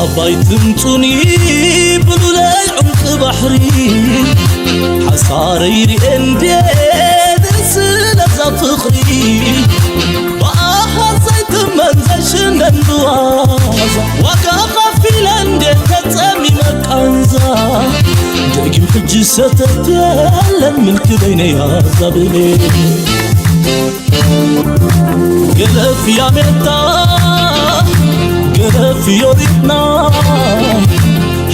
ኣባይ ትምጹኒ ብሉለይ ዑምቂ ባሕሪ ሓሳረይ ርኤ እንዴ ስለዛ ፍቕሪ ብኣሃት ዘይትመን ዘይሽነን ብዋዛ ዋጋ ከፊለ እንዴ ተጸሚመ ቃንዛ ደጊም ሕጂ ሰተት የለን ምልኪ በይነይ ኣዛብሌ ገለፍያ ሜታ ገለፍዮ ሪትና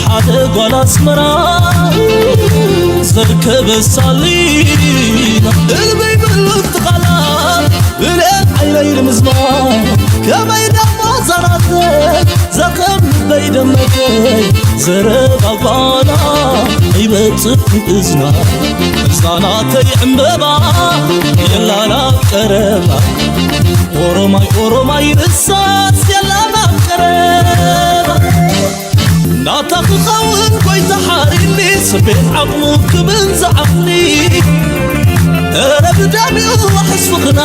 ሓደ ጓል ኣስመራ ዘርከበ ሳሊና እልበይ ብሉት ቃላ ብልኤት ዓይነይ ንምዝማ ከመይ ደሞ ዘራተይ ዘኸም ልበይ ደመተይ ዘረባ ጓላ ይበጽሕ እዝና እዛናተይ ዕምበባ የላላ ቀረባ ኦሮማይ ኦሮማይ ርሳስ የላላ ቀረባ ናታ ክኸውን ጎይታ ሓሪኒ ስቤት ዓቕሙ ክብን ዝዓቕሊ እረ ብዳሚኡ ሕስፍኽና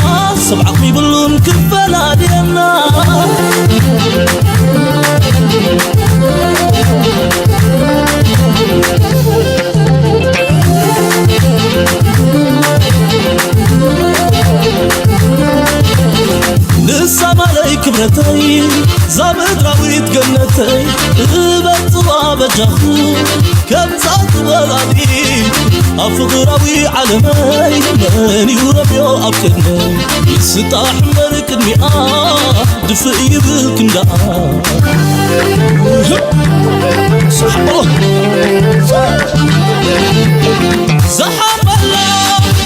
ሰብ ዓቕሚ ይብሉን ክፈላልየና ንሳ ማለይ ክብረተይ ዛ ምድራዊት ገነተይ እበጽዋ በጃኹ ከምዛ ትወላዲ ኣብ ፍቕራዊ ዓለመይ መን እዩ ረብዮ ኣብ ቅድመይ ይስጣሕ እምበር ቅድሚኣ ድፍእ ይብል ክንዳኣ ዝሓበላ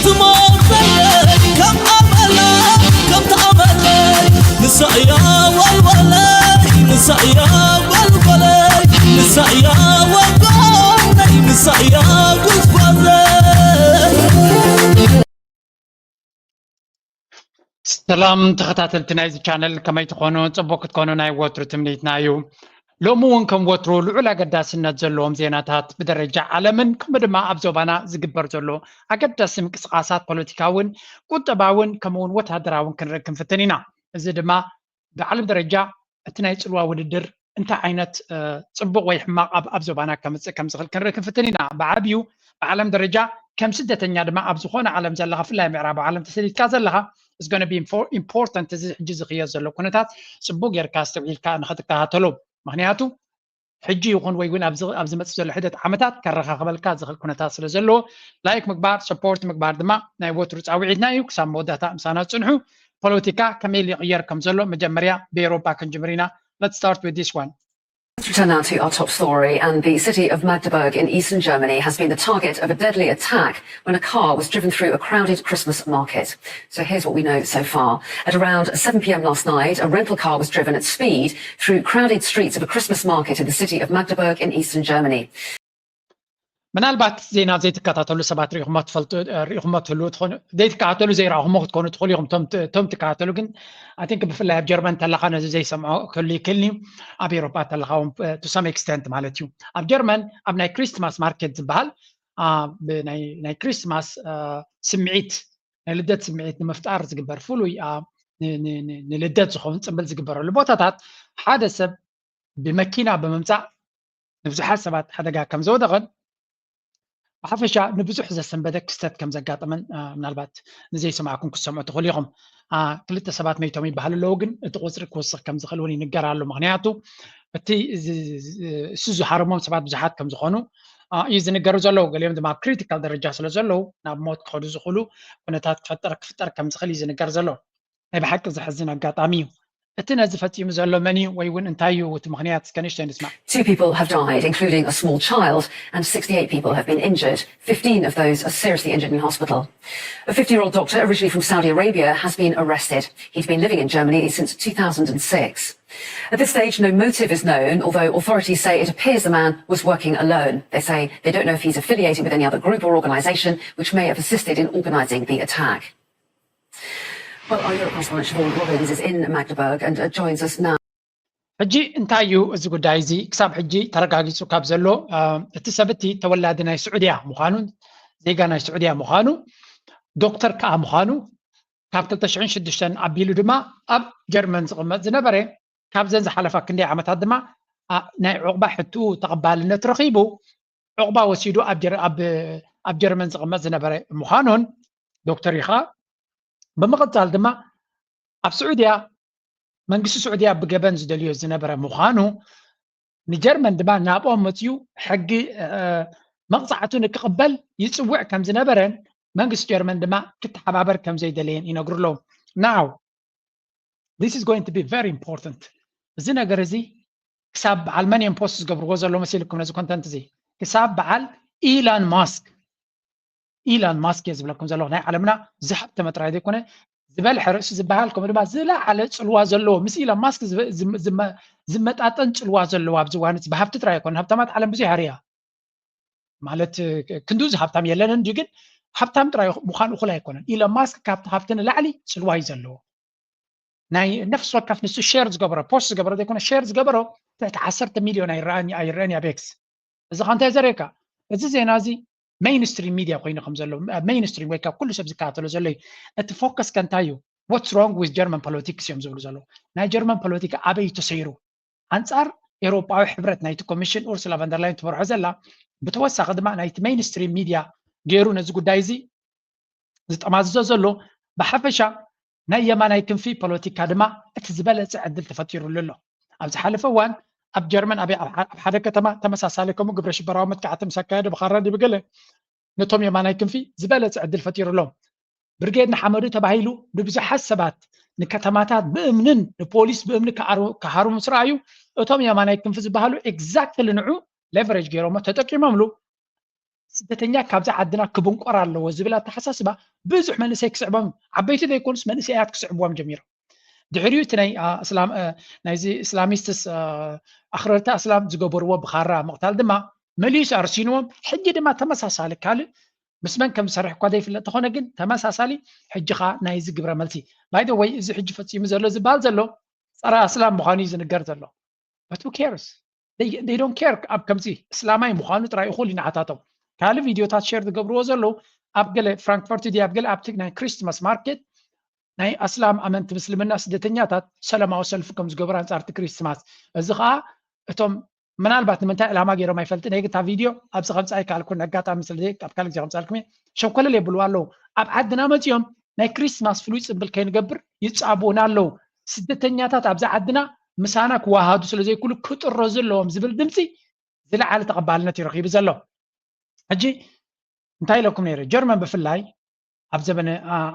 ትሞተለይ ከም ኣመላ ከምቲ ኣመለይ ንሳ እያ ወልወለይ ንሳ እያ ወልወለይ ንሳ እያ ወልወለይ ንሳ እያ ጉዝጓዘይ ሰላም ተኸታተልቲ ናይዚ ቻነል ከመይ ትኾኑ? ጽቡቕ ክትኮኑ ናይ ወትሩ ትምኒትና እዩ። ሎሚ እውን ከም ወትሩ ልዑል ኣገዳስነት ዘለዎም ዜናታት ብደረጃ ዓለምን ከምኡ ድማ ኣብ ዞባና ዝግበር ዘሎ ኣገዳሲ ምንቅስቓሳት ፖለቲካውን ቁጠባውን ከምኡ እውን ወታደራውን ክንርኢ ክንፍትን ኢና። እዚ ድማ ብዓለም ደረጃ እቲ ናይ ጽልዋ ውድድር እንታይ ዓይነት ጽቡቕ ወይ ሕማቕ ኣብ ኣብ ዞባና ከምጽእ ከም ዝኽእል ክንርኢ ክንፍትን ኢና። ብዓብዩ ብዓለም ደረጃ ከም ስደተኛ ድማ ኣብ ዝኾነ ዓለም ዘለኻ ብፍላይ ምዕራባዊ ዓለም ተሰዲድካ ዘለኻ is gonna be important እዚ ሕጂ ዝኽየድ ዘሎ ኩነታት ጽቡቕ ጌርካ ኣስተውዒልካ ንኽትከታተሎ ምኽንያቱ ሕጂ ይኹን ወይ እውን ኣብ ዝመፅእ ዘሎ ሕደት ዓመታት ከረኻኽበልካ ዝኽእል ኩነታት ስለ ዘለዎ ላይክ ምግባር ሰፖርት ምግባር ድማ ናይ ወትሩ ፃውዒትና እዩ። ክሳብ መወዳእታ ምሳና ዝፅንሑ። ፖለቲካ ከመይ ይቕየር ከም ዘሎ መጀመርያ ብኤሮፓ ክንጅምር ኢና። Let's start with this one. Let's return now to our top story, and the city of Magdeburg in eastern Germany has been the target of a deadly attack when a car was driven through a crowded Christmas market. So here's what we know so far. At around seven p.m. last night, a rental car was driven at speed through crowded streets of a Christmas market in the city of Magdeburg in eastern Germany. ምናልባት ዜና ዘይትከታተሉ ሰባት ርኢኹሞ ትፈልጡ ርኢኹሞ ትህልዉ ትኾኑ ዘይትከታተሉ ዘይረኣኹሞ ክትኮኑ ትኽእሉ ኢኹም። እቶም ትከታተሉ ግን ኣይ ቲንክ ብፍላይ ኣብ ጀርመን ተለኻ ነዚ ዘይሰምዖ ክህሉ ይክእል እዩ። ኣብ ኤሮፓ ተለኻ እውን to some extent ማለት እዩ። ኣብ ጀርመን ኣብ ናይ ክሪስትማስ ማርኬት ዝበሃል ናይ ክሪስትማስ ስምዒት ናይ ልደት ስምዒት ንምፍጣር ዝግበር ፍሉይ ንልደት ዝኸውን ፅምብል ዝግበረሉ ቦታታት ሓደ ሰብ ብመኪና ብምምፃእ ንብዙሓት ሰባት ሓደጋ ከም ዘውደቐን ብሓፈሻ ንብዙሕ ዘሰንበደ ክስተት ከም ዘጋጠመን ምናልባት ንዘይሰማዕኩም ክትሰምዑ ትኽእሉ ኢኹም። ክልተ ሰባት መይቶም ይበሃሉ ኣለዉ፣ ግን እቲ ቁፅሪ ክውስኽ ከም ዝኽእል እውን ይንገር ኣሎ። ምክንያቱ እቲ እሱ ዝሃረሞም ሰባት ብዙሓት ከም ዝኾኑ እዩ ዝንገሩ ዘለዉ። ገሊኦም ድማ ኣብ ክሪቲካል ደረጃ ስለ ዘለዉ ናብ ሞት ክኸዱ ዝኽእሉ ኩነታት ክፈጠር ክፍጠር ከም ዝኽእል እዩ ዝንገር ዘሎ። ናይ ብሓቂ ዘሕዝን ኣጋጣሚ እዩ። እቲ ነዚ ፈጺሙ ዘሎ መን እዩ ወይ እውን እንታይ እዩ እቲ ምኽንያት? እስከ ንእሽተይ ንስማዕ። Two people have died, including a small child, and sixty-eight people have been injured. Fifteen of those are seriously injured in hospital. A fifty-year-old doctor originally from Saudi Arabia has been arrested. He'd been living in Germany since two thousand and six. At this stage, no motive is known, although authorities say it appears the man was working alone. They say they don't know if he's affiliated with any other group or organisation which may have assisted in organising the attack. Well, our Europe correspondent Siobhan Robbins is in Magdeburg and uh, joins us now. ሕጂ እንታይ እዩ እዚ ጉዳይ እዚ? ክሳብ ሕጂ ተረጋጊጹ ካብ ዘሎ እቲ ሰብ እቲ ተወላዲ ናይ ስዑድያ ምዃኑን ዜጋ ናይ ስዑድያ ምዃኑ ዶክተር ከኣ ምዃኑ ካብ ክልተ ሽሕን ሽዱሽተን ኣቢሉ ድማ ኣብ ጀርመን ዝቕመጥ ዝነበረ ካብዘን ዝሓለፋ ክንደይ ዓመታት ድማ ናይ ዑቕባ ሕትኡ ተቐባልነት ረኺቡ ዑቕባ ወሲዱ ኣብ ጀርመን ዝቕመጥ ዝነበረ ምዃኑን ዶክተር ኢኻ ብምቕጻል ድማ ኣብ ስዑድያ መንግስቲ ስዑድያ ብገበን ዝደልዮ ዝነበረ ምዃኑ ንጀርመን ድማ ናብኦም መፅዩ ሕጊ መቕፃዕቱ ንክቕበል ይፅውዕ ከም ዝነበረን መንግስቲ ጀርመን ድማ ክተሓባበር ከም ዘይደለየን ይነግሩ ኣለዉ። Now this is going to be very important። እዚ ነገር እዚ ክሳብ በዓል መን እዮም ፖስት ዝገብርዎ ዘሎ መሲልኩም ነዚ ኮንተንት እዚ ክሳብ በዓል ኢላን ማስክ ኢላን ማስክ እየ ዝብለኩም ዘለኹ ናይ ዓለምና ዝሃብተመ ጥራይ ዘይኮነ ዝበልሐ ርእሲ ዝበሃል ከምኡ ድማ ዝለዓለ ፅልዋ ዘለዎ ምስ ኢላን ማስክ ዝመጣጠን ፅልዋ ዘለዎ ኣብዚ እዋን ብሃብቲ ጥራይ ኣይኮነ ሃብታማት ዓለም ብዙሕ ሃርያ ማለት ክንዱ እዚ ሃብታም የለንን እንዲዩ ግን ሃብታም ጥራይ ምዃን እኹል ኣይኮነን። ኢላን ማስክ ካብቲ ሃብቲ ንላዕሊ ፅልዋ እዩ ዘለዎ። ናይ ነፍሲ ወከፍ ንሱ ሸር ዝገበሮ ፖስት ዝገበሮ ዘይኮነ ሸር ዝገበሮ ትሕቲ ዓሰርተ ሚልዮን ኣይረኣን ኣይረአን ኣብ ኤክስ። እዚ ከ እንታይ ዘርእየካ? እዚ ዜና እዚ ሜይንስትሪም ሚድያ ኮይኑ ከም ዘሎ ሜይንስትሪም ወይ ካብ ኩሉ ሰብ ዝከታተሎ ዘሎ እዩ። እቲ ፎከስ ከ እንታይ እዩ? What's wrong with German politics እዮም ዝብሉ ዘለዉ። ናይ ጀርመን ፖለቲካ ኣበይ ተሰይሩ? ኣንጻር ኤውሮጳዊ ሕብረት ናይቲ ኮሚሽን ኡርሱላ ቨንደርላይን ትመርሖ ዘላ ብተወሳኺ ድማ ናይቲ ሜይንስትሪም ሚድያ ገይሩ ነዚ ጉዳይ እዚ ዝጠማዝዞ ዘሎ ብሓፈሻ ናይ የማናይ ክንፊ ፖለቲካ ድማ እቲ ዝበለፀ ዕድል ተፈጢሩሉ ኣሎ። ኣብ ዝሓለፈ እዋን ኣብ ጀርመን ኣብ ሓደ ከተማ ተመሳሳሊ ከምኡ ግብረ ሽበራዊ መጥቃዕቲ ምስ ኣካየደ ብኻራ ዲብ ገለ ነቶም የማናይ ክንፊ ዝበለፀ ዕድል ፈጢሩሎም። ብርጌድ ንሓመዱ ተባሂሉ ብብዙሓት ሰባት ንከተማታት ብእምንን ንፖሊስ ብእምኒ ክሃሩ ምስ ረኣዩ እቶም የማናይ ክንፊ ዝበሃሉ ኤግዛክትሊ ንዑ ሌቨሬጅ ገይሮሞ ተጠቂሞምሉ ስደተኛ ካብዛ ዓድና ክብንቆር ኣለዎ ዝብል ኣተሓሳስባ ብዙሕ መንእሰይ ክስዕቦም ዓበይቲ ዘይኮኑስ መንእሰያት ክስዕብዎም ጀሚሮም። ድሕሪኡ እቲ ናይ ናይዚ እስላሚስትስ ኣኽረርቲ ኣስላም ዝገበርዎ ብኻራ ምቕታል ድማ መሊሱ ኣርሲንዎም ሕጂ ድማ ተመሳሳሊ ካልእ ምስ መን ከም ዝሰርሕ እኳ ዘይፍለጥ ተኾነ ግን ተመሳሳሊ ሕጂ ኸዓ ናይዚ ግብረ መልሲ ባይ ዘ ወይ እዚ ሕጂ ፈፂሙ ዘሎ ዝበሃል ዘሎ ፀረ ኣስላም ምዃኑ እዩ ዝንገር ዘሎ። But who cares? They don't care ኣብ ከምዚ እስላማይ ምዃኑ ጥራይ እኹል ይነዓታቶም። ካልእ ቪድዮታት ሸር ዝገብርዎ ዘለዉ ኣብ ገለ ፍራንክፈርት ድዩ ኣብ ገለ ኣብቲ ናይ ክሪስትማስ ማርኬት ናይ ኣስላም ኣመንቲ ምስልምና ስደተኛታት ሰላማዊ ሰልፊ ከም ዝገበሩ ኣንጻርቲ ክሪስትማስ እዚ ከዓ እቶም ምናልባት ንምንታይ ዕላማ ገይሮም ኣይፈልጥን እየ ግን እታ ቪድዮ ኣብዚ ከምፃ ኣይከኣልኩን ኣጋጣሚ ስለ ኣብ ካልእ ግዜ ከምፃልኩም እየ ሸንኮለል የብልዋ ኣለዉ ኣብ ዓድና መፂኦም ናይ ክሪስትማስ ፍሉይ ፅምብል ከይንገብር ይፃብኡና ኣለዉ ስደተኛታት ኣብዚ ዓድና ምሳና ክወሃዱ ስለ ዘይክሉ ክጥረዙ ኣለዎም ዝብል ድምፂ ዝለዓለ ተቐባልነት እዩ ረኺቡ ዘሎ ሕጂ እንታይ ኢለኩም ነይረ ጀርመን ብፍላይ ኣብ ዘበነ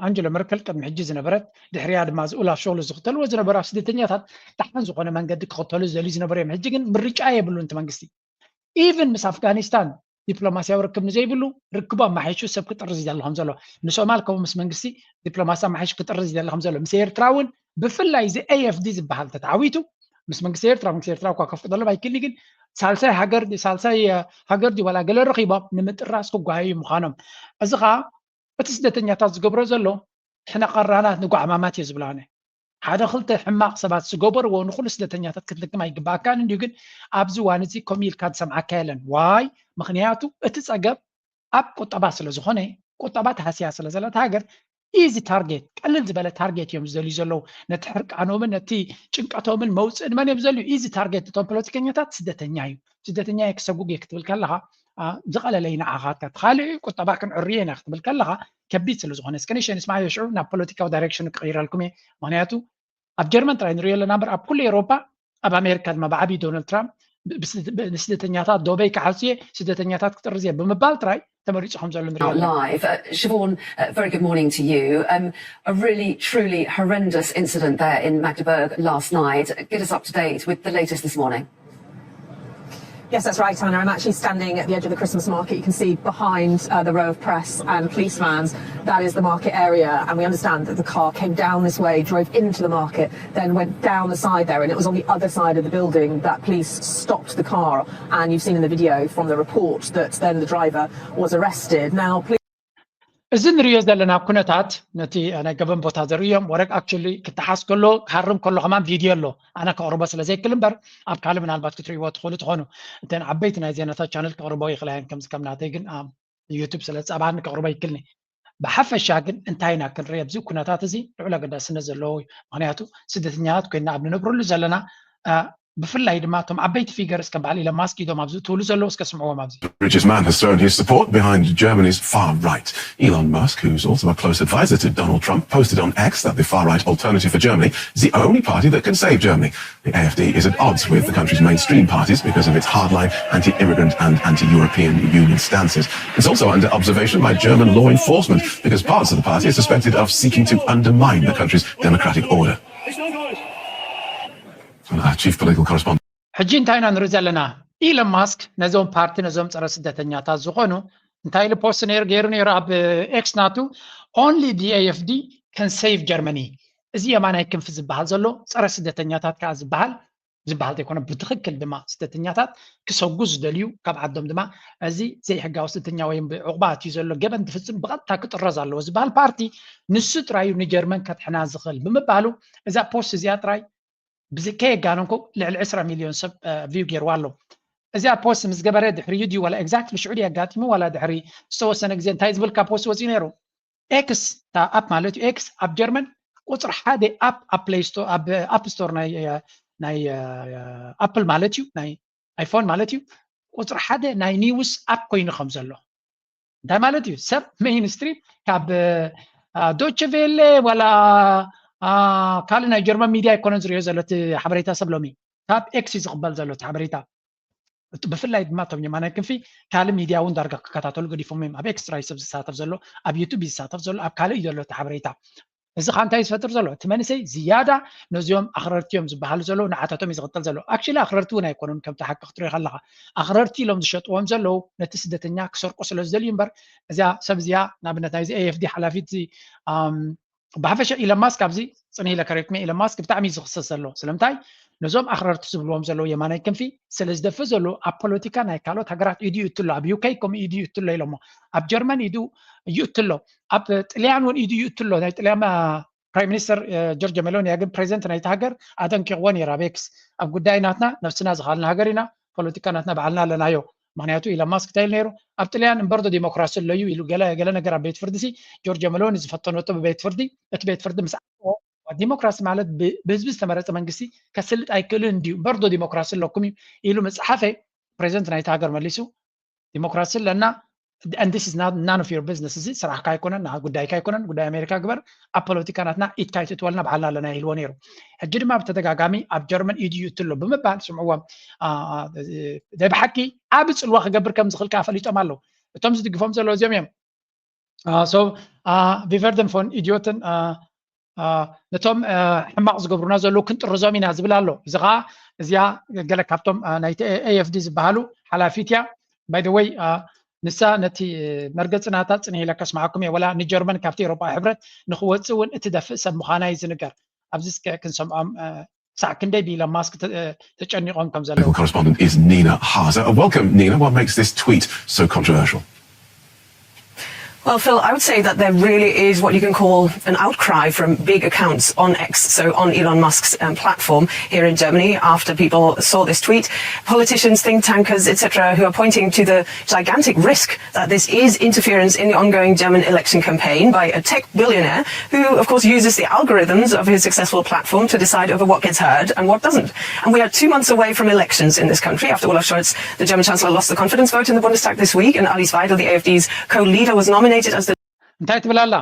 ኣንጀሎ መርከል ቅድሚ ሕጂ ዝነበረት ድሕሪያ ድማ እዚ ኡላፍ ሾልዝ ዝኽተልዎ ዝነበሩ ኣብ ስደተኛታት ደሓን ዝኾነ መንገዲ ክኽተሉ ዝደልዩ ዝነበሩ እዮም ሕጂ ግን ምርጫ የብሉን እቲ መንግስቲ ኢቭን ምስ ኣፍጋኒስታን ዲፕሎማስያዊ ርክብ ንዘይብሉ ርክቡ ኣማሓይሹ ሰብ ክጥርዝ ይደሊ ከም ዘሎ ንሶማል ከምኡ ምስ መንግስቲ ዲፕሎማሲ ኣማሓይሹ ክጥርዝ ይደሊ ከም ዘሎ ምስ ኤርትራ እውን ብፍላይ እዚ ኤኤፍዲ ዝበሃል ተተዓዊቱ ምስ መንግስቲ ኤርትራ መንግስቲ ኤርትራ እኳ ከፍቅደሎም ኣይክእልኒ ግን ሳልሳይ ሃገር ሳልሳይ ሃገር ድዩ ዋላ ገለ ረኺቦም ንምጥራስ ክጓየዩ ምዃኖም እዚ ከዓ እቲ ስደተኛታት ዝገብሮ ዘሎ ሕነ ቀራናት ንጓዕማማት እየ ዝብላነ ሓደ ክልተ ሕማቕ ሰባት ዝገበርዎ ንኩሉ ስደተኛታት ክትልክም ኣይግባእካን እንዲዩ ግን ኣብዚ እዋን እዚ ከምኡ ኢልካ ዝሰምዓካ የለን ዋይ ምክንያቱ እቲ ፀገም ኣብ ቁጠባ ስለ ዝኾነ ቁጠባ ተሃስያ ስለ ዘለታ ሃገር ኢዚ ታርጌት ቀልል ዝበለ ታርጌት እዮም ዝደልዩ ዘለዉ ነቲ ሕርቃኖምን ነቲ ጭንቀቶምን መውፅእ ንመን እዮም ዝደልዩ ኢዚ ታርጌት እቶም ፖለቲከኛታት ስደተኛ እዩ ስደተኛ እየ ክሰጉግ እየ ክትብል ከለካ ዝቐለለ እዩ ንዓኻትካ ትኻልእ ቁጠባ ክንዕርዮ ኢና ክትብል ከለካ ከቢድ ስለ ዝኾነ እስከ ንሸ ንስማዮ ሽዑ ናብ ፖለቲካዊ ዳይሬክሽን ክቕይረልኩም እየ ምክንያቱ ኣብ ጀርመን ጥራይ ንሪኦ ኣለና እምበር ኣብ ኩሉ ኤውሮፓ ኣብ ኣሜሪካ ድማ ብዓብዪ ዶናልድ ትራምፕ ንስደተኛታት ዶበይ ክሓልፅየ ስደተኛታት ክጥርዝየ ብምባል ጥራይ ተመሪፁ ከም ዘሎ ንሪኦ ኣለና። Live. Uh, Siobhan, uh, very good morning to you. Um, a really, truly horrendous incident there in Magdeburg last night. Get us up to date with the latest this morning. Yes, that's right, Anna. I'm actually standing at the edge of the Christmas market. You can see behind uh, the row of press and police vans. That is the market area, and we understand that the car came down this way, drove into the market, then went down the side there, and it was on the other side of the building that police stopped the car. And you've seen in the video from the report that then the driver was arrested. Now, police. እዚ ንሪኦ ዘለና ኩነታት ነቲ ናይ ገበን ቦታ ዘርእዮም ወረግ ኣክቹሊ ክተሓዝ ከሎ ክሃርም ከሎ ከማን ቪድዮ ኣሎ ኣነ ከቕርቦ ስለ ዘይክል እምበር ኣብ ካልእ ምናልባት ክትርእይዎ ትኽእሉ ትኾኑ እተን ዓበይቲ ናይ ዜናታት ቻነል ከቕርቦ ይኽእላ እየን ከምዚ ከም ናተይ ግን ዩቱብ ስለ ዝፀባኒ ከቕርቦ ይክልኒ ብሓፈሻ ግን እንታይ ኢና ክንርኢ ኣብዚ ኩነታት እዚ ልዑል ኣገዳስነት ዘለዎ እዩ ምክንያቱ ስደተኛታት ኮይና ኣብ ንነብረሉ ዘለና ብፍላይ ድማ እቶም ዓበይቲ figures ከም በዓል ኢለን ማስክ ኢዶም ኣብዚ እትብሉ ዘለዉ እስከ ስምዕዎም ኣብዚ። Richest man has thrown his support behind Germany's far right. Elon Musk, who's also a close advisor to Donald Trump, posted on X that the far right Alternative for Germany is the only party that can save Germany. The A F D is at odds with the country's mainstream parties because of its hardline, anti immigrant, and anti European Union stances. It's also under observation by German law enforcement because parts of the party are suspected of seeking to undermine the country's democratic order. Our chief political correspondent. ሕጂ እንታይ ኢና ንርኢ ዘለና? ኢለን ማስክ ነዞም ፓርቲ ነዞም ፀረ ስደተኛታት ዝኾኑ እንታይ ኢሉ ፖስት ነይሩ ገይሩ ነይሩ ኣብ ኤክስ ናቱ only the A F D can save Germany። እዚ የማናይ ክንፊ ዝበሃል ዘሎ ፀረ ስደተኛታት ከዓ ዝበሃል ዝበሃል ዘይኮነ ብትኽክል ድማ ስደተኛታት ክሰጉ ዝደልዩ ካብ ዓዶም ድማ እዚ ዘይሕጋዊ ስደተኛ ወይ ዕቑባ ኣትዩ ዘሎ ገበን ዝፍፅም ብቐጥታ ክጥረዝ ኣለዎ ዝበሃል ፓርቲ ንሱ ጥራዩ ንጀርመን ከድሕና ዝኽእል ብምባሉ እዛ ፖስት እዚኣ ጥራይ ብዚ ከየጋነንኩ ልዕሊ ዕስራ ሚልዮን ሰብ ቪው ገይርዋ ኣሎ። እዚኣ ፖስት ምስ ገበረ ድሕሪዩ ድዩ ዋላ exactly ሽዑ ድዩ ኣጋጢሙ ዋላ ድሕሪ ዝተወሰነ ግዜ እንታይ ዝብል ካብ ፖስት ወፂኡ ነይሩ? ኤክስ እታ ኣፕ ማለት እዩ። ኤክስ ኣብ ጀርመን ቁፅሪ ሓደ ኣፕ ኣብ ፕሌይ ስቶር ኣብ ኣፕ ስቶር ናይ ናይ ኣፕል ማለት እዩ ናይ ኣይፎን ማለት እዩ ቁፅሪ ሓደ ናይ ኒውስ ኣፕ ኮይኑ ከም ዘሎ እንታይ ማለት እዩ? ሰብ ሜይንስትሪም ካብ ዶች ቬለ ዋላ ካልእ ናይ ጀርመን ሚድያ ኣይኮነን ዝሪኦ ዘሎ እቲ ሓበሬታ ሰብ ሎሚ ካብ ኤክስ እዩ ዝቕበል ዘሎ እቲ ሓበሬታ። ብፍላይ ድማ እቶም የማናይ ክንፊ ካልእ ሚድያ እውን ዳርጋ ክከታተሉ ገዲፎም እዮም። ኣብ ኤክስ ጥራይ ሰብ ዝሳተፍ ዘሎ፣ ኣብ ዩቱብ እዩ ዝሳተፍ ዘሎ፣ ኣብ ካልእ እዩ ዘሎ እቲ ሓበሬታ። እዚ ከዓ እንታይ ዝፈጥር ዘሎ? እቲ መንእሰይ ዝያዳ ነዚኦም ኣኽረርቲ እዮም ዝበሃሉ ዘለዉ ንዓታቶም እዩ ዝቕጥል ዘሎ። ኣክቹሊ ኣኽረርቲ እውን ኣይኮኑን ከምቲ ሓቂ ክትሪኦ ከለኻ ኣኽረርቲ ኢሎም ዝሸጥዎም ዘለዉ ነቲ ስደተኛ ክሰርቁ ስለ ዝደልዩ እምበር እዚኣ ሰብ እዚኣ ንኣብነት ናይዚ ኤ ኤፍ ዲ ሓላፊት እዚ ብሓፈሻ ኢለን ማስክ ኣብዚ ፅንህ ኢለ ከረድኩ ኢለን ማስክ ብጣዕሚ እዩ ዝኽሰስ ዘሎ ስለምንታይ ነዞም ኣኽረርቲ ዝብልዎም ዘለዉ የማናይ ክንፊ ስለ ዝደፍእ ዘለዉ ኣብ ፖለቲካ ናይ ካልኦት ሃገራት ኢዱ ይእትሎ ኣብ ዩኬ ከምኡ ኢዱ ይእትሎ ኢሎሞ ኣብ ጀርመን ኢዱ ይእትሎ ኣብ ጥልያን እውን ኢዱ ይእትሎ ናይ ጥልያን ፕራይም ሚኒስተር ጆርጆ ሜሎኒ እያ ግን ፕሬዚደንት ናይቲ ሃገር ኣጠንቂቕዎ ነይራ ኣብ ኤክስ ኣብ ጉዳይ ናትና ነብስና ዝኻልና ሃገር ኢና ፖለቲካ ናትና ባዕልና ኣለናዮ ምክንያቱ ኢለን ማስክ እንታይ ኢሉ ነይሩ ኣብ ጥልያን እምበር ዶ ዲሞክራሲ ኣሎ እዩ ኢሉ ገለ ገለ ነገር ኣብ ቤት ፍርዲ ሲ ጆርጆ ሜሎኒ ዝፈተነቶ ብቤት ፍርዲ እቲ ቤት ፍርዲ ምስ ዓወ ዲሞክራሲ ማለት ብህዝቢ ዝተመረፀ መንግስቲ ከስልጥ ኣይክእልን እንድዩ እምበር ዶ ዲሞክራሲ ኣለኩም እዩ ኢሉ ምፅሓፈ ፕሬዚደንት ናይቲ ሃገር መሊሱ ዲሞክራሲ ኣለና and this is none of your business እዚ ስራሕካ ኣይኮነን ጉዳይካ ኣይኮነን ጉዳይ ኣሜሪካ ግበር ኣብ ፖለቲካ ናትና ኢድካ ኣይትእትወልና ባዕልና ኣለና ኢልዎ ነይሩ ሕጂ ድማ ብተደጋጋሚ ኣብ ጀርመን ኢዱ ይእትሎ ብምባል ስምዕዎም ናይ ብሓቂ ዓቢ ፅልዋ ክገብር ከም ዝኽእል ከዓ ፈሊጦም ኣለዉ እቶም ዝድግፎም ዘለዉ እዚኦም እዮም so wie werden von Idioten ነቶም ሕማቕ ዝገብሩና ዘለዉ ክንጥርዞም ኢና ዝብል ኣሎ እዚ ከዓ እዚኣ ገለ ካብቶም ናይቲ ኤ ኤፍ ዲ ዝበሃሉ ሓላፊት እያ by the way ንሳ ነቲ መርገፂ ናታ ፅንህ ኢለ ከስምዓኩም እየ ወላ ንጀርመን ካብቲ ኤሮጳ ሕብረት ንክወፅእ እውን እትደፍእ ሰብ ምዃና እዩ ዝንገር ኣብዚ እስከ ክንሰምዖም ክሳዕ ክንደይ ብኢለን ማስክ ተጨኒቖም ከም ዘለዉ Correspondent is Nina Haase. Welcome, Nina. What makes this tweet so controversial? Well, Phil, I would say that there really is what you can call an outcry from big accounts on X, so on Elon Musk's um, platform here in Germany, after people saw this tweet. Politicians, think tankers, et cetera, who are pointing to the gigantic risk that this is interference in the ongoing German election campaign by a tech billionaire who, of course, uses the algorithms of his successful platform to decide over what gets heard and what doesn't. And we are two months away from elections in this country. After Olaf Scholz, the German Chancellor, lost the confidence vote in the Bundestag this week, and Alice Weidel, the A F D's co-leader, was nominated as the እንታይ ትብል ኣላ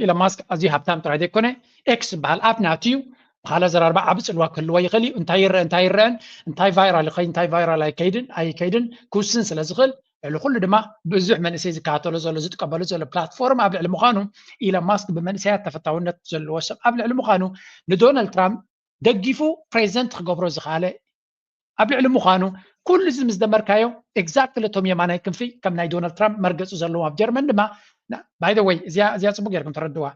ኢለን ማስክ ኣዝዩ ሃብታም ጥራይ ዘይኮነ ኤክስ ዝበሃል ኣፕ ናቱ እዩ ብካልእ ኣዘራርባ ዓቢ ፅልዋ ክህልዎ ይኽእል እዩ እንታይ ይረአ እንታይ ይረአን እንታይ ቫይራል ይኸይድ እንታይ ቫይራል ኣይከይድን ኣይከይድን ክውስን ስለ ዝኽእል ልዕሊ ኩሉ ድማ ብዙሕ መንእሰይ ዝከታተሎ ዘሎ ዝጥቀመሉ ዘሎ ፕላትፎርም ኣብ ልዕሊ ምዃኑ ኢለን ማስክ ብመንእሰያት ተፈታውነት ዘለዎ ሰብ ኣብ ልዕሊ ምዃኑ ንዶናልድ ትራምፕ ደጊፉ ፕሬዚደንት ክገብሮ ዝኸኣለ ኣብ ልዕሊ ምዃኑ ኩሉ እዚ ምስ ደመርካዮ exactly እቶም የማናይ ክንፊ ከም ናይ ዶናልድ ትራምፕ መርገፂ ዘለዎም ኣብ ጀርመን ድማ by the way እዚኣ እዚኣ ፅቡቅ ጌርኩም ተረድዋ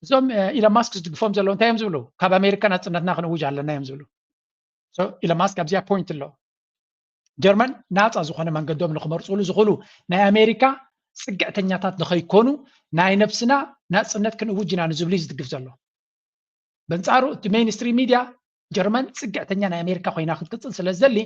እዞም ኢለን ማስክ ዝድግፎም ዘለዉ እንታይ እዮም ዝብሉ ካብ ኣሜሪካ ናፅነትና ክንእውጅ ኣለና እዮም ዝብሉ ኢለን ማስክ ኣብዚኣ ፖይንት ኣሎ ጀርመን ናፃ ዝኾነ መንገዶም ንክመርፅሉ ዝኽእሉ ናይ ኣሜሪካ ፅግዕተኛታት ንኸይኮኑ ናይ ነብስና ናፅነት ክንእውጅ ኢና ንዝብሉ እዩ ዝድግፍ ዘሎ በንፃሩ እቲ ሜይንስትሪም ሚድያ ጀርመን ፅግዕተኛ ናይ ኣሜሪካ ኮይና ክትቅፅል ስለ ዝደሊ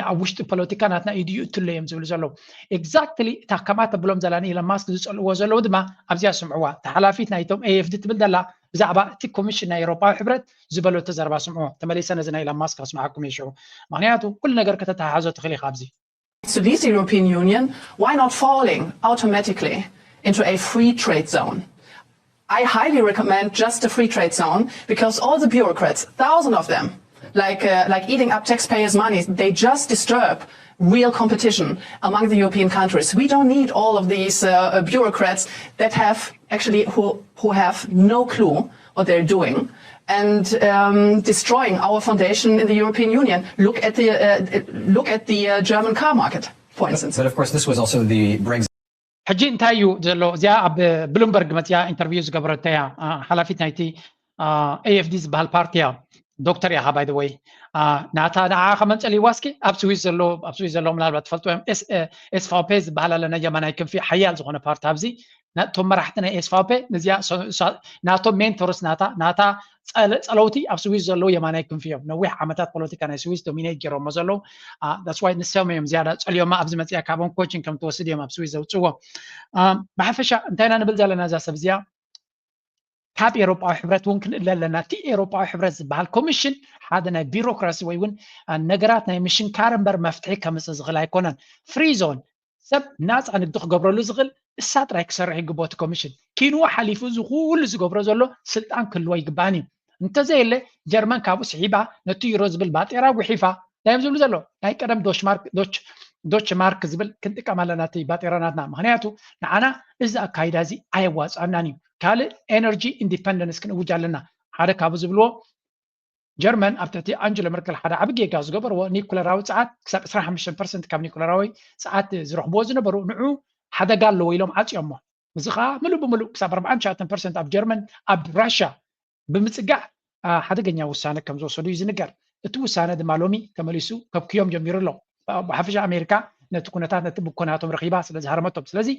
ኣብ ውሽጢ ፖለቲካ ናትና ኢድዩ እትሎ እዮም ዝብሉ ዘለዉ exactly እታ ከምኣ ተብሎም ዘላ ንኢለን ማስክ ዝፀልእዎ ዘለዉ ድማ ኣብዚኣ ስምዕዋ ተሓላፊት ናይቶም ኤኤፍዲ ትብል ዘላ ብዛዕባ እቲ ኮሚሽን ናይ ኤውሮጳዊ ሕብረት ዝበሎ ተዘረባ ስምዑ። ተመሊሰ ነዚ ናይ ኢሎን ማስክ ከስምዓኩም እየ ሽዑ። ምክንያቱ ኩሉ ነገር ከተተሓሓዞ ትኽእል ኢኻ ኣብዚ። To leave the European Union, why not falling automatically into a free trade zone? I highly recommend just a free trade zone because all the bureaucrats, thousand of them, like uh, like eating up taxpayers' money, they just disturb real competition among the European countries. We don't need all of these uh, bureaucrats that have actually who who have no clue what they're doing and um, destroying our foundation in the European Union. Look at the uh, look at the uh, German car market, for instance. But of course, this was also the Brexit. ሕጂ እንታይ እዩ ዘሎ? እዚኣ ኣብ ብሉምበርግ መፅያ ኢንተርቪው ዝገበረቶ እያ። ሓላፊት ናይቲ ኤኤፍዲ ዝበሃል ፓርቲ እያ። ዶክተር እያ። ባይ ወይ ናታ ንዓ ከመን ፀሊዋ እስኪ ኣብ ስዊስ ዘሎ ኣብ ስዊስ ዘሎ ምናልባት ትፈልጡ እዮም። ኤስፋፔ ዝበሃል ኣለና የማናይ ክንፊ ሓያል ዝኾነ ፓርቲ ኣብዚ። እቶም መራሕቲ ናይ ኤስፋፔ ነዚኣ ናቶም ሜንቶርስ ናታ ናታ ፀለውቲ ኣብ ስዊስ ዘለዉ የማናይ ክንፊ እዮም። ነዊሕ ዓመታት ፖለቲካ ናይ ስዊስ ዶሚኔት ገይሮሞ ዘለዉ። ዳትስ ዋይ ንሶም እዮም ዝያዳ ፀልዮማ ኣብዚ መፅያ ካብኦም ኮችን ከም ትወስድ እዮም ኣብ ስዊስ ዘውፅዎ። ብሓፈሻ እንታይ ኢና ንብል ዘለና እዛ ሰብ እዚኣ? ካብ ኤሮጳዊ ሕብረት እውን ክንእለ ኣለና። እቲ ኤሮጳዊ ሕብረት ዝበሃል ኮሚሽን ሓደ ናይ ቢሮክራሲ ወይ እውን ነገራት ናይ ምሽንካር እምበር መፍትሒ ከምፅእ ዝኽእል ኣይኮነን። ፍሪ ዞን ሰብ ናፃ ንግዲ ክገብረሉ ዝኽእል እሳ ጥራይ ክሰርሕ ይግቦ እቲ ኮሚሽን። ኪንዎ ሓሊፉ እዚ ኩሉ ዝገብሮ ዘሎ ስልጣን ክህልዎ ይግባእን እዩ። እንተዘየለ ጀርመን ካብኡ ስሒባ ነቲ ዩሮ ዝብል ባጤራ ጉሒፋ እንታይ እዮም ዝብሉ ዘሎ ናይ ቀደም ዶች ማርክ ዝብል ክንጥቀም ኣለና እቲ ባጤራ ናትና። ምክንያቱ ንዓና እዚ ኣካይዳ እዚ ኣየዋፅኣናን እዩ። ካልእ ኤነርጂ ኢንዲፐንደንስ ክንእውጅ ኣለና። ሓደ ካብኡ ዝብልዎ ጀርመን ኣብ ትሕቲ ኣንጀሎ መርከል ሓደ ዓቢ ጌጋ ዝገበርዎ ኒኩለራዊ ጸዓት ክሳብ ዕስራን ሓሙሽተን ፐርሰንት ካብ ኒኩለራዊ ጸዓት ዝረኽብዎ ዝነበሩ ንዑ ሓደጋ ኣለዎ ኢሎም ዓጽዮሞ። እዚ ኸኣ ምሉእ ብምሉእ ክሳብ ኣርባዓን ትሽዓተን ፐርሰንት ኣብ ጀርመን ኣብ ራሻ ብምጽጋዕ ሓደገኛ ውሳነ ከም ዝወሰዱ እዩ ዝንገር። እቲ ውሳነ ድማ ሎሚ ተመሊሱ ከብክዮም ጀሚሩ ኣሎ። ብሓፈሻ ኣሜሪካ ነቲ ኩነታት ነቲ ብኮናቶም ረኺባ ስለ ዝሃረመቶም። ስለዚ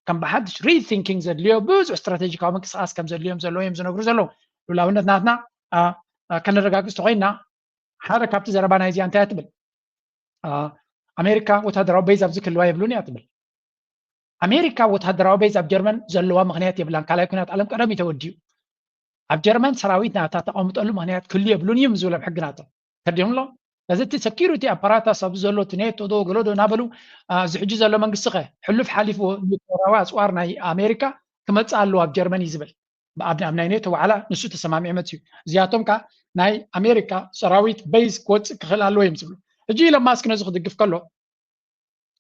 ከም ብሓድሽ ሪቲንኪንግ ዘድልዮ ብዙሕ ስትራቴጂካዊ ምንቅስቃስ ከም ዘድልዮም ዘለዉ እዮም ዝነግሩ ዘለዉ። ሉላውነት ናትና ከነረጋግጽ ተኾይንና ሓደ ካብቲ ዘረባ ናይዚኣ እንታይ እያ ትብል? ኣሜሪካ ወታደራዊ ቤዝ ኣብዚ ክህልዋ የብሉን እያ ትብል። ኣሜሪካ ወታደራዊ ቤዝ ኣብ ጀርመን ዘለዋ ምክንያት የብላን። ካልኣይ ኩናት ዓለም ቀደም እዩ ተወዲኡ። ኣብ ጀርመን ሰራዊት ናታ ተቐምጠሉ ምክንያት ክህሉ የብሉን እዩ ዝብሎም ሕግናቶም ተርዲኦም ኣሎ። ስለዚ እቲ ሰኪሪቲ ኣፓራታስ ኣብዚ ዘሎ እቲ ኔቶ ዶ ገሎ ዶ እናበሉ እዚ ሕጂ ዘሎ መንግስቲ ኸ ሕሉፍ ሓሊፍዎ ኒውክለራዊ ኣፅዋር ናይ ኣሜሪካ ክመፅእ ኣለዎ ኣብ ጀርመን እዩ ዝብል። ኣብ ናይ ኔቶ ዋዕላ ንሱ ተሰማሚዑ መፅዩ። እዚኣቶም ከዓ ናይ ኣሜሪካ ሰራዊት በይዝ ክወፅእ ክኽእል ኣለዎ እዮም ዝብሉ። ሕጂ ኢሎን ማስክ ነዚ ክድግፍ ከሎ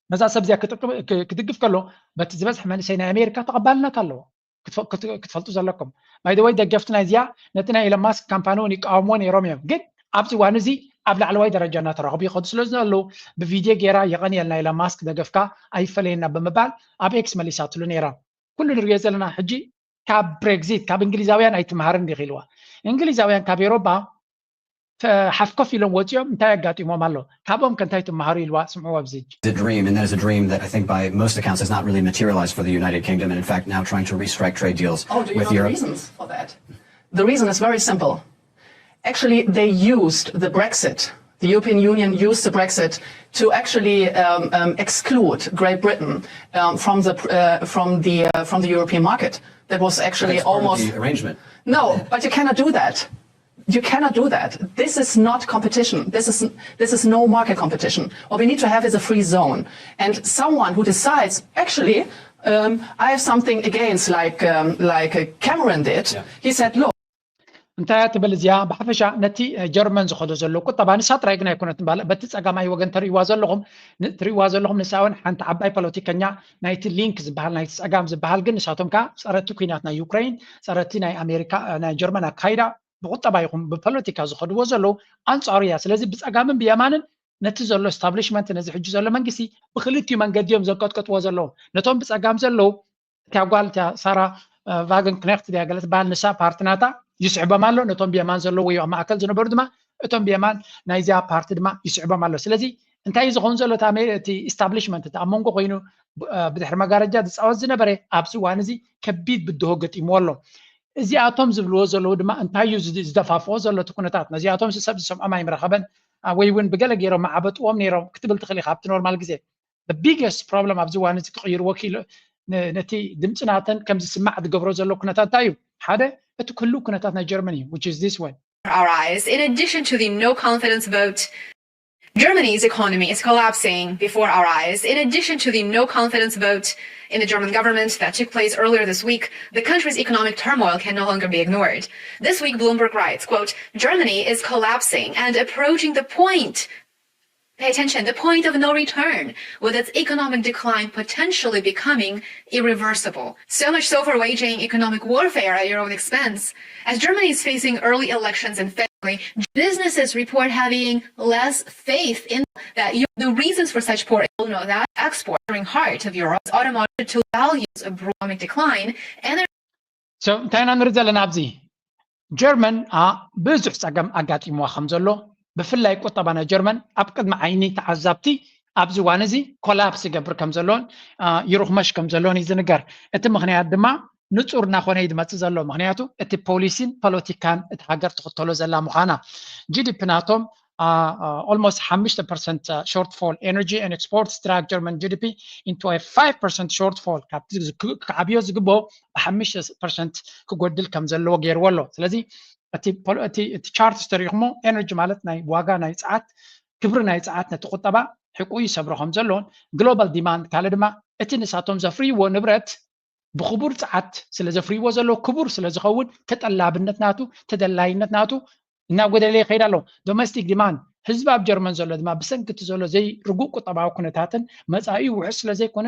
ነዛ ሰብ እዚኣ ክጥቅም- ክ- ክድግፍ ከሎ በቲ ዝበዝሐ መንእሰይ ናይ ኣሜሪካ ተቐባልነት ኣለዎ። ክትፈ- ክት- ክትፈልጡ ዘለኩም ባይደወይ ደገፍቲ ናይዚኣ ነቲ ናይ ኢሎን ማስክ ካምፓኒ እውን ይቃወምዎ ነይሮም እዮም። ግን ኣብዚ እዋን እዚ ኣብ ላዕለዋይ ደረጃ እናተራኸቡ ይኸዱ ስለ ዘለዉ ብቪድዮ ገይራ የቐንየልና ኢሎን ማስክ ደገፍካ ኣይፈለየና ብምባል ኣብ ኤክስ መሊሳትሉ ነይራ። ኩሉ ንሪኦ ዘለና ሕጂ ካብ ብሬግዚት ካብ እንግሊዛውያን ኣይትመሃርን ዲኺ ኢልዋ። እንግሊዛውያን ካብ ኤሮጳ ሓፍኮፍ ኢሎም ወፂኦም እንታይ ኣጋጢሞም ኣሎ? ካብኦም ከ እንታይ ትመሃሩ ኢልዋ? ስምዕዎ ኣብዚ ሕጂ። The dream, and that is a dream that I think by most accounts has not really materialized for the United Kingdom, and in fact now trying to restrike trade deals Oh, do you with know the Europe. reasons for that? The reason is very simple. Actually, they used the Brexit. The European Union used the Brexit to actually um, um, exclude Great Britain um, from the uh, from the uh, from the European market. That was actually That's part of almost the arrangement. No, but you cannot do that. You cannot do that. This is not competition. This is this is no market competition. What we need to have is a free zone. And someone who decides, actually, um, I have something against, like um, like uh, Cameron did. Yeah. He said, look, እንታይ እያ ትብል እዚኣ? ብሓፈሻ ነቲ ጀርመን ዝኸዶ ዘሎ ቁጠባ ንሳ ጥራይ ግን ኣይኮነትን። ባለ በቲ ጸጋማይ ወገን ተርእይዋ ዘለኹም ን- ትርእይዋ ዘለኹም ንሳ እውን ሓንቲ ዓባይ ፖለቲከኛ ናይቲ ሊንክ ዝበሃል ናይቲ ጸጋም ዝበሃል ግን ንሳቶም ከዓ ጸረቲ ኩናት ናይ ዩክሬን ጸረቲ ናይ ኣሜሪካ ናይ ጀርመን ኣካይዳ ብቁጠባ ይኹን ብፖለቲካ ዝኸድዎ ዘለዉ ኣንጻሩ እያ። ስለዚ ብጸጋምን ብየማንን ነቲ ዘሎ ስታብሊሽመንት ነዚ ሕጂ ዘሎ መንግስቲ ብክልቲኡ መንገዲ እዮም ዘንቀጥቀጥዎ ዘለዉ። ነቶም ብጸጋም ዘለዉ እቲያ ጓል እቲያ ሳራ ቫገን ክነክት ድያ ገለ ትበሃል ንሳ ፓርቲ ናታ ይስዕቦም ኣሎ። ነቶም ብየማን ዘለዉ ወይ ኣብ ማእከል ዝነበሩ ድማ እቶም ብየማን ናይዚኣ ፓርቲ ድማ ይስዕቦም ኣሎ። ስለዚ እንታይ እዩ ዝኸውን ዘሎ እቲ ኣሜ- እቲ ኢስታብሊሽመንት እቲ ኣብ መንጎ ኮይኑ ብ- ብድሕሪ መጋረጃ ዝፃወት ዝነበረ ኣብዚ እዋን እዚ ከቢድ ብድሆ ገጢምዎ ኣሎ። እዚኣቶም ዝብልዎ ዘለዉ ድማ እንታይ እዩ ዝድ- ዝደፋፍኦ ዘሎ እቲ ኩነታት ነዚኣቶም ሰብ ዝሰምዖም ኣይምረኸበን። ወይ እውን ብገለ ገይሮም መዓበጥዎም ነይሮም ክትብል ትኽእል ኢኻ ኣብቲ ኖርማል ግዜ። ቢገስት ፕሮብለም ኣብዚ እዋን እዚ ክቕይርዎ ክኢሎ- ነቲ ድምፂ ናተን ከም ዝስማዕ ዝገብሮ ዘሎ ኩነታት እንታይ እዩ? ሓደ እቲ ክህሉ ኩነታት ናይ ጀርመን እዩ, which is this one. Our eyes, in addition to the no confidence vote, Germany's economy is collapsing before our eyes. In addition to the no confidence vote in the German government that took place earlier this week, the country's economic turmoil can no longer be ignored. This week, Bloomberg writes, quote, Germany is collapsing and approaching the point, pay attention, the point of no return, with its economic decline potentially becoming irreversible. So much so for waging economic warfare at your own expense. As Germany is facing early elections in February, businesses report having less faith in that you, the reasons for such poor, you know, that export during heart of Europe is automotive to values of economic decline and So እንታይ ኢና ንርኢ ዘለና ኣብዚ? ጀርመን ብዙሕ ፀገም ኣጋጢምዋ ከም ዘሎ፣ ብፍላይ ቁጠባ ናይ ጀርመን ኣብ ቅድሚ ዓይኒ ተዓዛብቲ ኣብዚ እዋን እዚ ኮላፕስ ይገብር ከም ዘሎን ይሩኽመሽ ከም ዘሎን እዩ ዝንገር። እቲ ምኽንያት ድማ ንፁር እናኾነ እዩ ዝመፅእ ዘሎ። ምኽንያቱ እቲ ፖሊሲን ፖለቲካን እቲ ሃገር ትኽተሎ ዘላ ምዃና። ጂ ዲ ፒ ናቶም almost ሓሙሽተ ፐርሰንት shortfall, energy and exports drag German G D P into a five percent shortfall, ካብቲ ክዓብዮ ዝግብኦ ብሓሙሽተ ፐርሰንት ክጎድል ከም ዘለዎ ገይርዎ ኣሎ። ስለዚ እቲ ቻርት ዝተሪእኹሞ ኤነርጂ ማለት ናይ ዋጋ ናይ ፀዓት ክብሪ ናይ ፀዓት ነቲ ቁጠባ ሕቁ ይሰብሮ ከም ዘሎን ግሎባል ዲማንድ ካልእ ድማ እቲ ንሳቶም ዘፍርይዎ ንብረት ብክቡር ፀዓት ስለ ዘፍርይዎ ዘሎ ክቡር ስለ ዝኸውን ተጠላብነት ናቱ ተደላይነት ናቱ እናጎደለ ይኸይድ ኣሎ። ዶሜስቲክ ዲማንድ ህዝቢ ኣብ ጀርመን ዘሎ ድማ ብሰንኪ እቲ ዘሎ ዘይርጉእ ቁጠባዊ ኩነታትን መፃኢኡ ውሑስ ስለ ዘይኮነ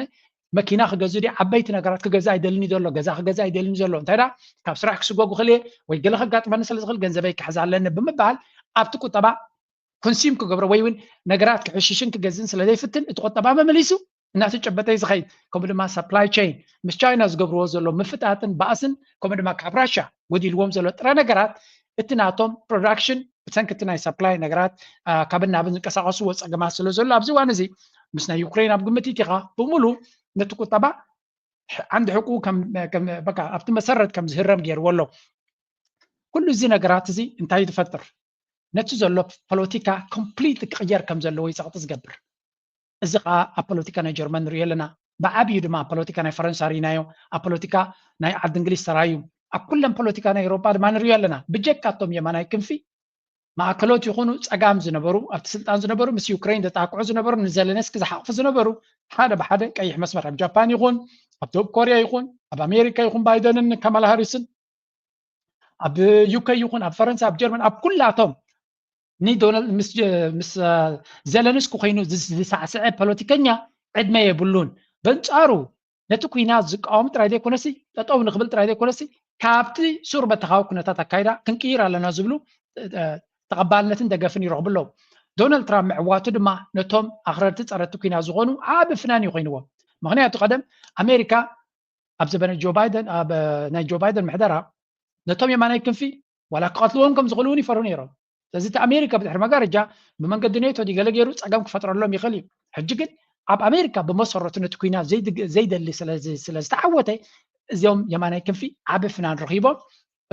መኪና ክገዝእ ድዩ ዓበይቲ ነገራት ክገዝእ ኣይደልን እዩ ዘሎ፣ ገዛ ክገዝእ ኣይደልን እዩ ዘሎ። እንታይ ዳ ካብ ስራሕ ክስጎግ ይኽእል እየ ወይ ገለ ከጋጥመኒ ስለ ዝኽእል ገንዘበይ ክሕዝ ኣለኒ ብምባል ኣብቲ ቁጠባ ኮንሱም ክገብሮ ወይ እውን ነገራት ክሕሽሽን ክገዝእን ስለ ዘይፍትን እቲ ቁጠባ መመሊሱ እናተጨበጠ እዩ ዝኸይድ። ከምኡ ድማ ሳፕላይ ቸይን ምስ ቻይና ዝገብርዎ ዘሎ ምፍጣጥን ባእስን ከምኡ ድማ ካብ ራሽያ ጎዲልዎም ዘሎ ጥረ ነገራት እቲ ናቶም ፕሮዳክሽን ብሰንኪ እቲ ናይ ሳፕላይ ነገራት ካብን ናብን ዝንቀሳቀስዎ ፀገማት ስለ ዘሎ ኣብዚ እዋን እዚ ምስ ናይ ዩክሬን ኣብ ግምት ኢቲኻ ብምሉ ነቲ ቁጠባ ዓንዲ ሕቁ ኣብቲ መሰረት ከም ዝህረም ገይርዎ ኣሎ። ኩሉ እዚ ነገራት እዚ እንታይ ዝፈጥር? ነቲ ዘሎ ፖለቲካ ኮምፕሊት ክቕየር ከም ዘለዎ እዩ ፀቕጢ ዝገብር። እዚ ከዓ ኣብ ፖለቲካ ናይ ጀርመን ንሪኦ ኣለና። ብዓብዩ ድማ ኣብ ፖለቲካ ናይ ፈረንሳ ርኢናዮ፣ ኣብ ፖለቲካ ናይ ዓዲ እንግሊዝ ተራዩ፣ ኣብ ኩለን ፖለቲካ ናይ ኤውሮጳ ድማ ንሪኦ ኣለና። ብጀካ እቶም የማናይ ክንፊ ማእከሎት ይኹኑ ፀጋም ዝነበሩ ኣብቲ ስልጣን ዝነበሩ ምስ ዩክሬን ዘጣቅዑ ዝነበሩ ንዘለንስኪ ዝሓቕፉ ዝነበሩ ሓደ ብሓደ ቀይሕ መስመር ኣብ ጃፓን ይኹን ኣብ ደቡብ ኮርያ ይኹን ኣብ ኣሜሪካ ይኹን ባይደንን ካማላ ሃሪስን ኣብ ዩከ ይኹን ኣብ ፈረንሳ ኣብ ጀርመን ኣብ ኩላቶም ንዶናልድ ምስ ዘለንስኪ ኮይኑ ዝሳዕስዐ ፖለቲከኛ ዕድመ የብሉን። በንፃሩ ነቲ ኩናት ዝቃወሙ ጥራይ ዘይኮነሲ ጠጠው ንክብል ጥራይ ዘይኮነሲ ካብቲ ሱር በተኻዊ ኩነታት ኣካይዳ ክንቅይር ኣለና ዝብሉ ተቐባልነትን ደገፍን ይረኽቡ ኣለዉ። ዶናልድ ትራምፕ ምዕዋቱ ድማ ነቶም ኣኽረርቲ ጸረቲ ኩናት ዝኾኑ ዓቢ ፍናን እዩ ኮይንዎም። ምኽንያቱ ቀደም ኣሜሪካ ኣብ ዘበነ ጆ ባይደን ኣብ ናይ ጆ ባይደን ምሕደራ ነቶም የማናይ ክንፊ ዋላ ክቐትልዎም ከም ዝኽእሉ እውን ይፈርሁ ነይሮም። ስለዚ እቲ ኣሜሪካ ብድሕሪ መጋረጃ ብመንገዲ ኔቶ ድዩ ገለ ገይሩ ጸገም ክፈጥረሎም ይኽእል እዩ። ሕጂ ግን ኣብ ኣሜሪካ ብመሰረቱ ነቲ ኩናት ዘይደሊ ስለ ዝተዓወተ እዚኦም የማናይ ክንፊ ዓቢ ፍናን ረኺቦም።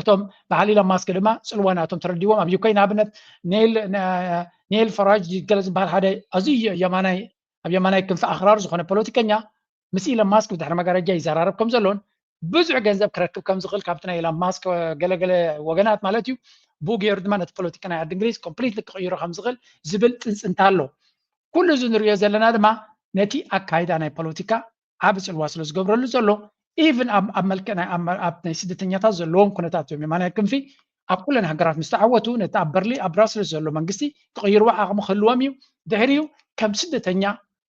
እቶም በዓል ኢሎን ማስክ ድማ ጽልዋ ናቶም ተረዲዎም ኣብ ዩክሬን ንኣብነት ኔል ፈራጅ ገለ ዝበሃል ሓደ ኣዝዩ የማናይ ኣብ የማናይ ክንፊ ኣኽራር ዝኾነ ፖለቲከኛ ምስ ኢሎን ማስክ ብድሕሪ መጋረጃ ይዘራረብ ከም ዘሎን ብዙሕ ገንዘብ ክረክብ ከም ዝኽእል ካብቲ ናይ ኢሎን ማስክ ገለገለ ወገናት ማለት እዩ። ብኡ ገይሩ ድማ ነቲ ፖለቲካ ናይ ዓዲ እንግሊዝ ኮምፕሊትሊ ክቕይሮ ከም ዝኽእል ዝብል ጽንጽንታ ኣሎ። ኩሉ እዚ ንሪኦ ዘለና ድማ ነቲ ኣካይዳ ናይ ፖለቲካ ዓቢ ጽልዋ ስለ ዝገብረሉ ዘሎ ኢቭን ኣብ መልክዕ ናይ ኣብ ናይ ስደተኛታት ዘለዎም ኩነታት እዮም የማናይ ክንፊ ኣብ ኩለን ሃገራት ምስ ተዓወቱ ነቲ ኣብ በርሊ ኣብ ብራስልስ ዘሎ መንግስቲ ክቕይርዎ ዓቕሚ ክህልዎም እዩ። ድሕሪኡ ከም ስደተኛ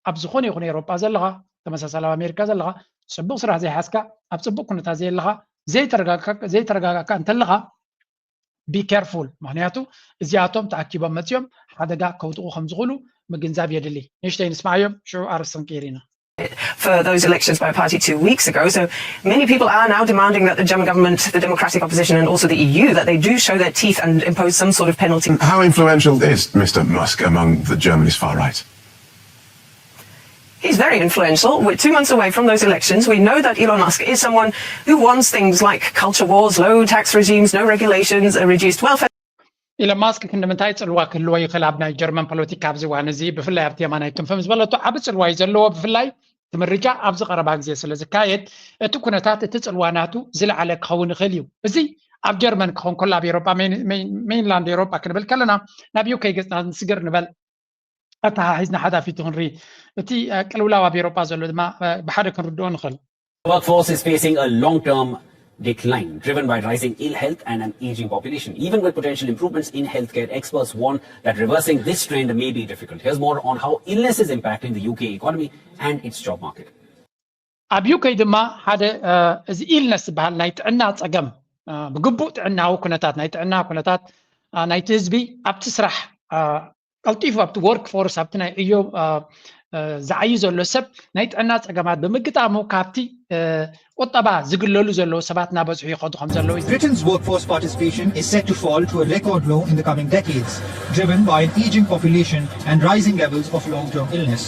ኣብ ዝኾነ ይኹን ኤውሮጳ ዘለኻ ተመሳሳሊ ኣብ ኣሜሪካ ዘለኻ ጽቡቕ ስራሕ ዘይሓዝካ ኣብ ጽቡቕ ኩነታት ዘየለኻ ዘይተረጋጋእካ እንተለኻ be careful ምኽንያቱ እዚኣቶም ተኣኪቦም መፅዮም ሓደጋ ከውድቑ ከም ዝኽእሉ ምግንዛብ የድሊ። ንእሽተይ ንስማዓዮም ሽዑ ኣርስቲ ክንቅይር ኢና። for those elections by a party two weeks ago. So many people are now demanding that the German government, the democratic opposition, and also the E U, that they do show their teeth and impose some sort of penalty. How influential is Mister Musk among the Germany's far right? He's very influential. We're two months away from those elections. We know that Elon Musk is someone who wants things like culture wars, low tax regimes, no regulations, a reduced welfare. ኢሎን ማስክ ክንዲ ምንታይ ጽልዋ ክህልዎ ይኽእል ኣብ ናይ ጀርመን ፖለቲካ ኣብዚ እዋን እዚ ብፍላይ ኣብቲ የማናይ ክንፍም ዝበለቶ ዓቢ ጽልዋ እዩ ዘለዎ። ብፍላይ እቲ ምርጫ ኣብዚ ቀረባ ግዜ ስለ ዝካየድ እቲ ኩነታት እቲ ፅልዋ ናቱ ዝለዓለ ክኸውን ይኽእል እዩ። እዚ ኣብ ጀርመን ክኸውን ከሎ ኣብ ኤሮጳ ሜይንላንድ ኤሮጳ ክንብል ከለና ናብ ዩኬ ገፅና ንስግር ንበል ኣተሓሒዝና ሓዳፊቱ ክንርኢ እቲ ቅልውላው ኣብ ኤሮጳ ዘሎ ድማ ብሓደ ክንርድኦ ንኽእል። Workforce is facing a long-term decline driven by rising ill health and an aging population. Even with potential improvements in healthcare, experts warn that reversing this trend may be difficult. Here's more on how illness is impacting the U K economy and its job market. ኣብ ዩኬ ድማ ሓደ እዚ ኢልነስ ዝበሃል ናይ ጥዕና ፀገም ብግቡእ ጥዕናዊ ኩነታት ናይ ጥዕና ኩነታት ናይቲ ህዝቢ ኣብቲ ስራሕ ቀልጢፉ ኣብቲ ወርክ ፎርስ ኣብቲ ናይ ዕዮ ዝዓዩ ዘሎ ሰብ ናይ ጥዕና ፀገማት ብምግጣሙ ካብቲ ቁጠባ ዝግለሉ ዘለዉ ሰባት እናበዝሑ ይኸዱ ከም ዘለዉ እዩ። Britain's workforce participation is set to fall to a record low in the coming decades, driven by an aging population and rising levels of long-term illness.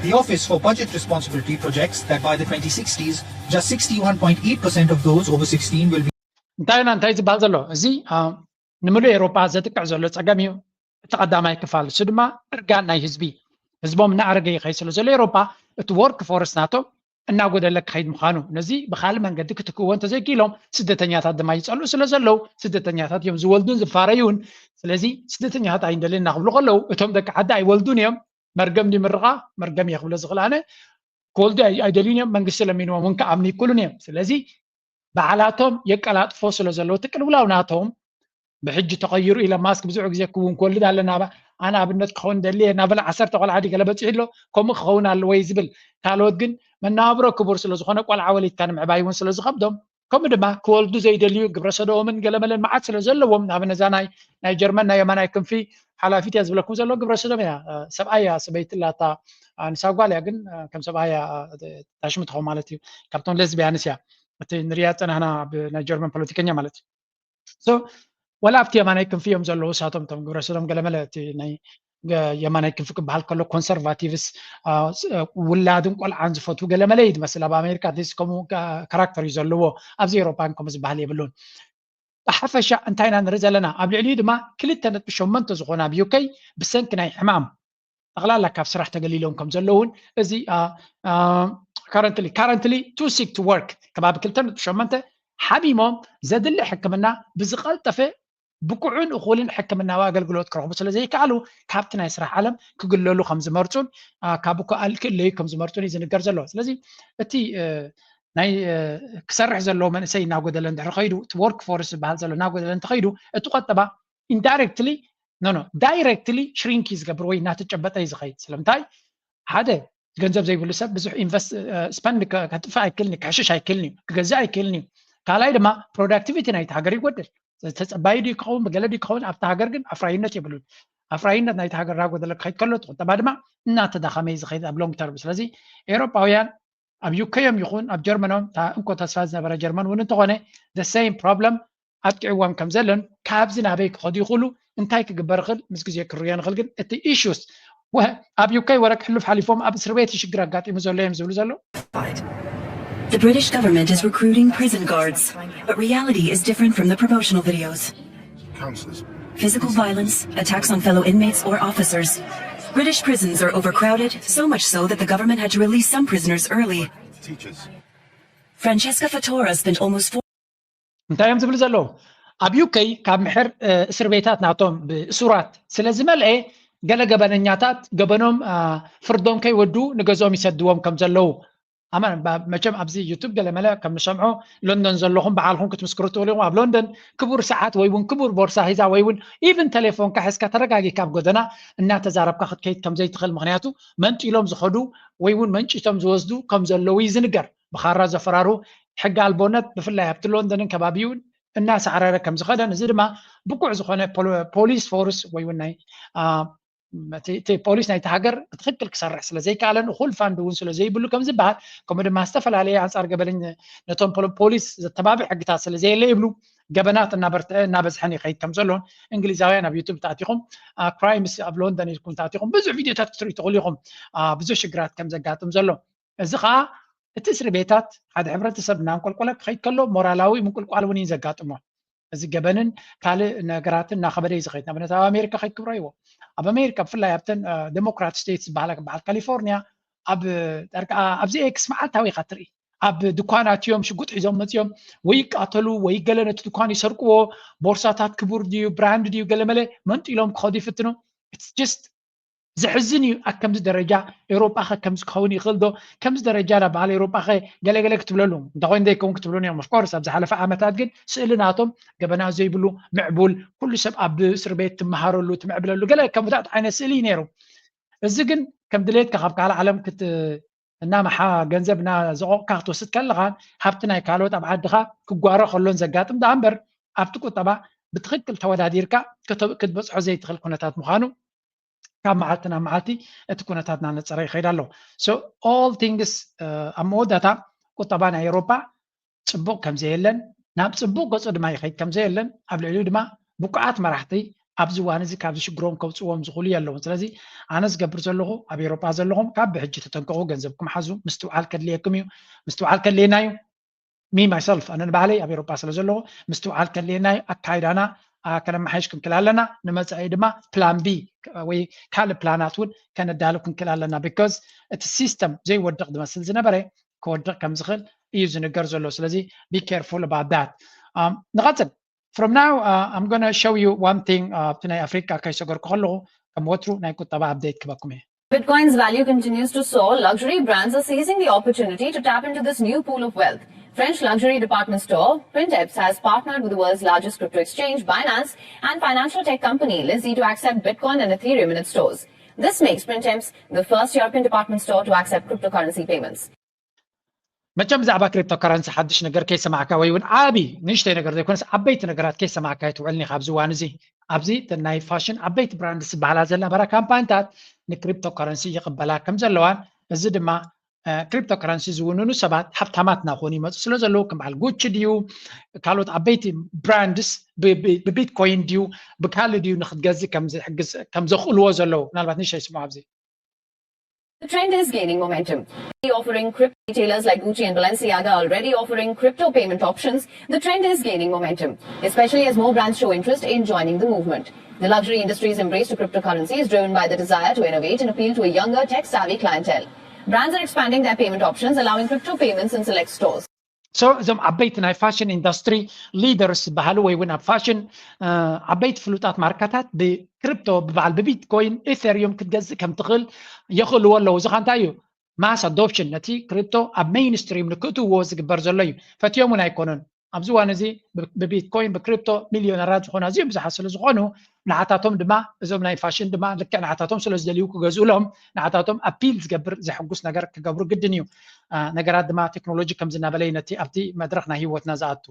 The Office for Budget Responsibility projects that by the twenty sixties, just sixty-one point eight percent of those over sixteen will be እንታይ ኢና እንታይ ዝበሃል ዘሎ እዚ ንምሉእ ኤሮፓ ዘጥቅዕ ዘሎ ፀገም እዩ። እቲ ቀዳማይ ክፋል እሱ ድማ እርጋን ናይ ህዝቢ ህዝቦም እናኣረገ ይኸይ ስለ ዘሎ ኤሮፓ እቲ ወርክ ፎርስ ናቶም እናጎደለ ክኸይድ ምዃኑ ነዚ ብካልእ መንገዲ ክትክእዎ እንተዘይክኢሎም ስደተኛታት ድማ ይፀልኡ ስለ ዘለዉ ስደተኛታት እዮም ዝወልዱን ዝፋረዩን። ስለዚ ስደተኛታት ኣይንደልን እናክብሉ ከለዉ እቶም ደቂ ዓዲ ኣይወልዱን እዮም። መርገም ድዩ ምርቓ መርገም እየ ክብሎ ዝኽእል ኣነ ክወልዱ ኣይደልዩን እዮም። መንግስቲ ለሚንዎም እውን ክኣምኑ ይክእሉን እዮም። ስለዚ ባዕላቶም የቀላጥፎ ስለ ዘለዉ እቲ ቅልውላው ናቶም ብሕጂ ተቐይሩ ኢለን ማስክ ብዙሕ ግዜ ክውን ክወልድ ኣለና ኣነ ኣብነት ክኸውን ደሊ እናበለ ዓሰርተ ቆልዓ ድዩ ገለ በፂሑ ኣሎ ከምኡ ክኸውን ኣለዎ እዩ ዝብል። ካልኦት ግን መነባብሮ ክቡር ስለ ዝኾነ ቆልዓ ወሊድካ ንምዕባይ እውን ስለ ዝኸብዶም ከምኡ ድማ ክወልዱ ዘይደልዩ ግብረ ሰዶምን ገለመለን መዓት ስለ ዘለዎም ንኣብነት እዛ ናይ ናይ ጀርመን ናይ የማናይ ክንፊ ሓላፊት እያ ዝብለኩም ዘሎ ግብረ ሰዶም እያ። ሰብኣይ እያ ሰበይቲ ላታ ንሳ ጓል እያ ግን ከም ሰብኣይ እያ ታሽሙ ትኸውን ማለት እዩ። ካብቶም ለዝቢያንስ እያ እቲ ንሪያ ፀናህና ናይ ጀርመን ፖለቲከኛ ማለት እዩ። ወላ ኣብቲ የማናይ ክንፊ እዮም ዘለዉ እሳቶም ቶም ግብረ ሰዶም ገለመለ እቲ ናይ የማናይ ክንፊ ክበሃል ከሎ ኮንሰርቫቲቭስ ውላድን ቆልዓን ዝፈትዉ ገለመለ እዩ ዝመስል ኣብ ኣሜሪካ ስ ከምኡ ካራክተር እዩ ዘለዎ። ኣብዚ ኤሮፓን ከምኡ ዝበሃል የብሉን። ብሓፈሻ እንታይ ኢና ንርኢ ዘለና ኣብ ልዕሊኡ ድማ ክልተ ነጥቢ ሸሞንተ ዝኾነ ኣብ ዩከይ ብሰንኪ ናይ ሕማም ጠቕላላ ካብ ስራሕ ተገሊሎም ከም ዘለውን እዚ currently currently too sick to work ከባቢ ክልተ ነጥቢ ሸሞንተ ሓሚሞም ዘድሊ ሕክምና ብዝቐልጠፈ ብቁዕን እኹልን ሕክምናዊ ኣገልግሎት ክረኽቡ ስለ ዘይከኣሉ ካብቲ ናይ ስራሕ ዓለም ክግለሉ ከም ዝመርፁን ካብ ክእለዩ ከም ዝመርፁን እዩ ዝንገር ዘሎ። ስለዚ እቲ ናይ ክሰርሕ ዘለዎ መንእሰይ እናጎደለ እንድሕር ከይዱ እቲ ወርክ ፎርስ ዝበሃል ዘሎ እናጎደለ እንተኸይዱ እቲ ቆጠባ indirectly no no directly shrink እዩ ዝገብር ወይ እናተጨበጠ እዩ ዝኸይድ። ስለምንታይ ሓደ ገንዘብ ዘይብሉ ሰብ ብዙሕ ኢንቨስት ስፐንድ ከጥፍእ ኣይክልን እዩ፣ ክሕሽሽ ኣይክልን እዩ፣ ክገዝእ ኣይክልን እዩ። ካልኣይ ድማ ፕሮዳክቲቪቲ ናይቲ ሃገር ይጎድል። ተፀባዩ ድዩ ክኸውን ብገለ ድዩ ክኸውን ኣብቲ ሃገር ግን ኣፍራይነት የብሉን። ኣፍራይነት ናይቲ ሃገር እናጎደለ ክኸይድ ከሎ እቲ ቁጠባ ድማ እናተዳኸመ እዩ ዝኸይድ ኣብ ሎንግ ተርም። ስለዚ ኤውሮጳውያን ኣብ ዩከዮም ይኹን ኣብ ጀርመኖም እታ እንኮ ተስፋ ዝነበረ ጀርመን እውን እንተኾነ the same problem ኣጥቂዕዎም ከም ዘሎን ካብዚ ናበይ ክኸዱ ይኽእሉ እንታይ ክግበር ይኽእል ምስ ግዜ ክርዮ ንኽእል ግን እቲ ኢሹስ ኣብ ዩከይ ወረ ክሕሉፍ ሓሊፎም ኣብ እስር ቤት ሽግር ኣጋጢሙ ዘሎ እዮም ዝብሉ ዘለዉ። The British government is recruiting prison guards, but reality is different from the promotional videos. Physical violence, attacks on fellow inmates or officers. British prisons are overcrowded, so much so that the government had to release some prisoners early. Francesca Fattora spent almost four እንታይ እዮም ዝብሉ ዘለዉ? ኣብ ዩከይ ካብ ምሕር እስር ቤታት ናቶም ብእሱራት ስለ ዝመልአ ገለ ገበነኛታት ገበኖም ፍርዶም ከይወዱ ንገዝኦም ይሰድዎም ከም ዘለዉ መቸም ኣብዚ ዩቱብ ገለመለ ከም ንሰምዖ ሎንዶን ዘለኹም በዓልኹም ክትምስክሩ ትኽእሉ ኢኹም። ኣብ ሎንዶን ክቡር ሰዓት ወይ እውን ክቡር ቦርሳ ሒዛ ወይ እውን ኢቭን ቴሌፎንካ ሒዝካ ተረጋጊካ ኣብ ጎደና እናተዛረብካ ክትከይድ ከም ዘይትኽእል ምኽንያቱ መንጢሎም ዝኸዱ ወይ እውን መንጪቶም ዝወስዱ ከም ዘለዉ እዩ ዝንገር። ብኻራ ዘፈራርሁ ሕጊ ኣልቦነት ብፍላይ ኣብቲ ሎንደንን ከባቢኡን እናሳዕረረ ከም ዝኸደን እዚ ድማ ብቁዕ ዝኾነ ፖሊስ ፎርስ ወይ እውን ናይ እቲ ፖሊስ ናይቲ ሃገር ብትኽክል ክሰርሕ ስለ ዘይከኣለን እኹል ፋንድ እውን ስለ ዘይብሉ ከም ዝበሃል ከምኡ ድማ ዝተፈላለየ ኣንፃር ገበነኝ ነቶም ፖሊስ ዘተባብዕ ሕግታት ስለ ዘየለ ይብሉ። ገበናት እናበርትዐ እናበዝሐን ይኸይድ ከም ዘሎን እንግሊዛውያን ኣብ ዩቱብ ተኣቲኹም ክራይምስ ኣብ ሎንደን ኢልኩም ተኣቲኹም ብዙሕ ቪድዮታት ክትርኢ ትኽእሉ ኢኹም ብዙሕ ሽግራት ከም ዘጋጥም ዘሎ። እዚ ከዓ እቲ እስሪ ቤታት ሓደ ሕብረተሰብ እናንቆልቆለ ክኸይድ ከሎ ሞራላዊ ምንቁልቋል እውን እዩ ዘጋጥሞ። እዚ ገበንን ካልእ ነገራትን እናኸበደ እዩ ዝኸይድ። ንኣብነት ኣብ ኣሜሪካ ከይክብሮ ይዎ ኣብ ኣሜሪካ ብፍላይ ኣብተን ዴሞክራት ስቴትስ ዝበሃላ ክበሃል ካሊፎርኒያ ኣብ ዳርጋ ኣብዚ ኤክስ መዓልታዊ ኢኻ ትርኢ። ኣብ ድኳናት እዮም ሽጉጥ ሒዞም መፅዮም፣ ወይ ይቃተሉ ወይ ገለ ነቲ ድኳን ይሰርቅዎ። ቦርሳታት ክቡር ድዩ ብራንድ ድዩ ገለመለ መንጢሎም ክኸዱ ይፍትኑ። It's just ዘሕዝን እዩ። ኣብ ከምዚ ደረጃ ኤውሮጳ ከ ከምዚ ክኸውን ይኽእል ዶ? ከምዚ ደረጃ ዳ በዓል ኤውሮጳ ከ ገለገለ ክትብለሉ እንተኾይኑ ዘይከውን ክትብሉ እዮም። Of course ኣብ ዝሓለፈ ዓመታት ግን ስእሊ ናቶም ገበና ዘይብሉ ምዕቡል፣ ኩሉ ሰብ ኣብ እስር ቤት ትመሃረሉ ትምዕብለሉ ገለ ከምታት ዓይነት ስእሊ እዩ ነይሩ። እዚ ግን ከም ድሌትካ ካብ ካልእ ዓለም ክት እናመሓ ገንዘብ እና ዘቆቕካ ክትወስድ ከለኻን ሃብቲ ናይ ካልኦት ኣብ ዓድኻ ክጓረ ከሎን ዘጋጥም ደኣ እምበር ኣብቲ ቁጠባ ብትኽክል ተወዳዲርካ ክትበፅሖ ዘይትኽእል ኩነታት ምዃኑ ካብ መዓልቲ ናብ መዓልቲ እቲ ኩነታት እናነፀረ ይኸይድ ኣሎ። So all things ኣብ መወዳእታ ቁጠባ ናይ ኤውሮጳ ፅቡቕ ከም ዘየለን ናብ ፅቡቕ ገፁ ድማ ይኸይድ ከም ዘየለን ኣብ ልዕሊኡ ድማ ብቁዓት መራሕቲ ኣብዚ እዋን እዚ ካብ ዝሽግሮም ከውፅዎም ዝኽእሉ የለውን። ስለዚ ኣነ ዝገብር ዘለኹ ኣብ ኤውሮጳ ዘለኹም ካብ ብሕጂ ተጠንቀቑ፣ ገንዘብኩም ሓዙ፣ ምስትውዓል ከድልየኩም እዩ። ምስትውዓል ከድልየና እዩ። Me myself ኣነ ንባዕለይ ኣብ ኤውሮጳ ስለ ዘለኹ ምስትውዓል ከድልየና እዩ። ኣካይዳና ከነመሓይሽ ክንክእል ኣለና። ንመፃኢ ድማ ፕላን ቢ ወይ ካልእ ፕላናት እውን ከነዳሉ ክንክእል ኣለና። Because እቲ ሲስተም ዘይወድቕ ዝመስል ዝነበረ ክወድቕ ከም ዝኽእል እዩ ዝንገር ዘሎ። ስለዚ be careful about that። ንቐፅል። From now I'm gonna show you one thing። ኣብቲ ናይ ኣፍሪቃ ከይሰገርኩ ከለኹ ከም ወትሩ ናይ ቁጠባ ኣፕዴት ክበኩም እየ። Bitcoin's value continues to soar. Luxury brands are seizing the opportunity to tap into this new pool of wealth. French luxury department store Printemps has partnered with the world's largest crypto exchange, Binance, and financial tech company Lizzie to accept Bitcoin and Ethereum in its stores. This makes Printemps the first European department store to accept cryptocurrency payments. መቸም ብዛዕባ ክሪፕቶ ከረንሲ ሓድሽ ነገር ከይሰማዕካ ወይ እውን ዓቢ ንእሽተይ ነገር ዘይኮነስ ዓበይቲ ነገራት ከይሰማዕካ ኣይትውዕልን ኢኻ ኣብዚ እዋን እዚ። ኣብዚ ናይ ፋሽን ዓበይቲ ብራንድስ ዝበሃላ ዘላ በራ ካምፓኒታት ንክሪፕቶ ከረንሲ ይቕበላ ከም ዘለዋን እዚ ድማ ክሪፕቶ ከረንሲ ዝውንኑ ሰባት ሃብታማት እናኾኑ ይመፁ ስለ ዘለዉ ከም በዓል ጉቺ ድዩ ካልኦት ዓበይቲ ብራንድስ ብቢትኮይን ድዩ ብካልእ ድዩ ንክትገዝእ ከም ዘኽእልዎ ዘለዉ ምናልባት ንእሽተይ ስምዑ ኣብዚ። The trend is gaining momentum. Offering crypto retailers like Gucci and Balenciaga are already offering crypto payment options. The trend is gaining momentum, especially as more brands show interest in joining the movement. The luxury industry's embrace to cryptocurrency is driven by the desire to innovate and appeal to a younger, tech-savvy clientele. Brands are expanding their payment options, allowing crypto payments in select stores. So እዞም ዓበይቲ ናይ ፋሽን ኢንዱስትሪ ሊደርስ ዝበሃሉ ወይ እውን ኣብ ፋሽን ዓበይቲ ፍሉጣት ማርካታት ብክሪፕቶ ብበዓል ብቢትኮይን ኢተሪዩም ክትገዝእ ከም ትኽእል የኽእልዎ ኣለዉ። እዚ ኸ እንታይ እዩ? ማስ ኣዶፕሽን ነቲ ክሪፕቶ ኣብ ሜይንስትሪም ንክእትውዎ ዝግበር ዘሎ እዩ። ፈትዮም እውን ኣይኮኑን። ኣብዚ እዋን እዚ ብቢትኮይን ብክሪፕቶ ሚልዮነራት ዝኾኑ ኣዝዮም ብዙሓት ስለ ዝኾኑ ንዓታቶም ድማ እዞም ናይ ፋሽን ድማ ልክዕ ንዓታቶም ስለ ዝደልዩ ክገዝኡሎም ንዓታቶም ኣፒል ዝገብር ዘሐጉስ ነገር ክገብሩ ግድን እዩ። ነገራት ድማ ቴክኖሎጂ ከም ዝናበለይ ነቲ ኣብቲ መድረኽ ናይ ህይወትና ዝኣቱ